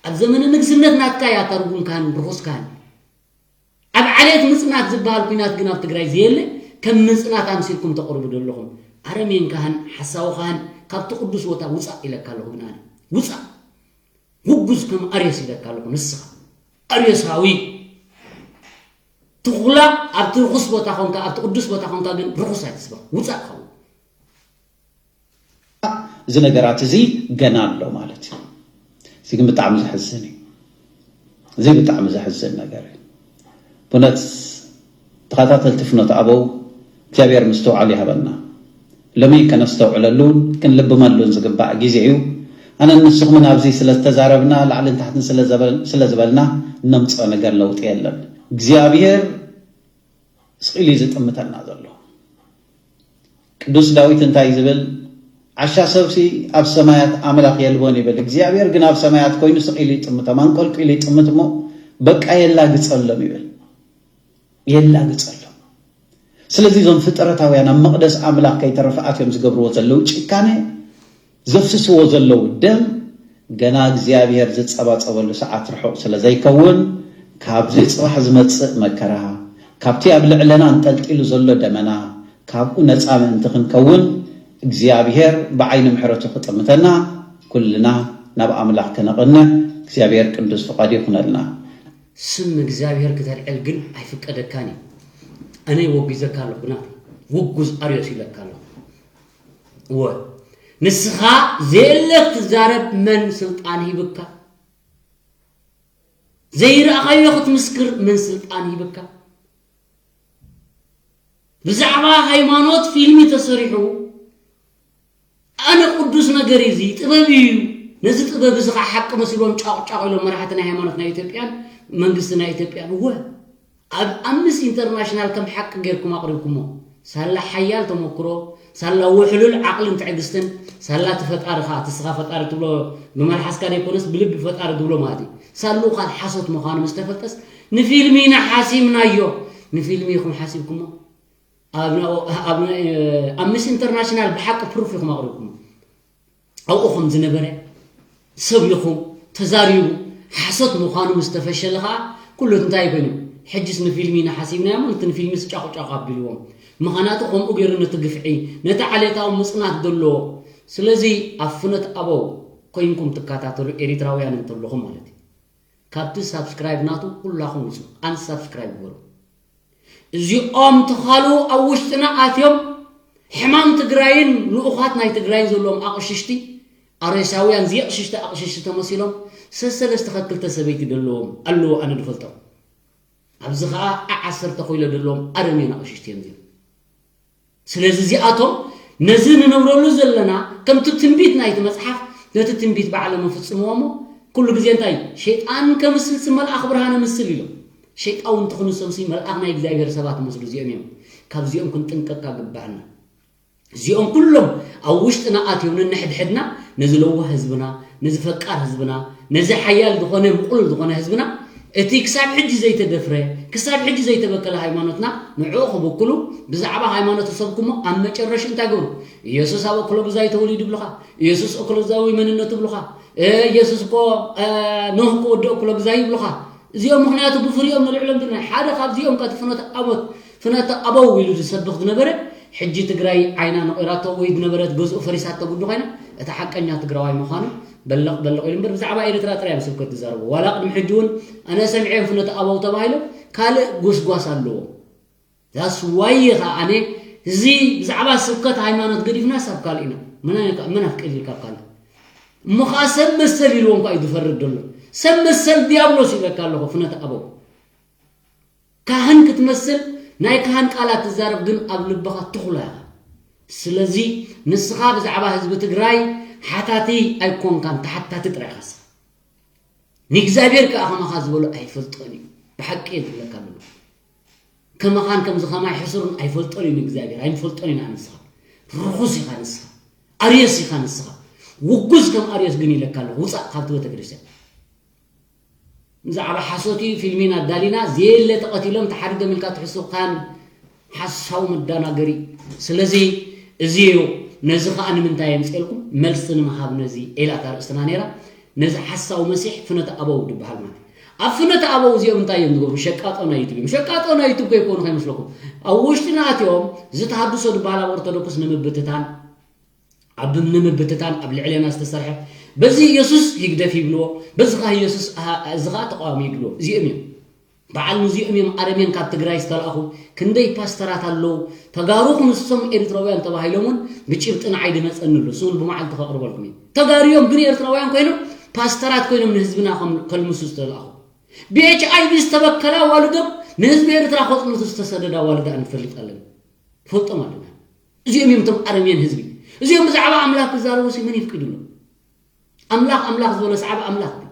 ኣብ ዘመነ ንግስነት ናትካ እያ እታ ርጉም ካህን ርኹስ ካህን። ኣብ ዓሌት ምጽናት ዝበሃል ኲናት ግን ኣብ ትግራይ ዘየለ ከም ምጽናት ኣምሲልኩም ተቕርቡ ዘለኹም ኣረሜን ካህን ሓሳዊ ካህን ካብቲ ቅዱስ ቦታ ውጻእ ኢለካ ኣለኹ ግን ኣነ ውጻእ። ውጉዝ ከም ኣርዮስ ኢለካ ኣለኹ ንስኻ ኣርዮሳዊ ትኹላ ኣብቲ ርኹስ ቦታ ኾንካ ኣብቲ ቅዱስ ቦታ ኾንካ ግን ርኹስ ኣይትስበኽ ውጻእ ኸውን። እዚ ነገራት እዚ ገና ኣሎ ማለት እዩ። እዚ ግን ብጣዕሚ ዘሕዝን እዩ። እዚ ብጣዕሚ ዘሕዝን ነገር እዩ። ብእውነት ተኸታተልቲ ፍኖት ኣበው እግዚኣብሔር ምስትውዓል ይሃበና። ሎሚ ከነስተውዕለሉን ክንልብመሉን ዝግባእ ግዜ እዩ። ኣነን ንስኹምን ኣብዚ ስለ ዝተዛረብና ላዕልን ታሕትን ስለ ዝበል- ስለ ዝበልና እነምፅኦ ነገር ለውጢ የለን። እግዚኣብሔር ስቕ ኢሉ እዩ ዝጥምተና ዘሎ። ቅዱስ ዳዊት እንታይ ዝብል? ዓሻ ሰብሲ ኣብ ሰማያት ኣምላኽ የልቦን ይብል፣ እግዚኣብሔር ግን ኣብ ሰማያት ኮይኑ ስቕ ኢሉ ይጥምቶም፣ ኣንቆልቂሉ ይጥምት እሞ በቃ የላግጸሎም ይብል። የላግጸሎም። ስለዚ እዞም ፍጥረታውያን ኣብ መቕደስ ኣምላኽ ከይተረፈ ኣትዮም ዝገብርዎ ዘለዉ ጭካነ ዘፍስስዎ ዘለዉ ደም ገና እግዚኣብሔር ዝጸባጸበሉ ሰዓት ርሑቕ ስለ ዘይከውን፣ ካብዚ ጽባሕ ዝመጽእ መከራ፣ ካብቲ ኣብ ልዕለና ኣንጠልጢሉ ዘሎ ደመና፣ ካብኡ ነጻ ምእንቲ ክንከውን፣ እግዚኣብሔር ብዓይኒ ምሕረቱ ክጥምተና፣ ኩልና ናብ ኣምላኽ ክነቕንዕ እግዚኣብሔር ቅዱስ ፍቓዱ ይኹነልና። ስም እግዚኣብሔር ክተልዕል ግን ኣይፍቀደካን እዩ። ኣነ ወጊዘካ ኣለኹ ናተይ ውጉዝ ኣርዮስ ኢለካ ኣለኹ። እወ ንስኻ ዘየለ ክትዛረብ መን ስልጣን ሂብካ? ዘይረኣኻዮ ክትምስክር መን ስልጣን ሂብካ? ብዛዕባ ሃይማኖት ፊልሚ ተሰሪሑ ኣነ ቅዱስ ነገር እዩ እዚ ጥበብ እዩ። ነዚ ጥበብ እዚ ከዓ ሓቂ መሲሎም ጫቑጫቑ ኢሎም መራሕቲ ናይ ሃይማኖት ናይ ኢትዮጵያን መንግስቲ ናይ ኢትዮጵያን እወ ኣብ ኣምነስቲ ኢንተርናሽናል ከም ሓቂ ጌርኩም ኣቕሪብኩሞ። ሳላ ሓያል ተመክሮ፣ ሳላ ውሕሉል ዓቕልን ትዕግስትን፣ ሳላ እቲ ፈጣሪ ከዓ እቲ ስኻ ፈጣሪ ትብሎ ብመልሓስካ ዘይኮነስ ብልቢ ፈጣሪ ትብሎ ማለት እዩ። ሳሉ ካብ ሓሶት ምዃኑ ምስ ተፈልጠስ ንፊልሚ ኢና ሓሲብናዮ። ንፊልሚ ኢኹም ሓሲብኩሞ። ኣብ ኣምነስቲ ኢንተርናሽናል ብሓቂ ፕሩፍ ኢኹም ኣቕሪብኩሞ። ኣብኡ ከም ዝነበረ ሰብ ይኹን ተዛሪቡ ሓሶት ምዃኑ ምስ ተፈሸለ ከዓ ኩሉ እንታይ ኮይኑ ሕጅስ ንፊልሚ ኢና ሓሲብናዮ እሞ ነቲ ንፊልሚ ስጫቑጫቑ ኣቢልዎም ምኽንያቱ ከምኡ ገይሩ ነቲ ግፍዒ ነቲ ዓሌታዊ ምፅናት ዘለዎ ስለዚ ኣብ ፍኖት ኣበው ኮይንኩም ትከታተሉ ኤሪትራውያን እንተለኹም ማለት እዩ ካብቲ ሳብስክራይብ ናቱ ኩላኹም ውፁ ኣንሳብስክራይብ ግበሩ እዚኦም ተኻሉ ኣብ ውሽጥና ኣትዮም ሕማም ትግራይን ልኡኻት ናይ ትግራይን ዘለዎም ኣቕሽሽቲ ኣሬሳውያን ዝየቕሽሽቲ ኣቕሽሽቲ ተመሲሎም ሰሰለስተ ከክልተ ሰበይቲ ደለዎም ኣለዎ ኣነ ድፈልጦም ኣብዚ ኸዓ ዓሰርተ ኮይሎ ደለዎም ኣረሜን ኣቕሽሽቲ እዮም እዚኦም ስለዚ እዚኣቶም ነዚ ንነብረሉ ዘለና ከምቲ ትንቢት ናይቲ መፅሓፍ ነቲ ትንቢት ባዕሎም ይፍፅምዎ እሞ ኩሉ ግዜ እንታይ ሸይጣን ከምስልሲ መልኣኽ ብርሃን ምስል ኢሎም ሸይጣውንቲ ክንሶምሲ መልኣኽ ናይ እግዚኣብሔር ሰባት መስሉ እዚኦም እዮም ካብዚኦም ክንጥንቀቅ ግባእና እዚኦም ኩሎም ኣብ ውሽጥና ኣትዮም ነንሕድሕድና ነዚ ለዋህ ህዝብና ነዚ ፈቃር ህዝብና ነዚ ሓያል ዝኾነ ምቁሉል ዝኾነ ህዝብና እቲ ክሳብ ሕጂ ዘይተደፍረ ክሳብ ሕጂ ዘይተበከለ ሃይማኖትና ንዕኡ ክብክሉ ብዛዕባ ሃይማኖት ዝሰብኩሞ ኣብ መጨረሽ እንታይ ገብሩ ኢየሱስ ኣብ እክሎ ግዛይ ተወሊዱ ብልኻ ኢየሱስ እክሎ ግዛዊ መንነቱ ብልኻ ኢየሱስ እኮ ኖህ ክወዲ እክሎ ግዛይ ይብልኻ እዚኦም ምኽንያቱ ብፍሪኦም ንልዕሎም ድና ሓደ ካብዚኦም ከቲ ፍኖተ ኣቦት ፍኖተ ኣበው ኢሉ ዝሰብኽ ዝነበረ ሕጂ ትግራይ ዓይና ነቒራቶ ወይ ዝነበረት ገዝኡ ፈሪሳቶ ጉዱ ኮይና እቲ ሓቀኛ ትግራዋይ ምዃኑ በለቕ በለቕ ኢሉ እምበር ብዛዕባ ኤርትራ ጥራይ እዮም ስብከት ዝዛረቡ። ዋላ ቅድሚ ሕጂ እውን ኣነ ሰሚዐ ፍኖተ ኣበው ተባሂሎም ካልእ ጎስጓስ ኣለዎም። That's why ኸዓ ኣነ እዚ ብዛዕባ ስብከት ሃይማኖት ገዲፍና ሳብ ካልእ ኢና። መን ኣፍቂድ ኢልካ ካብ ካልእ? እሞ ኸዓ ሰብ መሰል ኢልዎም ከኣ እዩ ዝፈርድ ዘሎ። ሰብ መሰል ዲያብሎስ ይብለካ ኣለኹ ፍኖተ ኣበው። ካህን ክትመስል ናይ ካህን ቃላት ትዛረብ ግን ኣብ ልብኻ ትኹላ ኢኻ። ስለዚ ንስኻ ብዛዕባ ህዝቢ ትግራይ ሓታቲ ኣይኮንካን፣ ተሓታቲ ጥራይ ኢኻ ንስኻ። ንእግዚኣብሔር ከኣ ከማኻ ዝበሎ ኣይፈልጦን እዩ። ብሓቂ እየ ዝብለካ ኣለኹ። ከማኻን ከምዚ ከማይ ሕሱርን ኣይፈልጦን እዩ ንእግዚኣብሔር፣ ኣይንፈልጦን ኢና ንስኻ። ርኹስ ኢኻ ንስኻ። ኣርዮስ ኢኻ ንስኻ። ውጉዝ ከም ኣርዮስ ግን ኢለካ ኣለኹ። ውጻእ ካብቲ ቤተክርስትያን። ብዛዕባ ሓሶት እዩ፣ ፊልሚን ኣዳሊና፣ ዘየለ ተቐቲሎም ተሓሪዶም ኢልካ ትሕስብ ካን ሓሳዊ መዳናገሪ። ስለዚ እዚ እዩ። ነዚ ኸኣ ንምንታይ የምጽኤልኩም? መልሲ ንምሃብ ነዚ ኤላታ ርእስትና ነይራ። ነዚ ሓሳዊ መሲሕ ፍኖተ ኣበው ዝበሃል ማለት። ኣብ ፍኖተ ኣበው እዚኦም እንታይ እዮም ዝገብሩ? ሸቃጦ ናይ ዩቱብ እዮም። ሸቃጦ ናይ ዩቱብ ከይኮኑ ከይመስለኩም። ኣብ ውሽጥና ኣትዮም ዝተሃድሶ ዝበሃል ኣብ ኦርቶዶክስ ንምብትታን፣ ኣብ ንምብትታን ኣብ ልዕሌና ዝተሰርሐ፣ በዚ ኢየሱስ ይግደፍ ይብልዎ፣ በዚ ኸዓ ኢየሱስ ኣሃ-፣ እዚ ኸዓ ተቃዋሚ ይብልዎ። እዚኦም እዮም። በዓል ንዚኦም እዮም ኣረሜን ካብ ትግራይ ዝተላእኹ። ክንደይ ፓስተራት ኣለዉ። ተጋሩ ክንሶም ኤርትራውያን ተባሂሎም እውን ብጭብጢ ንዓይ ድመጸኒ ኣሎ። እሱ እውን ብመዓልቲ ከቕርበልኩም እዩ። ተጋሩ እዮም ግን ኤርትራውያን ኮይኖም ፓስተራት ኮይኖም ንህዝብና ከም-፣ ከልምሱ ዝተላእኹ። ብ ኤች ኣይ ቪ ዝተበከላ ዋልዶም ንህዝቢ ኤርትራ ከጽንቱ ዝተሰደዳ ዋልዳ እንፈልጥ ኣለና። ፈልጦም ኣለና። እዚኦም እዮም እቶም ኣረሜን ህዝቢ። እዚኦም ብዛዕባ ኣምላኽ ክዛረቡ ሲ መን ይፍቅድሎም? ኣምላኽ ኣምላኽ ዝበለ ሰዓብ ኣምላኽ ድዩ?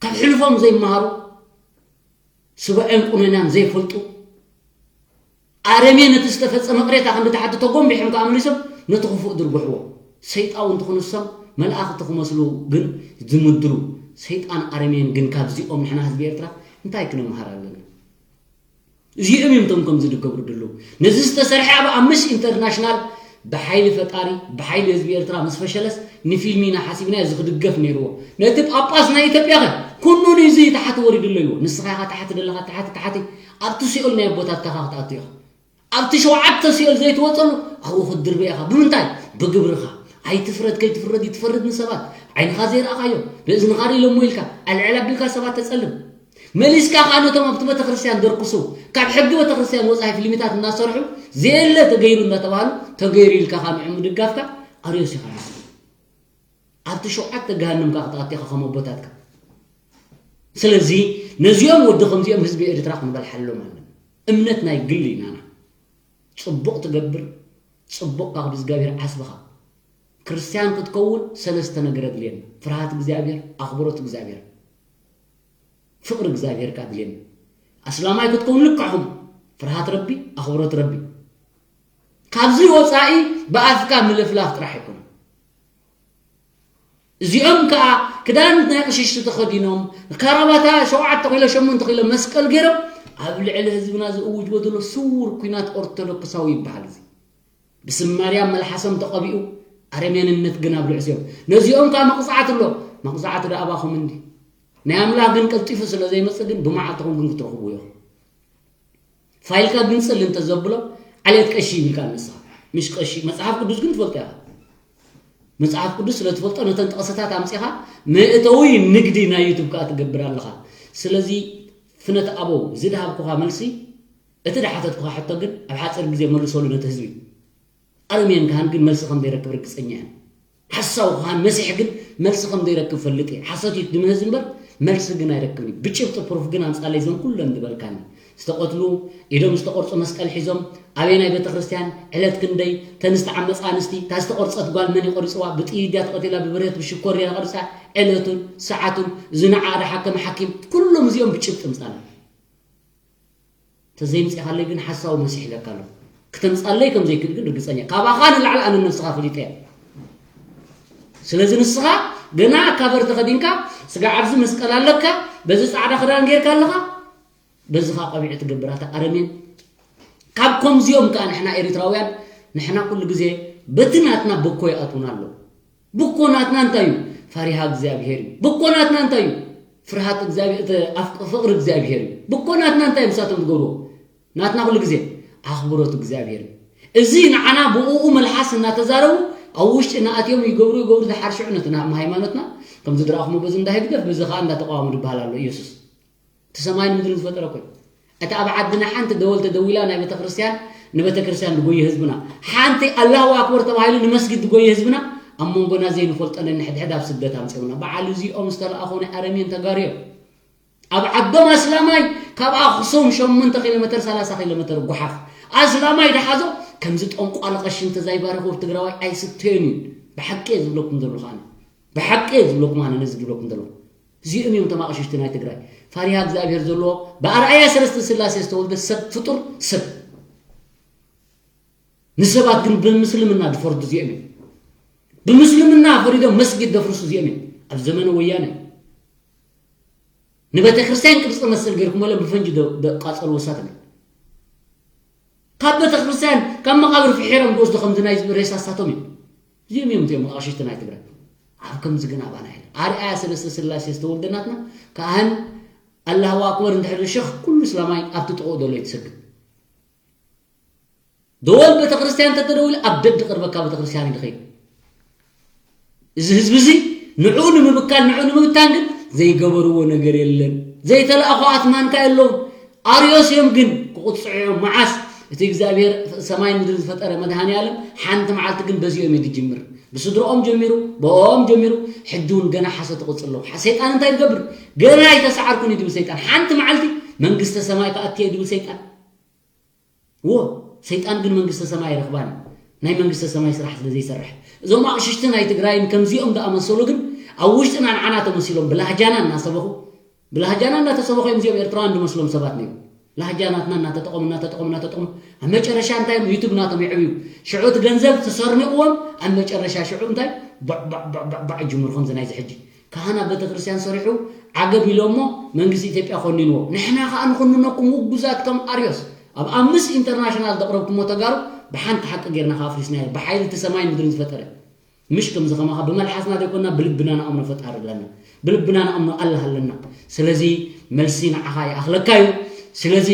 ካብ ሕልፎም ዘይመሃሩ፣ ስጋኤን ቁነናን ዘይፈልጡ፣ ኣረሜን ነቲ ዝተፈጸመ ቅሬታ ክንዲ ተሓቲ ተጎንቢሖም ከኣ መሊሶም ነቲ ክፉእ ድርጉሕዎ። ሰይጣውንቲ ክንሶም መላእኽቲ ክመስሉ ግን ዝምድሩ። ሰይጣን ኣረሜን ግን ካብዚኦም ንሕና ህዝቢ ኤርትራ እንታይ ክንመሃር ኣለና? እዚኦም እዮም እቶም ከምዚ ዝገብሩ ዘለዉ። ነዚ ዝተሰርሐ ኣብ ኣምሽ ኢንተርናሽናል ብሓይሊ ፈጣሪ፣ ብሓይሊ ህዝቢ ኤርትራ ምስ ፈሸለስ ንፊልሚና ሓሲብና እዚ ክድገፍ ነይርዎ። ነቲ ጳጳስ ናይ ኢትዮጵያ ኸ ኩኑን እዚ ታሕቲ ወሪዱ ኣሎ ይዎ። ንስኻ ኢኻ ታሕቲ ዘለኻ፣ ታሕቲ፣ ታሕቲ። ኣብቲ ሲኦል ናይ ኣቦታትካ ክትኣቱ ኢኻ። ኣብቲ ሸውዓተ ሲኦል ዘይትወጸሉ ኣብኡ ክትድርበ ኢኻ። ብምንታይ? ብግብርኻ። ኣይትፍረድ፣ ከይትፍረድ ይትፈርድ ንሰባት። ዓይንኻ ዘይረኣኻዮ፣ ብእዝንኻ ርኢሎሞ ኢልካ፣ ኣልዕል ኣቢልካ ሰባት ተጸልም። መሊስካ ኸኣ ነቶም ኣብቲ ቤተክርስትያን ደርክሱ፣ ካብ ሕጊ ቤተክርስትያን ወጻኢ ፊልሚታት እናሰርሑ፣ ዘየለ ተገይሩ እንዳተባህሉ፣ ተገይሩ ኢልካ ኸኣ ንዕም ምድጋፍካ ኣርዮስ ኢኻ ንስኻ። ኣብቲ ሸውዓተ ገሃነም ከኣ ክትኣቱ ኢኻ ከም ኣቦታትካ። ስለዚ ነዚኦም ወዲ ከምዚኦም ህዝቢ ኤርትራ ክንበልሓሎም ኣለና። እምነት ናይ ግሊ ኢና። ጽቡቕ ትገብር፣ ጽቡቕ ካብ እግዚኣብሔር ዓስብኻ። ክርስትያን ክትከውን ሰለስተ ነገር ኣድልየና። ፍርሃት እግዚኣብሔር፣ ኣኽብሮት እግዚኣብሔር፣ ፍቕሪ እግዚኣብሔር ከኣ ኣድልየና። ኣስላማይ ክትከውን ልክዕኹም፣ ፍርሃት ረቢ፣ ኣኽብሮት ረቢ። ካብዚ ወጻኢ ብኣፍካ ምልፍላፍ ጥራሕ ኣይኮነን። እዚኦም ከኣ ክዳን ናይ ቅሽሽቲ ተኸዲኖም፣ ካራባታ ሸውዓተ ኪሎ፣ ሸሞንተ ኪሎ መስቀል ገይሮም ኣብ ልዕሊ ህዝብና ዝእውጅዎ ዘሎ ስውር ኲናት ኦርቶዶክሳዊ ይበሃል። እዚ ብስም ማርያም መልሓሶም ተቐቢኡ፣ ኣረሜንነት ግን ኣብ ልዕሲኦም። ነዚኦም ከኣ መቕጻዕቲ ኣሎ። መቕጻዕቲ ደኣ ኣባኹም እንዲ። ናይ ኣምላኽ ግን ቀልጢፉ ስለ ዘይመጽእ ግን ብመዓልትኹም ግን ክትረኽብዎ ኢኹም። ፋይልካ ግንጽል እንተዘብሎ ዓሌት ቀሺ ይብልካ ንስኻ። ምሽ ቀሺ፣ መጽሓፍ ቅዱስ ግን ትፈልጦ ኢኻ። መጽሓፍ ቅዱስ ስለ ትፈልጦ ነተን ጥቕስታት ኣምጺኻ መእተዊ ንግዲ ናይ ዩቱብ ከኣ ትገብር ኣለኻ። ስለዚ ፍኖተ ኣበው፣ እዚ ድሃብኩኻ መልሲ፣ እቲ ድሓተትኩኻ ሕቶ ግን ኣብ ሓጺር ግዜ መልሰሉ ነቲ ህዝቢ። ኣረሜን ካህን ግን መልሲ ከም ዘይረክብ ርግጸኛ እየ። ሓሳዊ ካህን መሲሕ ግን መልሲ ከም ዘይረክብ ፈልጥ እየ። ሓሶት እዩ ድምህዝ እምበር መልሲ ግን ኣይረክብን እዩ። ብጭብጢ ፕሩፍ ግን ኣምጻለይ እዞም ኩለን ዝበልካኒ። ዝተቐትሉ፣ ኢዶም ዝተቖርጹ መስቀል ሒዞም፣ ኣበየናይ ቤተክርስትያን፣ ዕለት ክንደይ፣ ተን ዝተዓመጻ ኣንስቲ፣ እታ ዝተቖርጸት ጓል መን እዩ ቆሪጽዋ፣ ብጥይት ድያ ተቐቲላ፣ ብብረት፣ ብሽኮር ድያ ተቐሪጻ፣ ዕለቱን ሰዓቱን፣ እዚ ንዓ ዝሓከመ ሓኪም፣ ኩሎም እዚኦም ብጭብጢ ምጻና። ተዘይምጽኻለይ ግን ሓሳዊ መሲሕ ኢለካ ኣለኹ። ክተምጻለይ ከም ዘይክእል ግን ርግጸኛ። ካባኻ ንላዕሊ ኣነ ነብስኻ ፈሊጠ እየ። ስለዚ ንስኻ ገና ካቨር ተኸዲንካ፣ ስጋ ኣብዚ መስቀል ኣለካ፣ በዚ ጻዕዳ ክዳን ጌርካ ኣለኻ፣ በዚ ኸኣ ቆቢዕ ትገብር ኣታ ኣረሜን። ካብ ከምዚኦም ከኣ ንሕና ኤሪትራውያን፣ ንሕና ኩሉ ግዜ በቲ ናትና በኮ ይኣትዉና ኣለዉ። ብኮ ናትና እንታይ እዩ? ፈሪሃ እግዚኣብሄር እዩ። ብኮ ናትና እንታይ እዩ? ፍርሃት እግዚኣብሄር፣ እቲ ኣፍቅ-፣ ፍቕሪ እግዚኣብሄር እዩ። ብኮ ናትና እንታይ እዩ ምሳቶም ዝገብርዎ? ናትና ኩሉ ግዜ ኣኽብሮት እግዚኣብሄር እዩ። እዚ ንዓና ብእኡ መልሓስ እናተዛረቡ ኣብ ውሽጢ ናኣትዮም ይገብሩ ይገብሩ ዝሓርሽዑ ነትና ሃይማኖትና ከምዚ ድረኣኹሞ በዚ እንዳ ህግደፍ በዚ ከዓ እንዳ ተቃዋሙ ዝበሃል ኣሎ ኢየሱስ። እቲ ሰማይን ምድርን ዝፈጠረ እኮ እዩ። እቲ ኣብ ዓድና ሓንቲ ደወል ተደዊላ ናይ ቤተክርስትያን ንቤተክርስትያን ዝጎየ ህዝብና፣ ሓንቲ ኣላሁ ኣክበር ተባሂሉ ንመስጊድ ዝጎየ ህዝብና ኣብ መንጎና ዘይንፈልጦ ነንሕድሕድ ኣብ ስደት ኣምፅኡና። በዓል እዚኦም ዝተለኣኹ ናይ ኣረሜን ተጋሩ እዮም። ኣብ ዓዶም ኣስላማይ ካብ ኣክሱም ሸሞንተ ኪሎ ሜትር ሰላሳ ኪሎ ሜትር ጓሓፍ ኣስላማይ ደሓዞ ከምዚ ጠንቋል ቀሺ እንተዛይባረኹ ትግራዋይ ኣይስተዮን እዩ። ብሓቂ እየ ዝብለኩም ዘለኹ ኣነ። ብሓቂ እየ ዝብለኩም ኣነ ነዚ ዝብለኩም ዘለኹ። እዚኦም እዮም ተማቕሽሽቲ ናይ ትግራይ። ፈሪሃ እግዚኣብሔር ዘለዎ ብኣርኣያ ሰለስተ ስላሴ ዝተወልደ ሰብ ፍጡር ሰብ። ንሰባት ግን ብምስልምና ዝፈርዱ እዚኦም እዮም። ብምስልምና ፈሪዶም መስጊድ ዘፍርሱ እዚኦም እዮም። ኣብ ዘመነ ወያነ ንቤተ ክርስቲያን ቅርፂ መስል ገይርኩመሎም ብፈንጂ ደ- ደቃፀሉ ወሳት እዮም። ካብ ቤተ ክርስቲያን ካብ መቃብር ፍሒሮም ዝወስዱ ከምዚ ናይ ሬሳሳቶም እዮም። እዚኦም እዮም እዚኦም ኣቕሽሽቲ ናይ ትግራይ። ኣብ ከምዚ ግን ኣባና የለን። ኣርኣያ ሰለስተ ስላሴ ዝተወልደ ናትና ካህን ኣላሁ ኣክበር እንድሕር ሸኽ ኩሉ እስላማይ ኣብቲ ጥቕኡ ዘሎ ይትሰግድ። ደወል ቤተክርስትያን እንተተደዊሉ ኣብ ደድ ቅርበካ ቤተክርስትያን እዩ ዝኸይድ። እዚ ህዝቢ እዚ ንዕኡ ንምብካል ንዕኡ ንምብታን ግን ዘይገበርዎ ነገር የለን። ዘይተለኣኹ ኣትማንካ የለውን። ኣርዮስ እዮም ግን ክቕፅዑ እዮም። መዓስ እቲ እግዚኣብሔር ሰማይ ምድሪ ዝፈጠረ መድሃኒ ዓለም ሓንቲ መዓልቲ ግን በዚኦም እዩ ዝጅምር። ብስድሮኦም ጀሚሩ ብኦም ጀሚሩ ሕጂ እውን ገና ሓሰት ይቕፅል ኣለዉ። ሰይጣን እንታይ ዝገብር ገና ኣይተሰዓርኩን እዩ ዝብል ሰይጣን። ሓንቲ መዓልቲ መንግስተ ሰማይ ክኣትየ ዝብል ሰይጣን እዎ ሰይጣን ግን መንግስተ ሰማይ ኣይረኽባን እዩ። ናይ መንግስተ ሰማይ ስራሕ ስለ ዘይሰርሕ እዞም ኣቕሽሽቲ ናይ ትግራይን ከምዚኦም ዝኣመሰሉ ግን ኣብ ውሽጥና ንዓና ተመሲሎም ብላህጃና እናሰበኹ ብላህጃና እናተሰበኹ እዮም እዚኦም ኤርትራውያን ዝመስሎም ሰባት ነይሩ። ላህጃ ናትና እናተጠቐሙ እናተጠቐሙ እናተጠቐሙ ኣብ መጨረሻ እንታይ እዮም ዩቱብ ናቶም የዕብዩ። ሽዑ እቲ ገንዘብ ተሰርኒቕዎም ኣብ መጨረሻ ሽዑ እንታይ ባዕ ባዕ ባዕ ባዕ ባዕ ይጅምሩ ከምዚ ናይዚ ሕጂ ካህን ኣብ ቤተክርስትያን ሰሪሑ ዓገብ ኢሎሞ መንግስቲ ኢትዮጵያ ኮኒንዎ። ንሕና ከዓ ንኹንነኩም ውጉዛት ከም ኣርዮስ ኣብ ኣምስ ኢንተርናሽናል ዘቕረብኩሞ ተጋሩ ብሓንቲ ሓቂ ጌርና ከኣፍሪስና ብሓይሊ እቲ ሰማይ ምድርን ዝፈጠረ ምሽ ከምዚ ከማኻ ብመልሓስና ዘይኮንና ብልብና ንኣምኖ ፈጣሪ ኣለና። ብልብና ንኣምኖ ኣላህ ኣለና። ስለዚ መልሲ ንዓኻ ይኣኽለካ እዩ። ስለዚ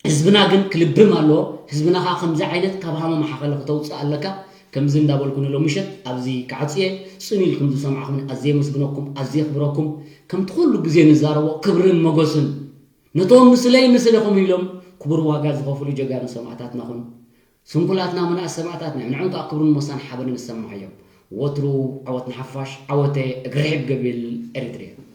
ህዝብና ግን ክልብም ኣለዎ። ህዝብና ከዓ ከምዚ ዓይነት ካብ ሃመማ ሓኸለ ክተውፅእ ኣለካ። ከምዚ እንዳበልኩ ንሎምሸት ኣብዚ ክዓፅየ ፅን ኢልኩም ዝሰማዕኹም ኣዝየ የመስግነኩም ኣዝየ የኽብረኩም። ከምቲ ኩሉ ግዜ ንዛረቦ ክብርን መጎስን ነቶም ንስለይ ንስለኹም ኢሎም ክቡር ዋጋ ዝኸፍሉ ጀጋኑ ሰማእታትና ኹን ስንኩላትና ምንኣስ ሰማእታትና እዮም ንዕም ከዓ ክብርን ሞሳን ሓበንን ዝሰማዓዮም። ወትሩ ዓወት ንሓፋሽ ዓወተ እግርሕብ ገቢል ኤሪትርያ።